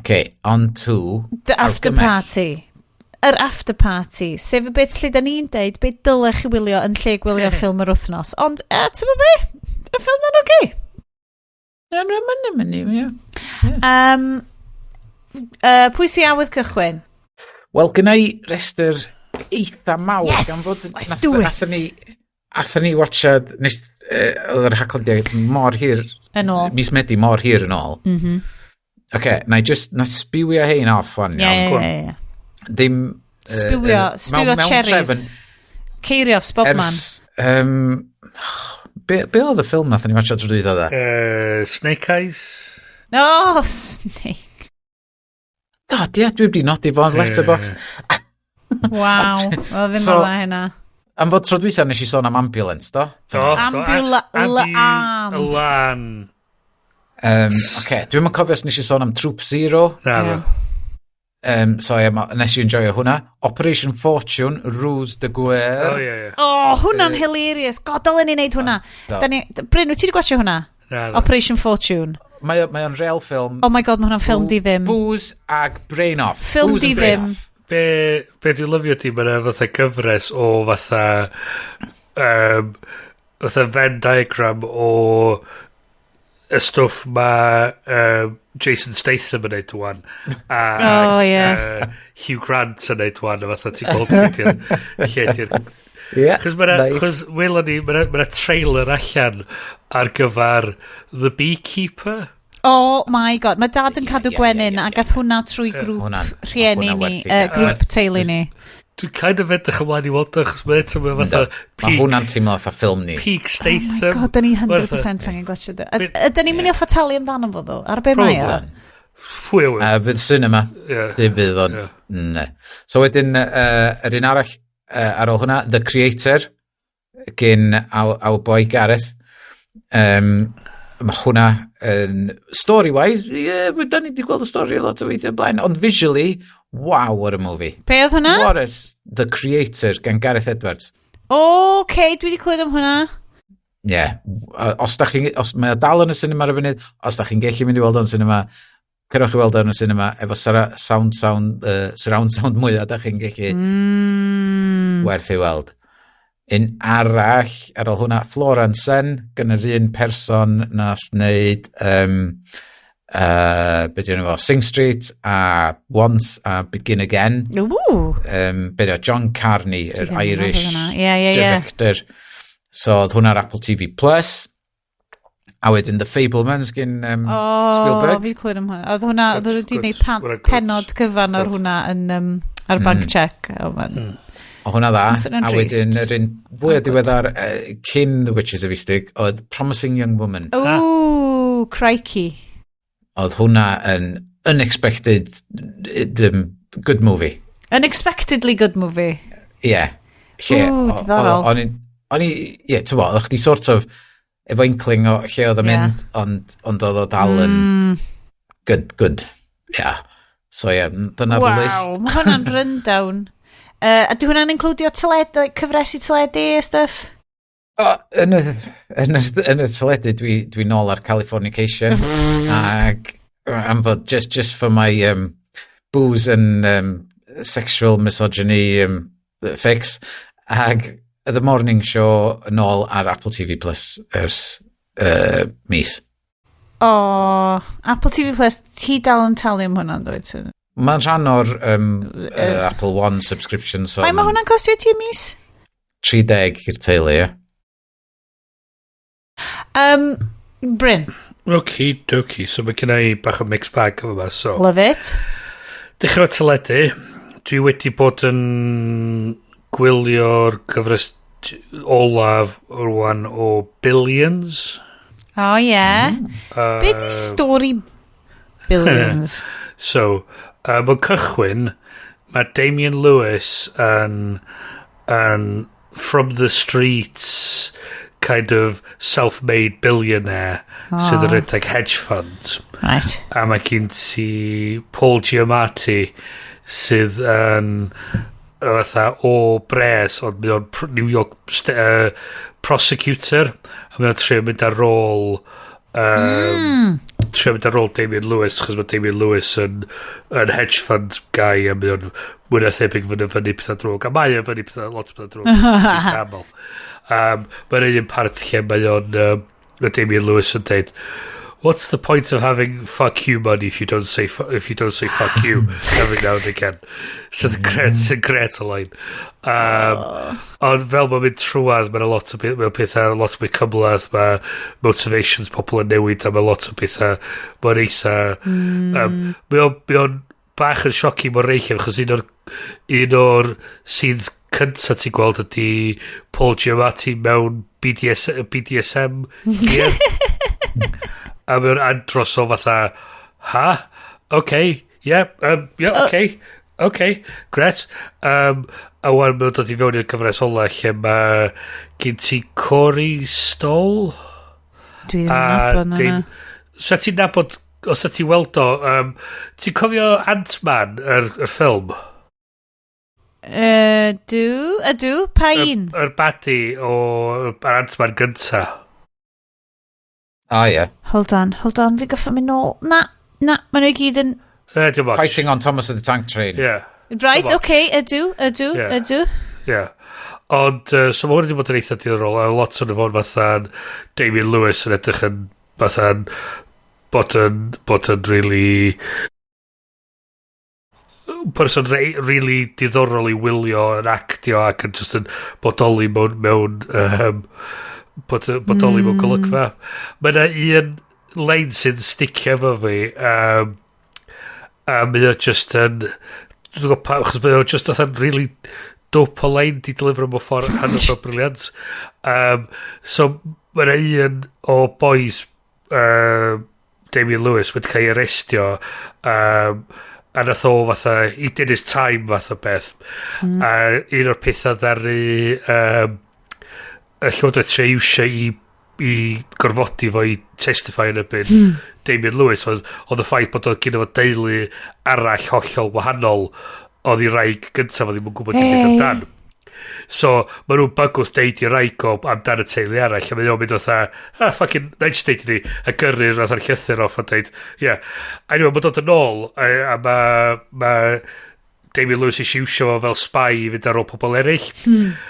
C: Okay, on to
B: The after
C: argymell.
B: party. Yr after party. Sef y bit lle da ni'n deud beth dylech chi wylio yn lle gwylio ffilm yr wythnos. Ond, ti'n gwybod be? Y ffilm na'n oce.
C: Ie.
B: Pwy sy'n awydd cychwyn?
C: Wel, gynna i restr bag eitha mawr.
B: Yes,
C: gan fod,
B: let's do it.
C: Athon ni watchad, nes, oedd yr haglediad mor hir.
B: Yn ôl.
C: Mis Medi mor hir yn ôl. Oce, na i just, na sbiwio hein off wan,
B: iawn.
C: Ie. Dim...
B: Sbiwio, sbiwio cherries. Ceirios, bob man.
C: Ers, be oedd y ffilm nath ni watchad tro dwytha dda?
D: Snake Eyes?
B: Oh, Snake.
C: God, ie, dwi wedi nodi fo yn Letterboxd.
B: Waw, oedd ddim
C: So-
B: mor dda hynna.
C: Am fod tro dwytha nes i sôn am ambulance, do?
D: Do, do.
B: Ambulance.
D: Ambulan.
C: Oce, dwi'm yn cofio os nes i sôn am Troop Zero.
D: Na, do.
C: So ie, nes i enjoyo hwnna. Operation Fortune, Ruse de Guerre.
D: O, ie, ie.
B: Oh, hwnna'n hilarious. God, dylen ni wneud hwnna.
C: Do.
B: Da ni, Bryn, wyt ti wedi gwachio hwnna?
D: Na, do.
B: Operation Fortune.
C: Mae o'n real film.
B: Oh my God, mae hwnna'n ffilm di ddim.
C: Booze ag brain off.
B: Ffilm
C: Booze
B: di
C: and brain
B: ddim.
C: off.
D: Be dwi'n lyfio di, mae'n fatha gyfres o fatha fatha Venn diagram o y stwff mae Jason Statham yn neud wan. A,
B: Oh, ie.
D: Hugh Grant yn neud wan, a fatha ti'n gweld lle di'r... Lle di'r
C: Yeah,
D: Chos mae'na,
C: nice.
D: chos welon ni, ma trailer allan ar gyfer The Beekeeper.
B: Oh my God, mae dad yn cadw
C: ie,
B: gwenyn
C: ie,
B: a gath hwnna trwy grŵp rhieni
C: hwnna'n
B: ni,
C: werth i gael.
B: grŵp teulu ni.
D: Dwi'n kind of edrych ymlaen i weld o, achos mae eto mae fatha
C: Mae hwnna'n teimlo fatha ffilm ni.
D: peak
B: Oh my
D: Statham.
B: God, da ni
D: Fatha-
B: 100% angen gwachio. Ydyn ni'n mynd i offa talu amdano fo ddo? Ar be mae o?
D: Probably. Fwy o wyl.
C: Fydd cinema.
D: Ie.
C: Dim bydd o'n...
D: Ie.
C: Ne. So wedyn, yr un arall ar ôl hwnna, The Creator, gyn our boy Gareth. Mae hwnna yn story-wise, ie, yeah, da ni wedi gweld y stori lot o weithiau blaen, ond visually, wow, what a movie.
B: Be oedd hwnna?
C: What is The Creator gan Gareth Edwards.
B: O, okay, dwi wedi clywed am hwnna.
C: Ie. Yeah. Os da chi'n, os mae o dal yn y cinema ar y funud, os da chi'n gallu mynd i weld o'n cinema, cerwch i weld o'n y cinema efo surround sound mwyaf da chi'n gallu werth ei weld. Un arall, ar ôl hwnna, Flora and Son, gan yr un person nath wneud, be di enw fo, Sing Street a Once a Begin Again.
B: Ww.
C: Be di o, John Carney, yr
B: Dwi ddim yn
C: Irish
B: nabod hwnna. Ie.
C: director. So oedd hwnna ar Apple TV Plus. A wedyn The Fablemans gen
B: O,
C: Spielberg.
B: fi clywed am hwnna. Oedd hwnna, oedd
D: Good,
B: wedi
D: good.
B: gwneud
D: Hwnna good.
B: penod cyfan ar hwnna yn, ar bank check. Oh, man.
C: O hwnna dda.
B: Ma'n swnio'n
C: A wedyn
B: drist.
C: yr un fwy o diweddar cyn The Witches of Eastwick oedd Promising Young Woman.
B: Ooh, crikey.
C: Oedd hwnna yn unexpected good movie.
B: Unexpectedly good movie.
C: Ie. Yeah. Lle,
B: Ww, diddorol.
C: O'n i, ie, ti'n bo, o'ch di sort of efo inkling o lle oedd o'n mynd, ond oedd o dal yn good, good. Yeah. So ie, yeah, dyna'r
B: Waw,
C: list.
B: mae hwnna'n rundown. A di hwnna'n includio teledu, like, cyfresi teledu a stuff?
C: O, yn y teledu, dwi nôl ar Californication. Ac am fod, just for my booze and sexual misogyny fix. Ag The Morning Show nôl ar Apple TV Plus ers mis.
B: O, Apple TV Plus, ti dal yn talu am hwnna'n dweud?
C: Mae'n rhan o'r Apple One subscription, so
B: Faint mae hwnna'n costio ti y mis?
C: 30 i'r teulu, ie.
B: Bryn,
D: Okie dokie. So mae gen i bach o mixed bag efo yma. So,
B: love it.
D: dechrau efo teledu. Dwi wedi bod yn gwylio'r gyfres olaf rwan o Billions.
B: O, ie. Yeah. Be di stori Billions?
D: So, mae'n cychwyn, mae Damian Lewis yn from the streets kind of self-made billionaire sydd yn rhedeg hedge funds.
B: Right.
D: A mae gen ti Paul Giamatti sydd yn fatha o bres, ond mae o'n New York prosecutor, a mae o'n trio mynd ar ôl trio mynd ar ôl Damian Lewis, chos mae Damian Lewis yn hedge fund guy, a mae o'n mwy na thebyg fyny fyny pethau drwg, a mae o'n fyny pethau, lot o pethau drwg, eitha aml. Mae'n un part lle mae o'n, mae Damian Lewis yn deud, "What's the point of having fuck you money if you don't say fuck you every now and again?" So the gret, sy'n gret o line. Ond fel mae'n mynd trwadd, mae'n lot o mae'n pethau lot mwy cymhleth, mae motivations pobl yn newid, a mae lot o pethau, mae'n eitha... Mae o'n bach yn shocking mor reichiaf, achos un o'r scenes cynta ti'n gweld ydy Paul Giamatti mewn BDS, BDSM gear. A mae'n andros o fatha, "Ha? Okay, yeah, okay, great." A wan mae'n dod i fewn i'r gyfres ola lle mae gen ti Corey Stoll.
B: Dwi ddim yn nabod hwnna.
D: So ti'n nabod, os ti'n weld o, ti'n cofio Ant-Man, yr ffilm?
B: Dw, ydw, pa un?
D: Yr baddie o yr Ant-Man gynta.
C: Ah, ie.
B: Hold on, hold on, fi goffa mynd nôl. Na, na, maen nhw i gyd yn...
D: Dim ots.
C: Fighting on Thomas of the Tank Train.
D: Yeah.
B: Right,
D: Come on.
B: Okay, ydw, ydw, ydw.
D: Yeah. Ond, so mae hwn wedi bod yn eitha diddorol, a lot o'n fod fatha'n Damien Lewis yn edrych yn fatha'n bod yn really person really diddorol i wylio yn actio ac yn just yn bodoli mewn bodoli mewn golygfa. Mae yna un lein sy'n sticio efo fi a mae o just yn, dwi'n gwybod pa, achos mae o just fatha'n really dope o lein di delifro mewn ffordd hanner o brilliant. So mae yna un o boys Damien Lewis wedi cael ei arestio a nath o fatha he did his time fath o beth a un o'r pethau ddaru y llywodraeth trio iwsio i gorfodi fo i testify yn erbyn Damien Lewis oedd y ffaith bod oedd gen fo deulu arall hollol wahanol oedd i wraig gyntaf oedd ddim yn gwybod dim byd amdan. So, maen nhw'n bygwth deud i wraig o amdan y teulu arall, a mae o'n mynd fatha, "Ah, fucking, na i just deud iddi," a gyrru'r fatha'r llythyr off a deud, yeah. Anyway, mae'n dod yn ôl, a ma Damien Lewis eisiau iwsio fo fel spy i fynd ar ôl pobl eraill.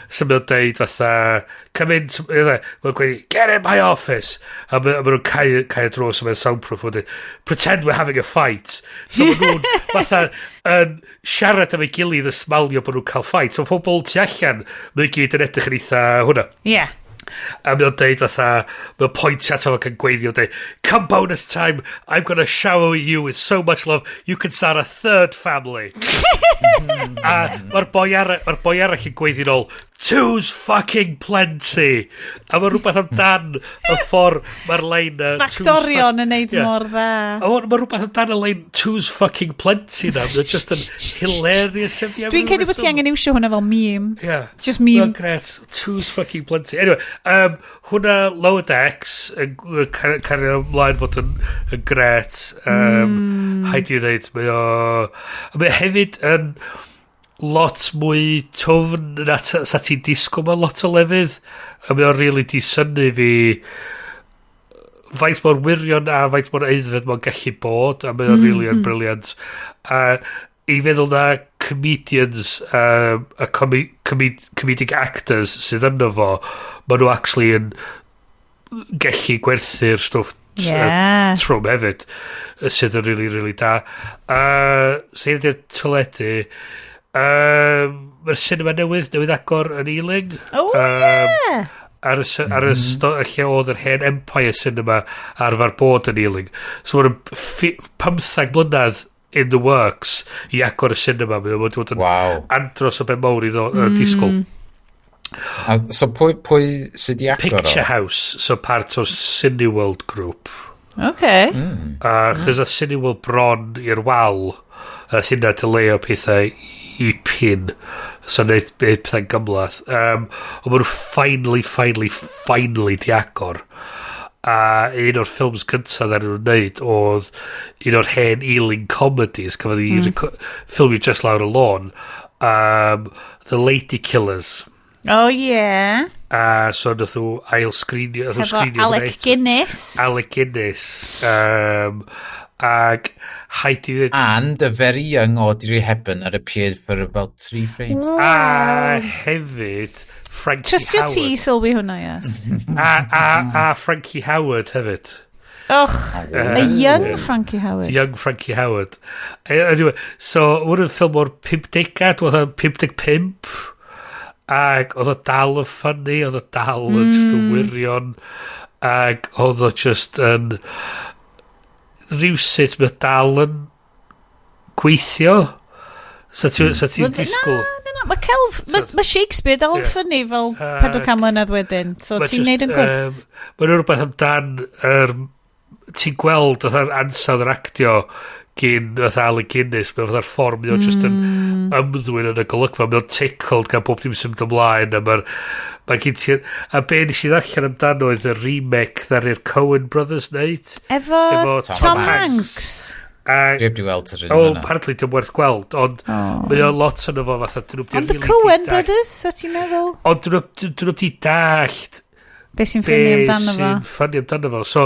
D: So mae'n deud fatha, "Come in," mae'n gweud, "Get in my office." A ma nhw'n cau y drws a mae'n soundproof. Mae'n dweud, "Pretend we're having a fight." So ma nhw'n fatha yn siarad efo'i gilydd y smalio bod nhw'n cael fight. So pobl tu allan, mae'n gyd yn edrych yn eitha hwnna. A mae o'n deud fatha, mae'n pointio ato fo ac yn gweiddi, o'n deud, "Come bonus time, I'm gonna shower you with so much love, you can start a third family." A mae'r boi arall yn gweiddi nôl, "Two's fucking plenty." A mae rhywbeth amdan y ffordd mae'r lein
B: Actorion yn neud mor dda.
D: A mae rhywbeth amdan y lein "two's fucking plenty" na. Mae'n just yn hilarious.
B: Dwi'n credu bod ti angen iwsio hwnna fel meme.
D: Yeah.
B: Just meme.
D: Well, gret. Two's fucking plenty. Anyway, hwnna Lower Decks yn cario ymlaen fod yn gret. Haid i ddweud, mae o... Mae hefyd yn lot mwy twfn na sa ti'n disgwyl mewn lot o lefydd. A mae o'n really di synnu fi faint mor wirion a faint mor aeddfed mae'n gallu bod, a mae o'n really yn brilliant. A i feddwl na comedians a comedic actors sydd yno fo, maen nhw actually yn gallu gwerthu'r stwff trwm hefyd, sydd yn really, really da. So hyn ydy'r teledu. Mae'r cinema newydd agor yn Ealing.
B: Oh, yeah!
D: Ar y y lle oedd yr hen Empire Cinema arfer bod yn Ealing. So mae'n 15 mlynedd in the works i agor y cinema. Mae'n wedi bod yn andros o ben mawr i disgwyl.
C: A, so pwy sydd di agor o?
D: Picture House, so part o'r Cineworld Group. A chos a Cineworld bron i'r wal, a hynna delay o pethau i pin. So neud pethau'n gymhleth. Ond maen nhw finally, finally, finally di agor. A un o'r ffilms gyntaf ddaru nhw'n neud oedd un o'r hen Ealing comedies cafodd ei ffilmio just lawr y lôn. The Lady Killers.
B: Oh, yeah.
D: A so nath nhw ail sgrinio nath nhw
B: Hefo
D: sgrinio hwnna
B: Alec
D: eto.
B: Guinness.
D: Alec Guinness. Ag haid i ddweud
C: And a very young Audrey Hepburn that appeared for about three frames.
D: A hefyd Frankie
B: Trystio
D: Howard.
B: ti sylwi hwnna, yes.
D: A Frankie Howerd hefyd.
B: Och, a young Frankie Howerd.
D: Young Frankie Howerd. Anyway, so, hwn yn ffilm o'r 50au, oedd o'n 55, ac oedd o dal yn funny, oedd o dal yn just yn wirion, ac oedd o just yn rhywsut mae o dal yn gweithio. So ti'n so ti disgwyl...
B: Na, na, na, mae celf, mae Shakespeare dal yn funny fel 400 mlynedd wedyn, so ti'n neud yn good.
D: Mae'n rhywbeth amdan ti'n gweld fatha'r ansawdd yr actio gyn fatha Alan Guinness, mae fatha'r ffordd mae o'n just yn ymddwyn yn y golygfa, mae o'n tickled gan bob dim sy'n mynd ymlaen, a mae gen ti, a be nes i ddarllen amdano oedd y remake ddaru'r Coen Brothers wneud.
B: Efo Tom Hanks.
C: A, Dwi heb di weld yr un
D: O, apparently dim werth gweld, ond mae o lot yn efo fatha, dyn nhw
B: Ond y Coen Brothers, so ti'n meddwl?
D: Ond dyn nhw wedi dallt
B: Be sy'n funny amdano fo?
D: Be sy'n funny amdano fo. So,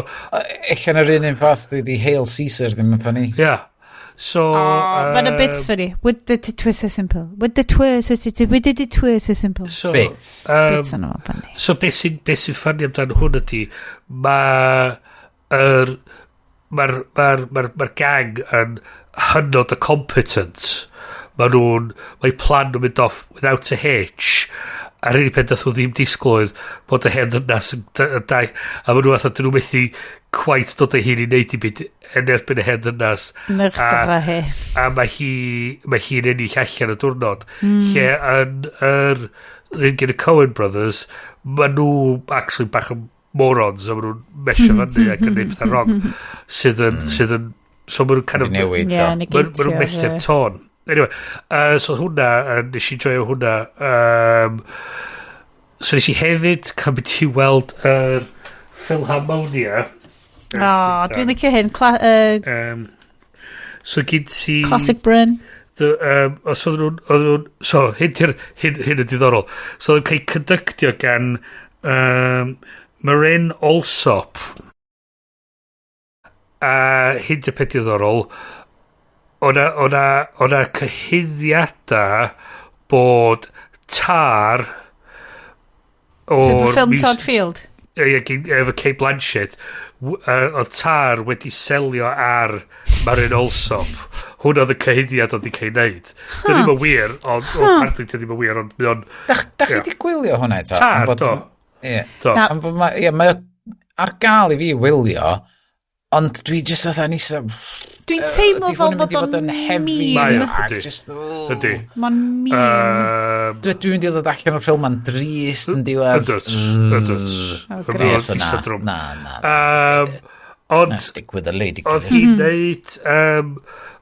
C: Ella yr un fath di Hail Caesar ddim yn funny.
D: Yeah. So,
B: oh, but a bit's funny. With the twist so simple. With the twist so with the twist so simple.
D: So,
C: bits.
B: Bits yn o'n funny.
D: So, be sy'n be sy funny amdano hwn ydy, mae'r mae'r ma ma ma gang yn hynod o competent. Mae nhw'n, mae plan nhw'n mynd off without a hitch. A'r unig peth nath nhw ddim disgwyl oedd bod y hen ddynas yn daith. A maen nhw fatha, dyn nhw methu quite dod â hi'n i wneud i byd yn erbyn y hen ddynas.
B: Nyrch hi.
D: A mae hi, mae hi'n ennill allan y diwrnod. Lle yn yr un gen y Coen Brothers, maen nhw actually bach yn morons a maen nhw'n mesio fyny ac yn gwneud pethau wrong sydd yn, sydd yn so maen nhw'n kind of
C: newid
B: yeah,
D: maen nhw'n methu'r tôn. Anyway, so hwnna, nes i joio hwnna. So nes i hefyd cael mynd i weld yr Philharmonia.
B: O, dwi'n licio hyn.
D: So gyd ti...
B: Classic Bryn.
D: So oedden nhw'n, so hyn, hyn, hyn yn diddorol. So oedden nhw'n cael conductio gan Marin Alsop. A hyn di'r peth diddorol, o'na cyhuddiadau bod Tar
B: o'r ffilm Todd Field?
D: Ie, efo Cate Blanchett, oedd Tar wedi selio ar Marin Alsop. Hwnna oedd y cyhuddiad oedd wedi cael ei wneud. Huh. Ddim yn wir, ond apparently dy ddim yn wir, ond mae o'n...
C: Da chi wedi gwylio hwnna eto?
D: Tar, do.
C: Ie. Do. Ie, mae o ar gael i fi wylio, ond dwi jyst fatha nisa...
B: Dwi'n teimlo fel bod o'n meme.
D: Ydy.
B: Mae'n meme.
C: Dwi'n mynd i ddod allan o'r ffilm ma'n drist yn diwedd.
D: Ydwt. Ydwt.
C: Ydwt. Na, na.
D: Ond...
C: Stick with the lady.
D: Oedd hi'n neud...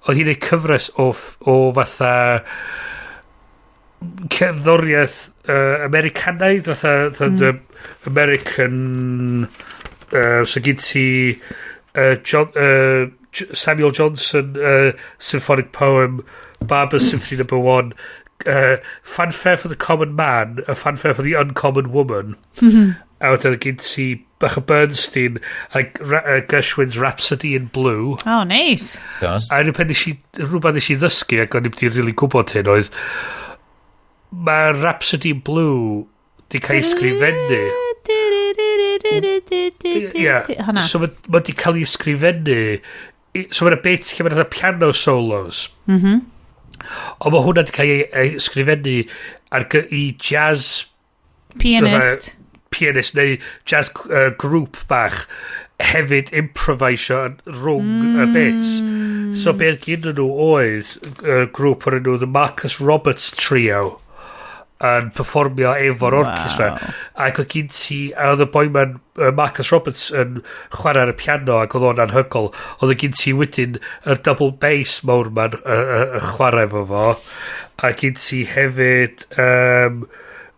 D: Oedd hi'n neud cyfres o fatha cerddoriaeth Americanaidd, fatha American... So gyd ti John, Samuel Johnson Symphonic Poem, Barber's Symphony Number 1, Fanfare for the Common Man, a Fanfare for the Uncommon Woman. A wedyn gyd ti bach o Bernstein a Gershwin's Rhapsody in Blue.
B: Oh, nice.
C: Yes.
D: A rhywbeth nes i, rhywbeth nes i ddysgu ac o'n i wedi really gwybod hyn oedd mae Rhapsody in Blue di cael ei sgrifennu. Ie. So mae ma di cael ei sgrifennu. So mae'n bit lle mae'n piano solos. Ond mae hwnna di cael ei sgrifennu ar i jazz...
B: Pianist.
D: Pianist neu jazz group bach hefyd improvisio rhwng y bits. So beth gyn nhw oedd grŵp o'r enw The Marcus Roberts Trio yn performio efo'r orchestra. Ac oedd gyn ti, a oedd y boi ma'n Marcus Roberts yn chwarae ar y piano ac oedd o'n anhygoel. Oedd gyn ti wedyn yr double bass mawr ma'n chwarae efo fo. A gyn ti hefyd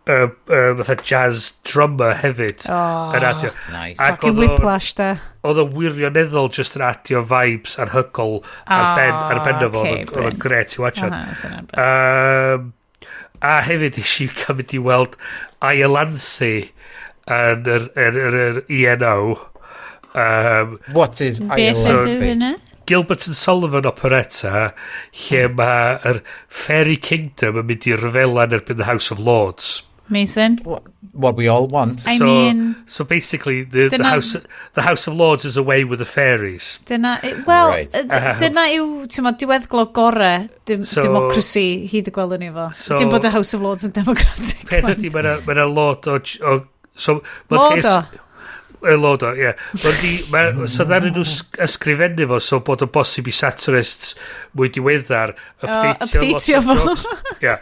D: fatha jazz drummer hefyd yn adio.
C: Nice.
D: Ac
B: Fucking whiplash da.
D: Oedd o'n wirioneddol just yn adio vibes anhygol ar ben, ar ben efo. Oedd o'n gret i watchad. A hefyd eisiau i cael mynd i weld Iolanthe yn yr ENO.
C: What is Iolanthe?
D: Gilbert and Sullivan operetta lle mae'r Fairy Kingdom yn mynd i ryfela yn erbyn the House of Lords.
B: Amazing.
C: What we all want.
B: I mean...
D: So basically, the House of Lords is away with the fairies.
B: Dyna, well, right. Dyna yw, ti'n ma, diweddglo gore democracy hyd y gwelwn ni fo. So, dim bod y House of Lords yn democratic.
D: Peth ydy, mae yna lot o... So,
B: lot o?
D: Lot o, ie. So ddaru nhw ysgrifennu fo, so bod yn bosib i satirists mwy diweddar updateio
B: fo.
D: Ie.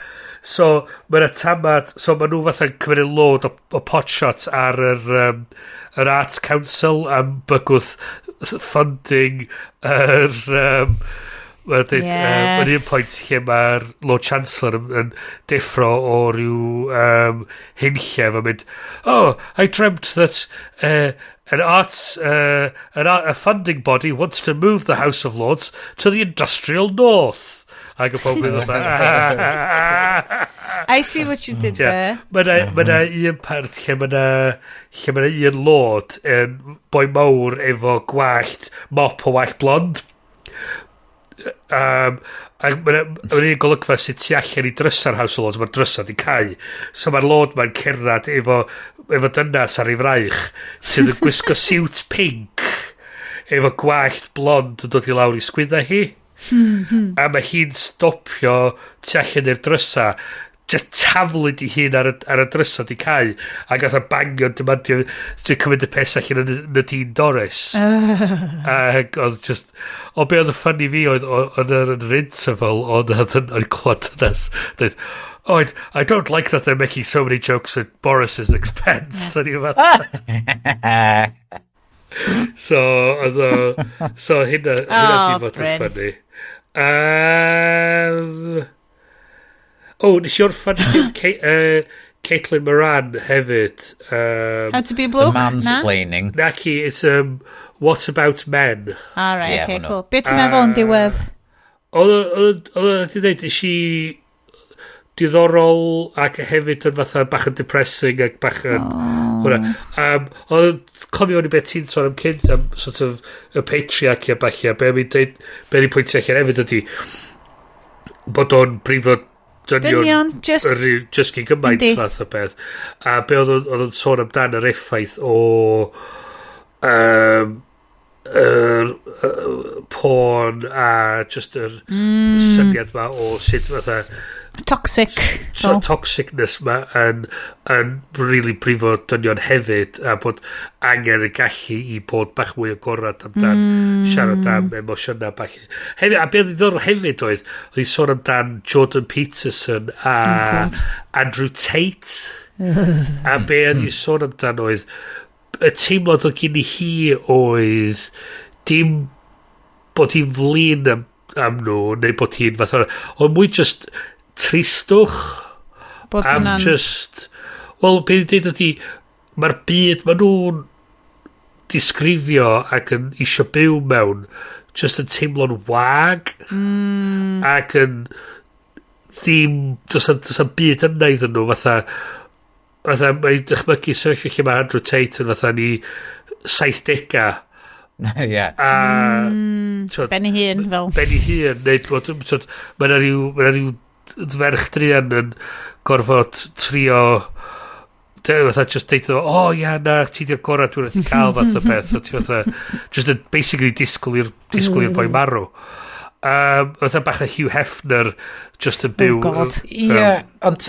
D: So, mae'na tamad, so mae nhw fatha cymryd load o pot shots ar yr Arts Council am bygwth funding yr... Mae'n yes. Mae'n un pwynt lle mae'r Lord Chancellor yn deffro o ryw hunllef a mynd, oh, I dreamt that an arts a funding body wants to move the House of Lords to the industrial north. Ac y pob yn fatha.
B: I see what you did there.
D: Mae yna un part lle mae yna un lord yn boi mawr efo gwallt, mop o wallt blond. Ac mae yna un golygfa sydd tu allan i drysa'r House of Lords, mae'r drysa di cau. So mae'r lord ma'n cerdded efo dynas ar ei fraich sydd yn gwisgo siwt pink efo gwallt blond yn dod i lawr i sgwydda hi. A mae hi'n stopio tu allan i'r drysa, just taflu di hun ar y drysa di cau, a gath o bangio demandio just cymryd y pes allan yn Nadine Dorries. Ac oedd just, o be oedd y funny fi oedd yn yr interval oedd yn clywed dynas dweud, oh, I don't like that they're making so many jokes at Boris's expense. So, oedd o, so hynna di fod yn funny. Nes i orffan Caitlin Moran hefyd.
B: How to be a bloke?
C: The mansplaining.
D: Naci, it's What About Men.
B: Ah, right, yeah, okay, cool. Be ti'n meddwl yn diwedd?
D: Oedd o'n dweud, nes i diddorol ac hefyd yn fatha bach yn depressing ac bach yn... Hwna. Oedd cofio o'n i beth ti'n sôn am cynt am sort of y patriarchy a ballu, a be o'n i'n deud, be o'n i'n pwyntio allan hefyd ydy bod o'n brifo dynion just gyn gymaint fath o beth. A be oedd o'n sôn amdan yr effaith o porn a just yr syniad ma o sut fatha
B: toxic.
D: So toxicness ma yn really brifo dynion hefyd, a bod angen y gallu i bod bach mwy agorad amdan siarad am emosiynau bach. Hefyd, a beth ddiddorol hefyd oedd i sôn amdan Jordan Peterson a Andrew Tate. A be oedd i sôn amdan oedd y teimlad oedd gen i hi oedd dim bod hi'n flin am nhw neu bod hi'n fath o, ond mwy just tristwch
B: bod
D: am just, wel, beth i'n dweud ydi, mae'r byd, mae nhw'n disgrifio ac yn isio byw mewn, just yn teimlo'n wag, ac yn ddim, does 'na'm byd yna iddyn nhw, fatha mae'n dychmygu sefyllfa lle mae Andrew Tate yn fatha ni 70au.
C: Yeah.
D: A
B: ben ei hun fel.
D: Ben ei hun, neu mae yna rhyw ferch druan yn gorfod trio fatha just deud iddo, oh ia na, ti di'r gorau dwi'n wedi cael fath o beth, o ti fatha just basically disgwyl i'r boi marw. Fatha bach o Hugh Hefner just yn byw.
B: Oh God.
C: Ie, ond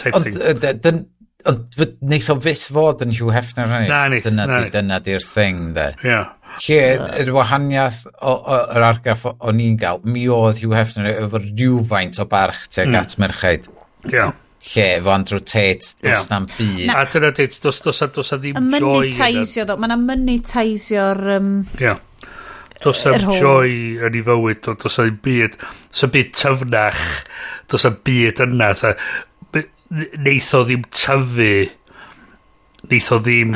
C: wneith o fyth fod yn Hugh Hefner.
D: Na, neith.
C: Dyna di'r thing, de.
D: Ie.
C: Lle, yr wahaniaeth o'r argraff o'n i'n gael, mi oedd Hugh Hefner efo rhywfaint o barch tuag at merchaid.
D: Ie.
C: Lle, efo Andrew Tate, does na'm byd.
D: A dyna dweud, does na ddim joy.
B: Monetizio, ddo. Mae 'na monetizio'r...
D: Ie. Does na'm joy yn ei fywyd, does na ddim byd. Does na'm byd tyfnach, does na'm byd yna. Neith o ddim tyfu. Neith o ddim...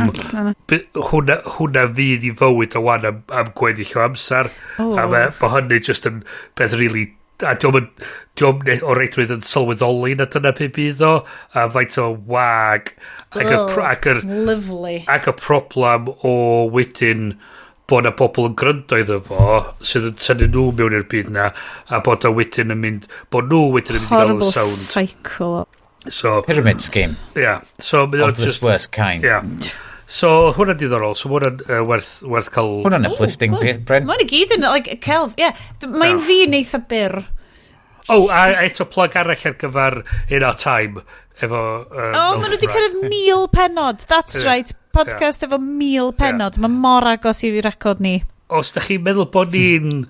D: Hwna fydd i fywyd o wan am gweddill o amser. A mae hynny just yn beth really... A diolch o reidrwydd yn sylweddoli na dyna be bydd o. A faint o wag.
B: Lovely.
D: Ac y problem o wedyn bod na pobl yn gryndo iddo fo sydd yn tynnu nhw mewn i'r byd na, a bod o wedyn yn mynd, bod nhw wedyn yn mynd i gael y sound.
B: Horrible cycle.
D: So,
C: Pyramid scheme.
D: Yeah. So, mae
C: Of this worst kind.
D: Yeah. So, hwnna'n diddorol. So, hwnna'n werth cael.
C: Hwnna'n uplifting peth, Bryn.
B: Mae'n i gyd yn, like, celf, ie. Yeah. Mae'n fi'n eitha byr.
D: Oh, a eto plug arall ar gyfer In Our Time. Efo
B: Oh, maen nhw wedi cyrraedd 1,000 penod. That's right. Podcast efo 1,000 penod. Mae mor agos i record ni.
D: Os da chi'n meddwl bod ni'n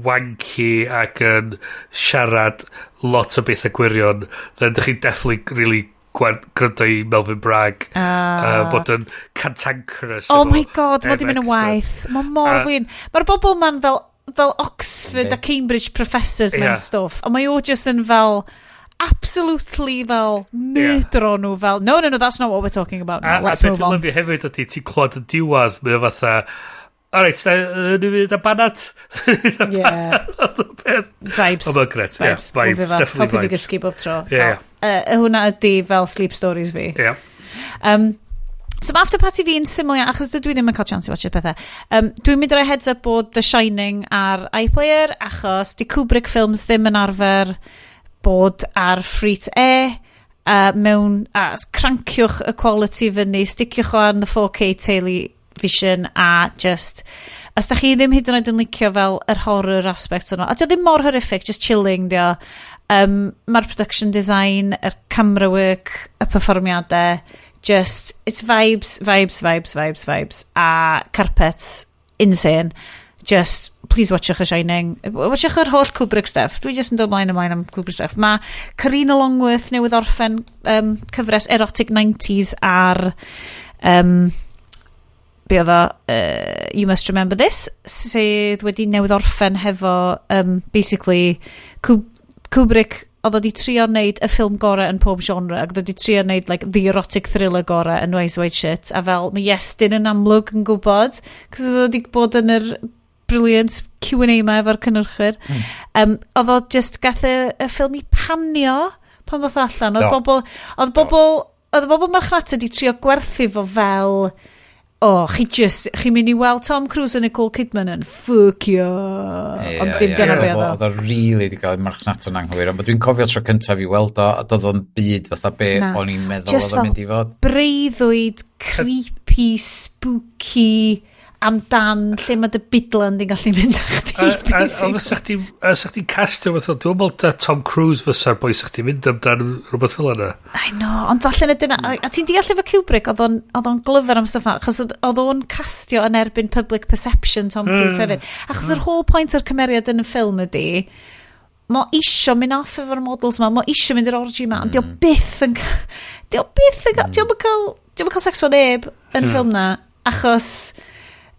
D: wanky ac yn siarad lot o bethau gwirion, then da chi'n definitely really gwrando i Melvyn Bragg bod yn cantankerous.
B: Oh my God, mae di mynd yn waeth. Mae mor flin. Mae'r bobl ma'n fel Oxford a Cambridge professors mewn stwff. A mae o just yn fel absolutely fel murdero nhw fel, "No, no, no, that's not what we're talking about now. Let's
D: A
B: move on."
D: A beth dwi'n lyfio hefyd ydy ti'n clywed yn diwedd, mae o fatha, "Alright, ni'n mynd am banad."
B: Yeah. Vibes.
D: Oh, mae'n gret. Yeah,
B: Vibes.
D: vibes, definitely
B: Helpu fi
D: vibes.
B: gysgu bob tro.
D: Yeah.
B: Hwnna ydy fel sleep stories fi. So mae after party fi'n syml iawn, achos dydw i ddim yn cael chance i watch y pethau. Dwi'n mynd i roi heads up bod The Shining ar iPlayer, achos di Kubrick films ddim yn arfer bod ar free to air. Mewn, crankiwch y quality fyny, sticiwch o ar the 4K television a just, os da chi ddim hyd yn oed yn licio fel yr horror aspect ono, a dio ddim mor horrific, just chilling dio. Mae'r production design, yr camera work, y perfformiadau, just, it's vibes, vibes, vibes, vibes, vibes, a carpets, insane. Just, please watchwch y Shining. Watchwch yr holl Kubrick stuff. Dwi just yn dod mlaen ymlaen am Kubrick stuff. Mae Karina Longworth newydd orffen cyfres Erotic 90s ar be oedd o, You Must Remember This, sydd wedi newydd orffen hefo basically Kubrick oedd o wedi trio wneud y ffilm gorau yn pob genre ac oedd o wedi trio wneud, like, the erotic thriller gorau yn Eyes Wide Shut, a fel mae Iestyn yn amlwg yn gwybod cos oedd o wedi bod yn yr brilliant Q&A ma efo'r cynhyrchwyr. Oedd o just gath y ffilm i panio pan ddoth allan oedd bobl marchnata wedi trio gwerthu fo fel, "Oh, chi just, chi'n mynd i weld Tom Cruise a Nicole Kidman yn fuck you," ond dim dyna be oedd o.
C: Oedd o really wedi cael ei marchnata'n anghywir, ond dwi'n cofio tro cyntaf i weld o, a doedd o'n byd fatha be o'n i'n meddwl
B: Just
C: oedd o'n
B: fel
C: mynd i fod.
B: Breuddwyd creepy, spooky, amdan lle mae dy bidlan di'n gallu mynd â chdi,
D: A
B: basically.
D: fysa chdi'n castio fath o, dwi'n meddwl da Tom Cruise fysa'r boi sa chdi'n mynd amdan rhywbeth fel yna.
B: I know, ond falle na dyna. A ti'n deall efo Kubrick, oedd o'n glyfar am stuff, achos oedd o'n castio yn erbyn public perception Tom Cruise hefyd. Achos yr whole point o'r cymeriad yn y ffilm ydy, mae isio mynd off efo'r models ma, mae isio mynd i'r orgy ma, ond dio yn cael sex o neb yn y ffilm na, achos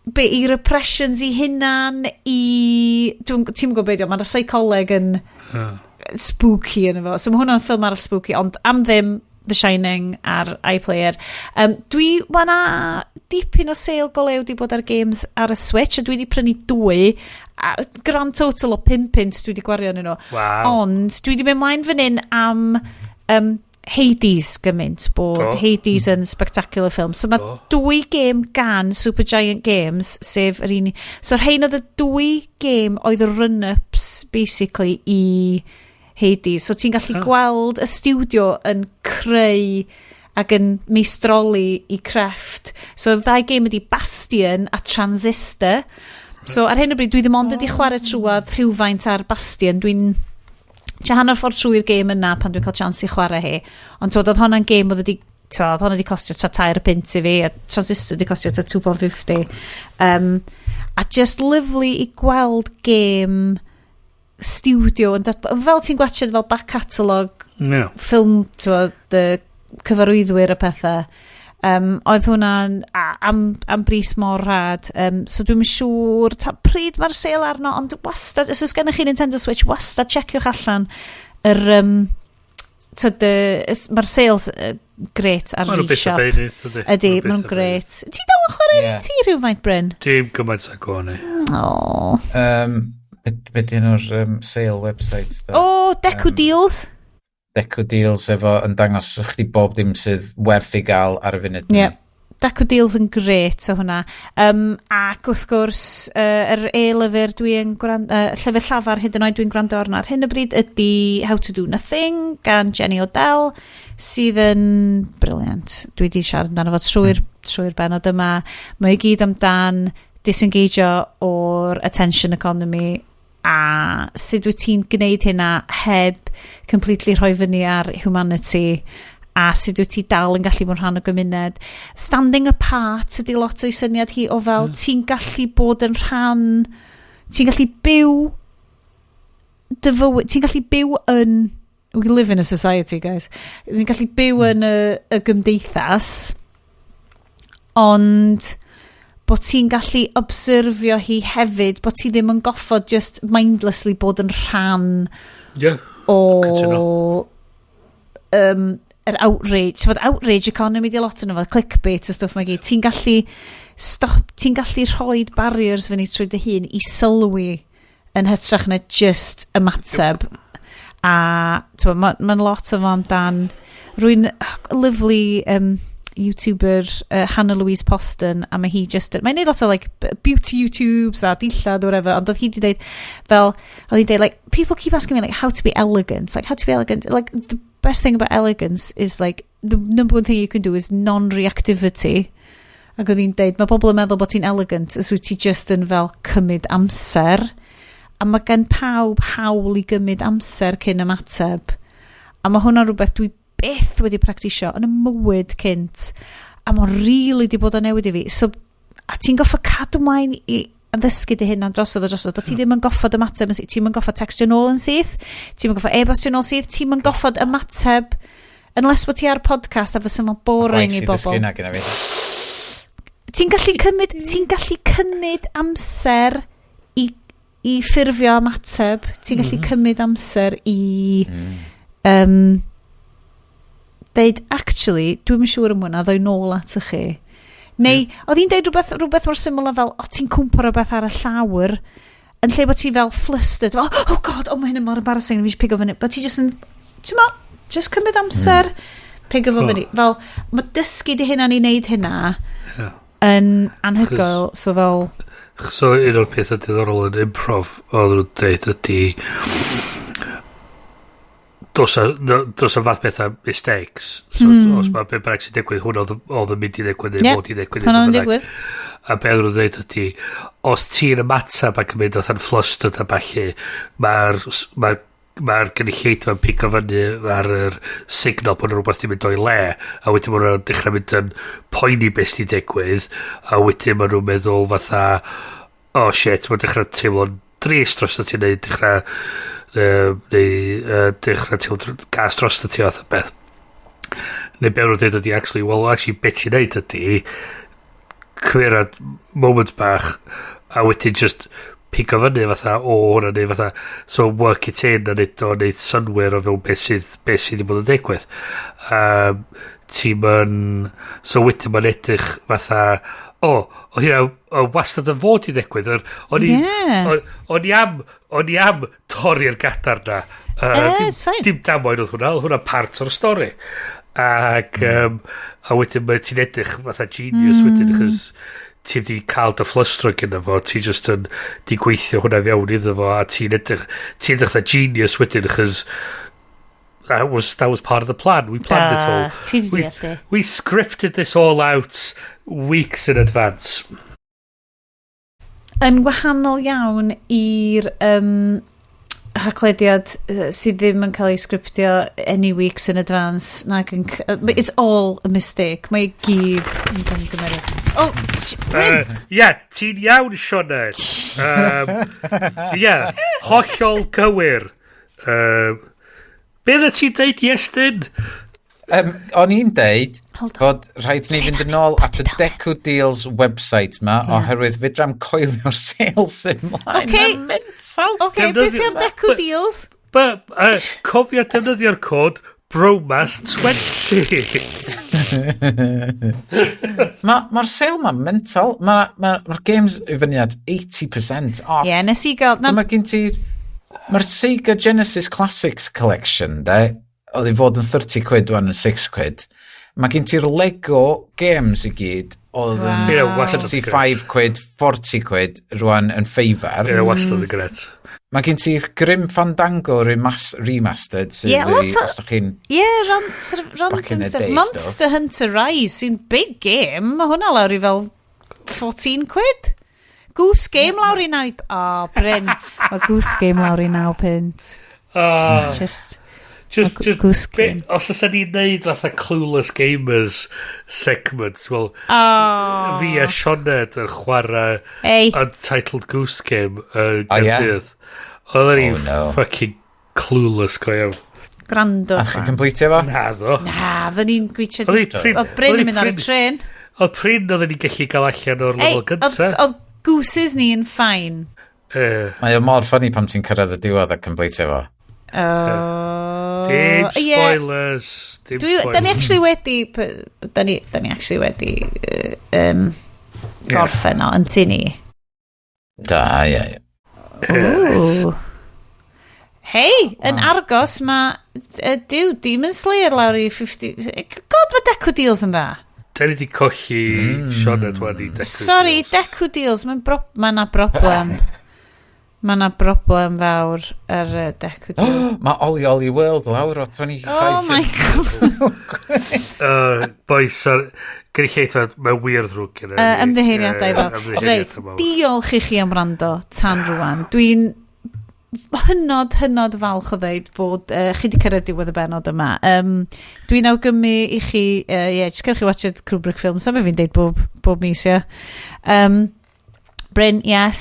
B: be i repressions i hunan, i... Ti'n gwybod beth, mae'r seicoleg yn spooky yn efo. So mae hwnna'n ffilm arall spooky, ond am ddim The Shining ar iPlayer. Mae na dipyn o sale go lew di bod ar games ar y Switch, a dwi wedi prynu dwy, a grand total o 5 punt dwi wedi gwario yn nhw. Ond dwi wedi mynd mlaen fan hyn am Hades gymaint, bod Hades yn spectacular film. So mae dwy gêm gan Supergiant Games, sef yr un. So rhain oedd y dwy gêm oedd y run-ups, basically, i Hades. So ti'n gallu gweld y studio yn creu ac yn meistroli i crefft. So y ddau gêm ydi Bastion a Transistor. So ar hyn o bryd dwi ddim ond wedi chwarae trwad rhywfaint ar Bastion. Dwi'n tua hanner ffordd trwy'r gêm yna pan dwi'n cael chance i chwarae hi. Ond twod, oedd hwnna'n gêm oedd wedi, twod, oedd hwnna wedi costio tua 3 punt i fi, a Transistor wedi costio tua £2.50. A just lovely i gweld gêm studio yn dod, fel ti'n gwachod fel back catalogue ffilm, twod, y cyfarwyddwyr a pethau. Oedd hwnna'n am bris mor rhad. So dwi'n siŵr ta, pryd mae'r sale arno, ond wastad, os oes gennych chi Nintendo Switch, wastad checiwch allan yr... Tyd, mae'r sales great ar
D: Maen nhw byth o
B: e-shop.
D: beunydd, ydy.
B: Ydy,
D: Ma' nhw
B: maen nhw'n
D: byth o
B: great. Ti dal yn chwarae yeah. ti rhywfaint, Bryn?
D: Dim gymaint ag o'n i.
B: Oh.
C: Be di enw'r sale website, da?
B: Oh, Deku Deals.
C: Deku Deals efo yn dangos chdi bob dim sydd werth i gael ar y funud.
B: Ie. Yeah. Deco Deals yn gret o hwnna. Ac wrth gwrs, yr e-lyfr dwi'n gwrando, llyfr llafar hyd yn oed dwi'n gwrando arno ar hyn o bryd ydy How to Do Nothing gan Jenny Odell, sydd yn brilliant. Dwi wedi siarad amdano fo trwy'r benod yma. Mae i gyd amdan disengageio o'r attention economy a sut wyt ti'n gwneud hynna heb completely rhoi fyny ar humanity a sut wyt ti dal yn gallu bod yn rhan o gymuned. Standing apart ydy lot o'i syniad hi o fel ti'n gallu bod yn rhan, ti'n gallu byw dy fywyd, ti'n gallu byw yn, we live in a society, guys. Ti'n gallu byw yn y gymdeithas, ond bod ti'n gallu obserfio hi hefyd, bod ti ddim yn goffod just mindlessly bod yn rhan o
D: Cytuno.
B: Yr outrage, ti'n bod outrage economy di lot yn efo, clickbait a stwff mae gyd. Ti'n gallu stop, ti'n gallu rhoi barriers fyny trwy dy hun i sylwi yn hytrach na just ymateb. A ti'n mae'n ma lot o fo amdan rwy'n lovely YouTuber Hannah Louise Poston, a mae hi just mae'n neud lot o like beauty YouTubes a dillad or whatever, ond oedd hi di deud fel oedd hi'n deud, like, people keep asking me like how to be elegant, like how to be elegant, like the best thing about elegance is like the number one thing you can do is non-reactivity. Ac oedd hi'n deud mae pobl yn meddwl bod ti'n elegant os wyt ti just yn fel cymryd amser, a mae gen pawb hawl i gymryd amser cyn ymateb, a mae hwnna'n rhywbeth dwi byth wedi practisio yn y mywyd cynt, a mae'n really di bod o newid i fi. So a ti'n goffo cadw mlaen i addysgu dy hunan drosodd a drosodd bod ti ddim yn goffod ymateb yn syth, ti'n yn goffod textio nôl yn syth, ti'n yn goffod e-bostio nôl syth, ti'n yn goffod ymateb unless bod ti ar podcast a fysa fo'n boring i
C: Gwaith i ddysgu
B: bobl.
C: hynna gyda fi.
B: Ti'n gallu cymryd amser i ffurfio ymateb. Ti'n gallu cymryd amser i deud, actually, dwi'm yn siŵr am hwnna, ddoi nôl at chi. Neu, oedd hi'n deud rhywbeth mor syml a fel, o, ti'n cwmpo rhywbeth ar y llawr, yn lle bod ti fel flustered, fel, oh God, oh, mae hyn yn mor embarrassing, fi eisiau pigo fyny. But ti just yn, ti'n mo, just cymryd amser, pigo fo fyny. Fel, mae dysgu dy hunan i wneud hynna yn anhygoel, so fel,
D: So un o'r pethau diddorol yn improv oedd nhw'n dweud ydy dos a fath bethau mistakes. So os mae be bynnag sy'n digwydd, hwnna oedd yn mynd i ddigwydd neu mod i ddigwydd.
B: Hwnna oedd yn
D: neu be bynnag.
B: digwydd.
D: A be oedd nhw'n dweud ydy, os ti'n ymateb ac yn mynd fatha'n flustered a ballu, mae'r gynulleidfa'n pigo fyny ar yr signal bod yna rhywbeth di mynd o'i le, a wedyn maen nhw'n dechrau mynd yn poeni beth sy'n digwydd, a wedyn maen nhw'n meddwl fatha, oh shit, mae'n dechrau teimlo'n drist dros ti neu dechrau neu dechrau teimlo gas dros ti fath o beth. Neu be nhw'n dweud ydy, actually, well, actually, beth ti'n neud ydy, cymryd moment bach, a wedyn just pigo fyny fatha o hwnna neu fatha so work it in a neud o neud synwyr o fewn beth sydd wedi bod yn digwydd. Ti'n yn so wedyn mae'n edrych fatha o o hynna o wastad yn fod i ddigwydd. O'n i o'n i am torri'r gadar na.
B: It's fine.
D: Dim damwain oedd hwnna part o'r stori ac a wedyn mae ti'n edrych fatha genius wedyn achos ti wedi cael dy fflystro gyda fo, ti just yn di gweithio hwnna fewn iddo fo, a ti'n edrych fatha genius wedyn achos that was part of the plan. We planned it all.
B: Ti 'di
D: We,
B: deall i.
D: we scripted this all out weeks in advance.
B: Yn wahanol iawn i'r haclediad sydd ddim yn cael ei sgriptio any weeks in advance nag yn, but it's all a mistake. Mae i gyd yn gamgymeriad. Oh, Bryn!
D: Yeah, ti'n iawn, Sioned. Yeah, hollol gywir. Be oedd ti'n deud, Iestyn?
C: O'n i'n deud
B: Hold on.
C: bod rhaid ni fynd yn ôl at y Deco Deals website ma, oherwydd fedram coelio'r sales ymlaen.
B: Ocê.
C: Ma'n mental.
B: Okay, beth sy'n ar Deco Deals?
D: But, cofio defnyddio'r cod BROMAS20.
C: Mae'r ma sale ma'n mental. Mae'r ma, ma games i fyny at 80% off.
B: Ie, yeah, nes i gael... Na,
C: Mae gen ti... Mae'r Sega Genesis Classics Collection, de, oedd i fod yn 30 quid, wan yn 6 quid. Mae gen ti'r Lego games i gyd, oedd yn
D: wow.
C: 65 quid, 40 quid, rwan yn ffeifar.
D: Ie, wastad yn gret.
C: Mae gen ti Grim Fandango remastered, sydd
B: yeah,
C: really, os da chi'n...
B: Yeah, sort of random stuff. Monster Hunter Rise sy'n big game. Mae hwnna lawr i fel 14 quid. Goose Game lawr i 9... Oh, Bryn. Mae Goose Game lawr i 9 punt.
D: Just... Just,
B: Goose Game.
D: Os oes ni'n neud fatha Clueless Gamers segment, well, fi a Sioned yn chwarae Untitled Goose Game yn Gaerdydd. Oedden ni fucking clueless go iawn.
B: Grando.
C: A chi'n completio fo?
D: Na ddo.
B: Na, fy ni'n gweithio... Oedd Bryn yn mynd ar y tren.
D: Oedd prin oedden ni'n gallu gael allan o'r lefel gyntaf.
B: Oedd gooses ni'n fine.
C: Mae o mor funny pam ti'n cyrraedd y diwedd a completio fo.
D: Dim spoilers. Dim spoilers.
B: Da ni actually wedi... Da ni actually wedi gorffen o, yn ti ni?
C: Da, ie, ie.
B: Ooh. Hei, yn Argos mae diw Demon Slayer lawr i 50... God, mae Deku Deals yn dda.
D: Da ni wedi colli Sioned wan i Deku Deals.
B: Sorry, Deku Deals, mae na broblem. Mae na broblem fawr ar Deku Deals.
C: Mae Oli Oli World lawr o 25.
B: Oh my God.
D: Boys, gynulleidfa, mae'n wir ddrwg gyda.
B: Ymddiheuriadau fawr. Reit, diolch i chi am wrando tan rwan. Dwi'n hynod, hynod falch o ddeud bod chi wedi cyrraedd diwedd y benod yma. Dwi'n awgrymu i chi, yeah, just cerwch chi watch Kubrick films, am fi'n deud bob mis, ie. Bryn, yes,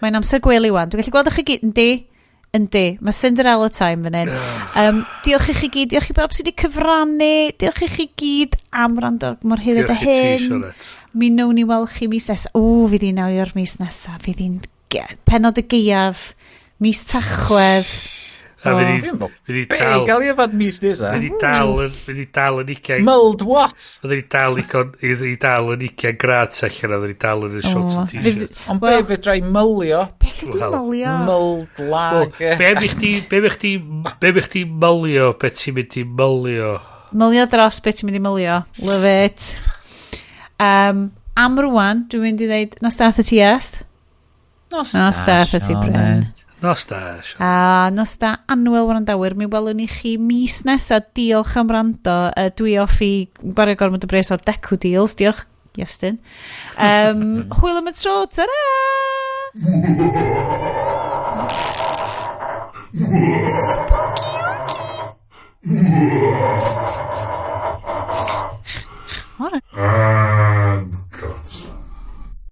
B: mae'n amser gwely wan. Dwi'n gallu gweld chi gyd, yndi, mae Cinderella time fan hyn. Diolch i chi gyd, diolch i bawb sydd wedi cyfrannu, diolch i chi gyd am wrando mor hir ydy hyn. Mi wnawn ni weld chi mis nesaf. O, fydd hi'n awr mis nesaf, fydd hi'n penod y gaeaf. Mis Tachwedd.
D: A fydd i dal...
C: Be, gael i yfad mis nesaf?
D: Fydd i dal yn 20...
C: Mulled what?
D: Fydd i dal yn 20 gradd allan a fydd i dal yn y shorts and t-shirt.
C: Ond be fedra i mylio?
B: Be lle di mylio?
C: Mulled lager.
D: Be bych di mylio? Be ti'n mynd i mylio?
B: Mylio dros be ti'n mynd i mylio. Love it. Am rwan, dwi'n mynd i ddeud, nos da ti Est?
C: Nos da
B: ti Bryn.
D: Nos da.
B: A nos da annwyl wrandawyr. Mi welwn ni chi mis nesaf. Diolch am wrando. Dwi off i gwario gormod o bres o Deku Deals. Diolch, Iestyn. Hwyl am y tro. Ta-ra! Spooky wooky. All right.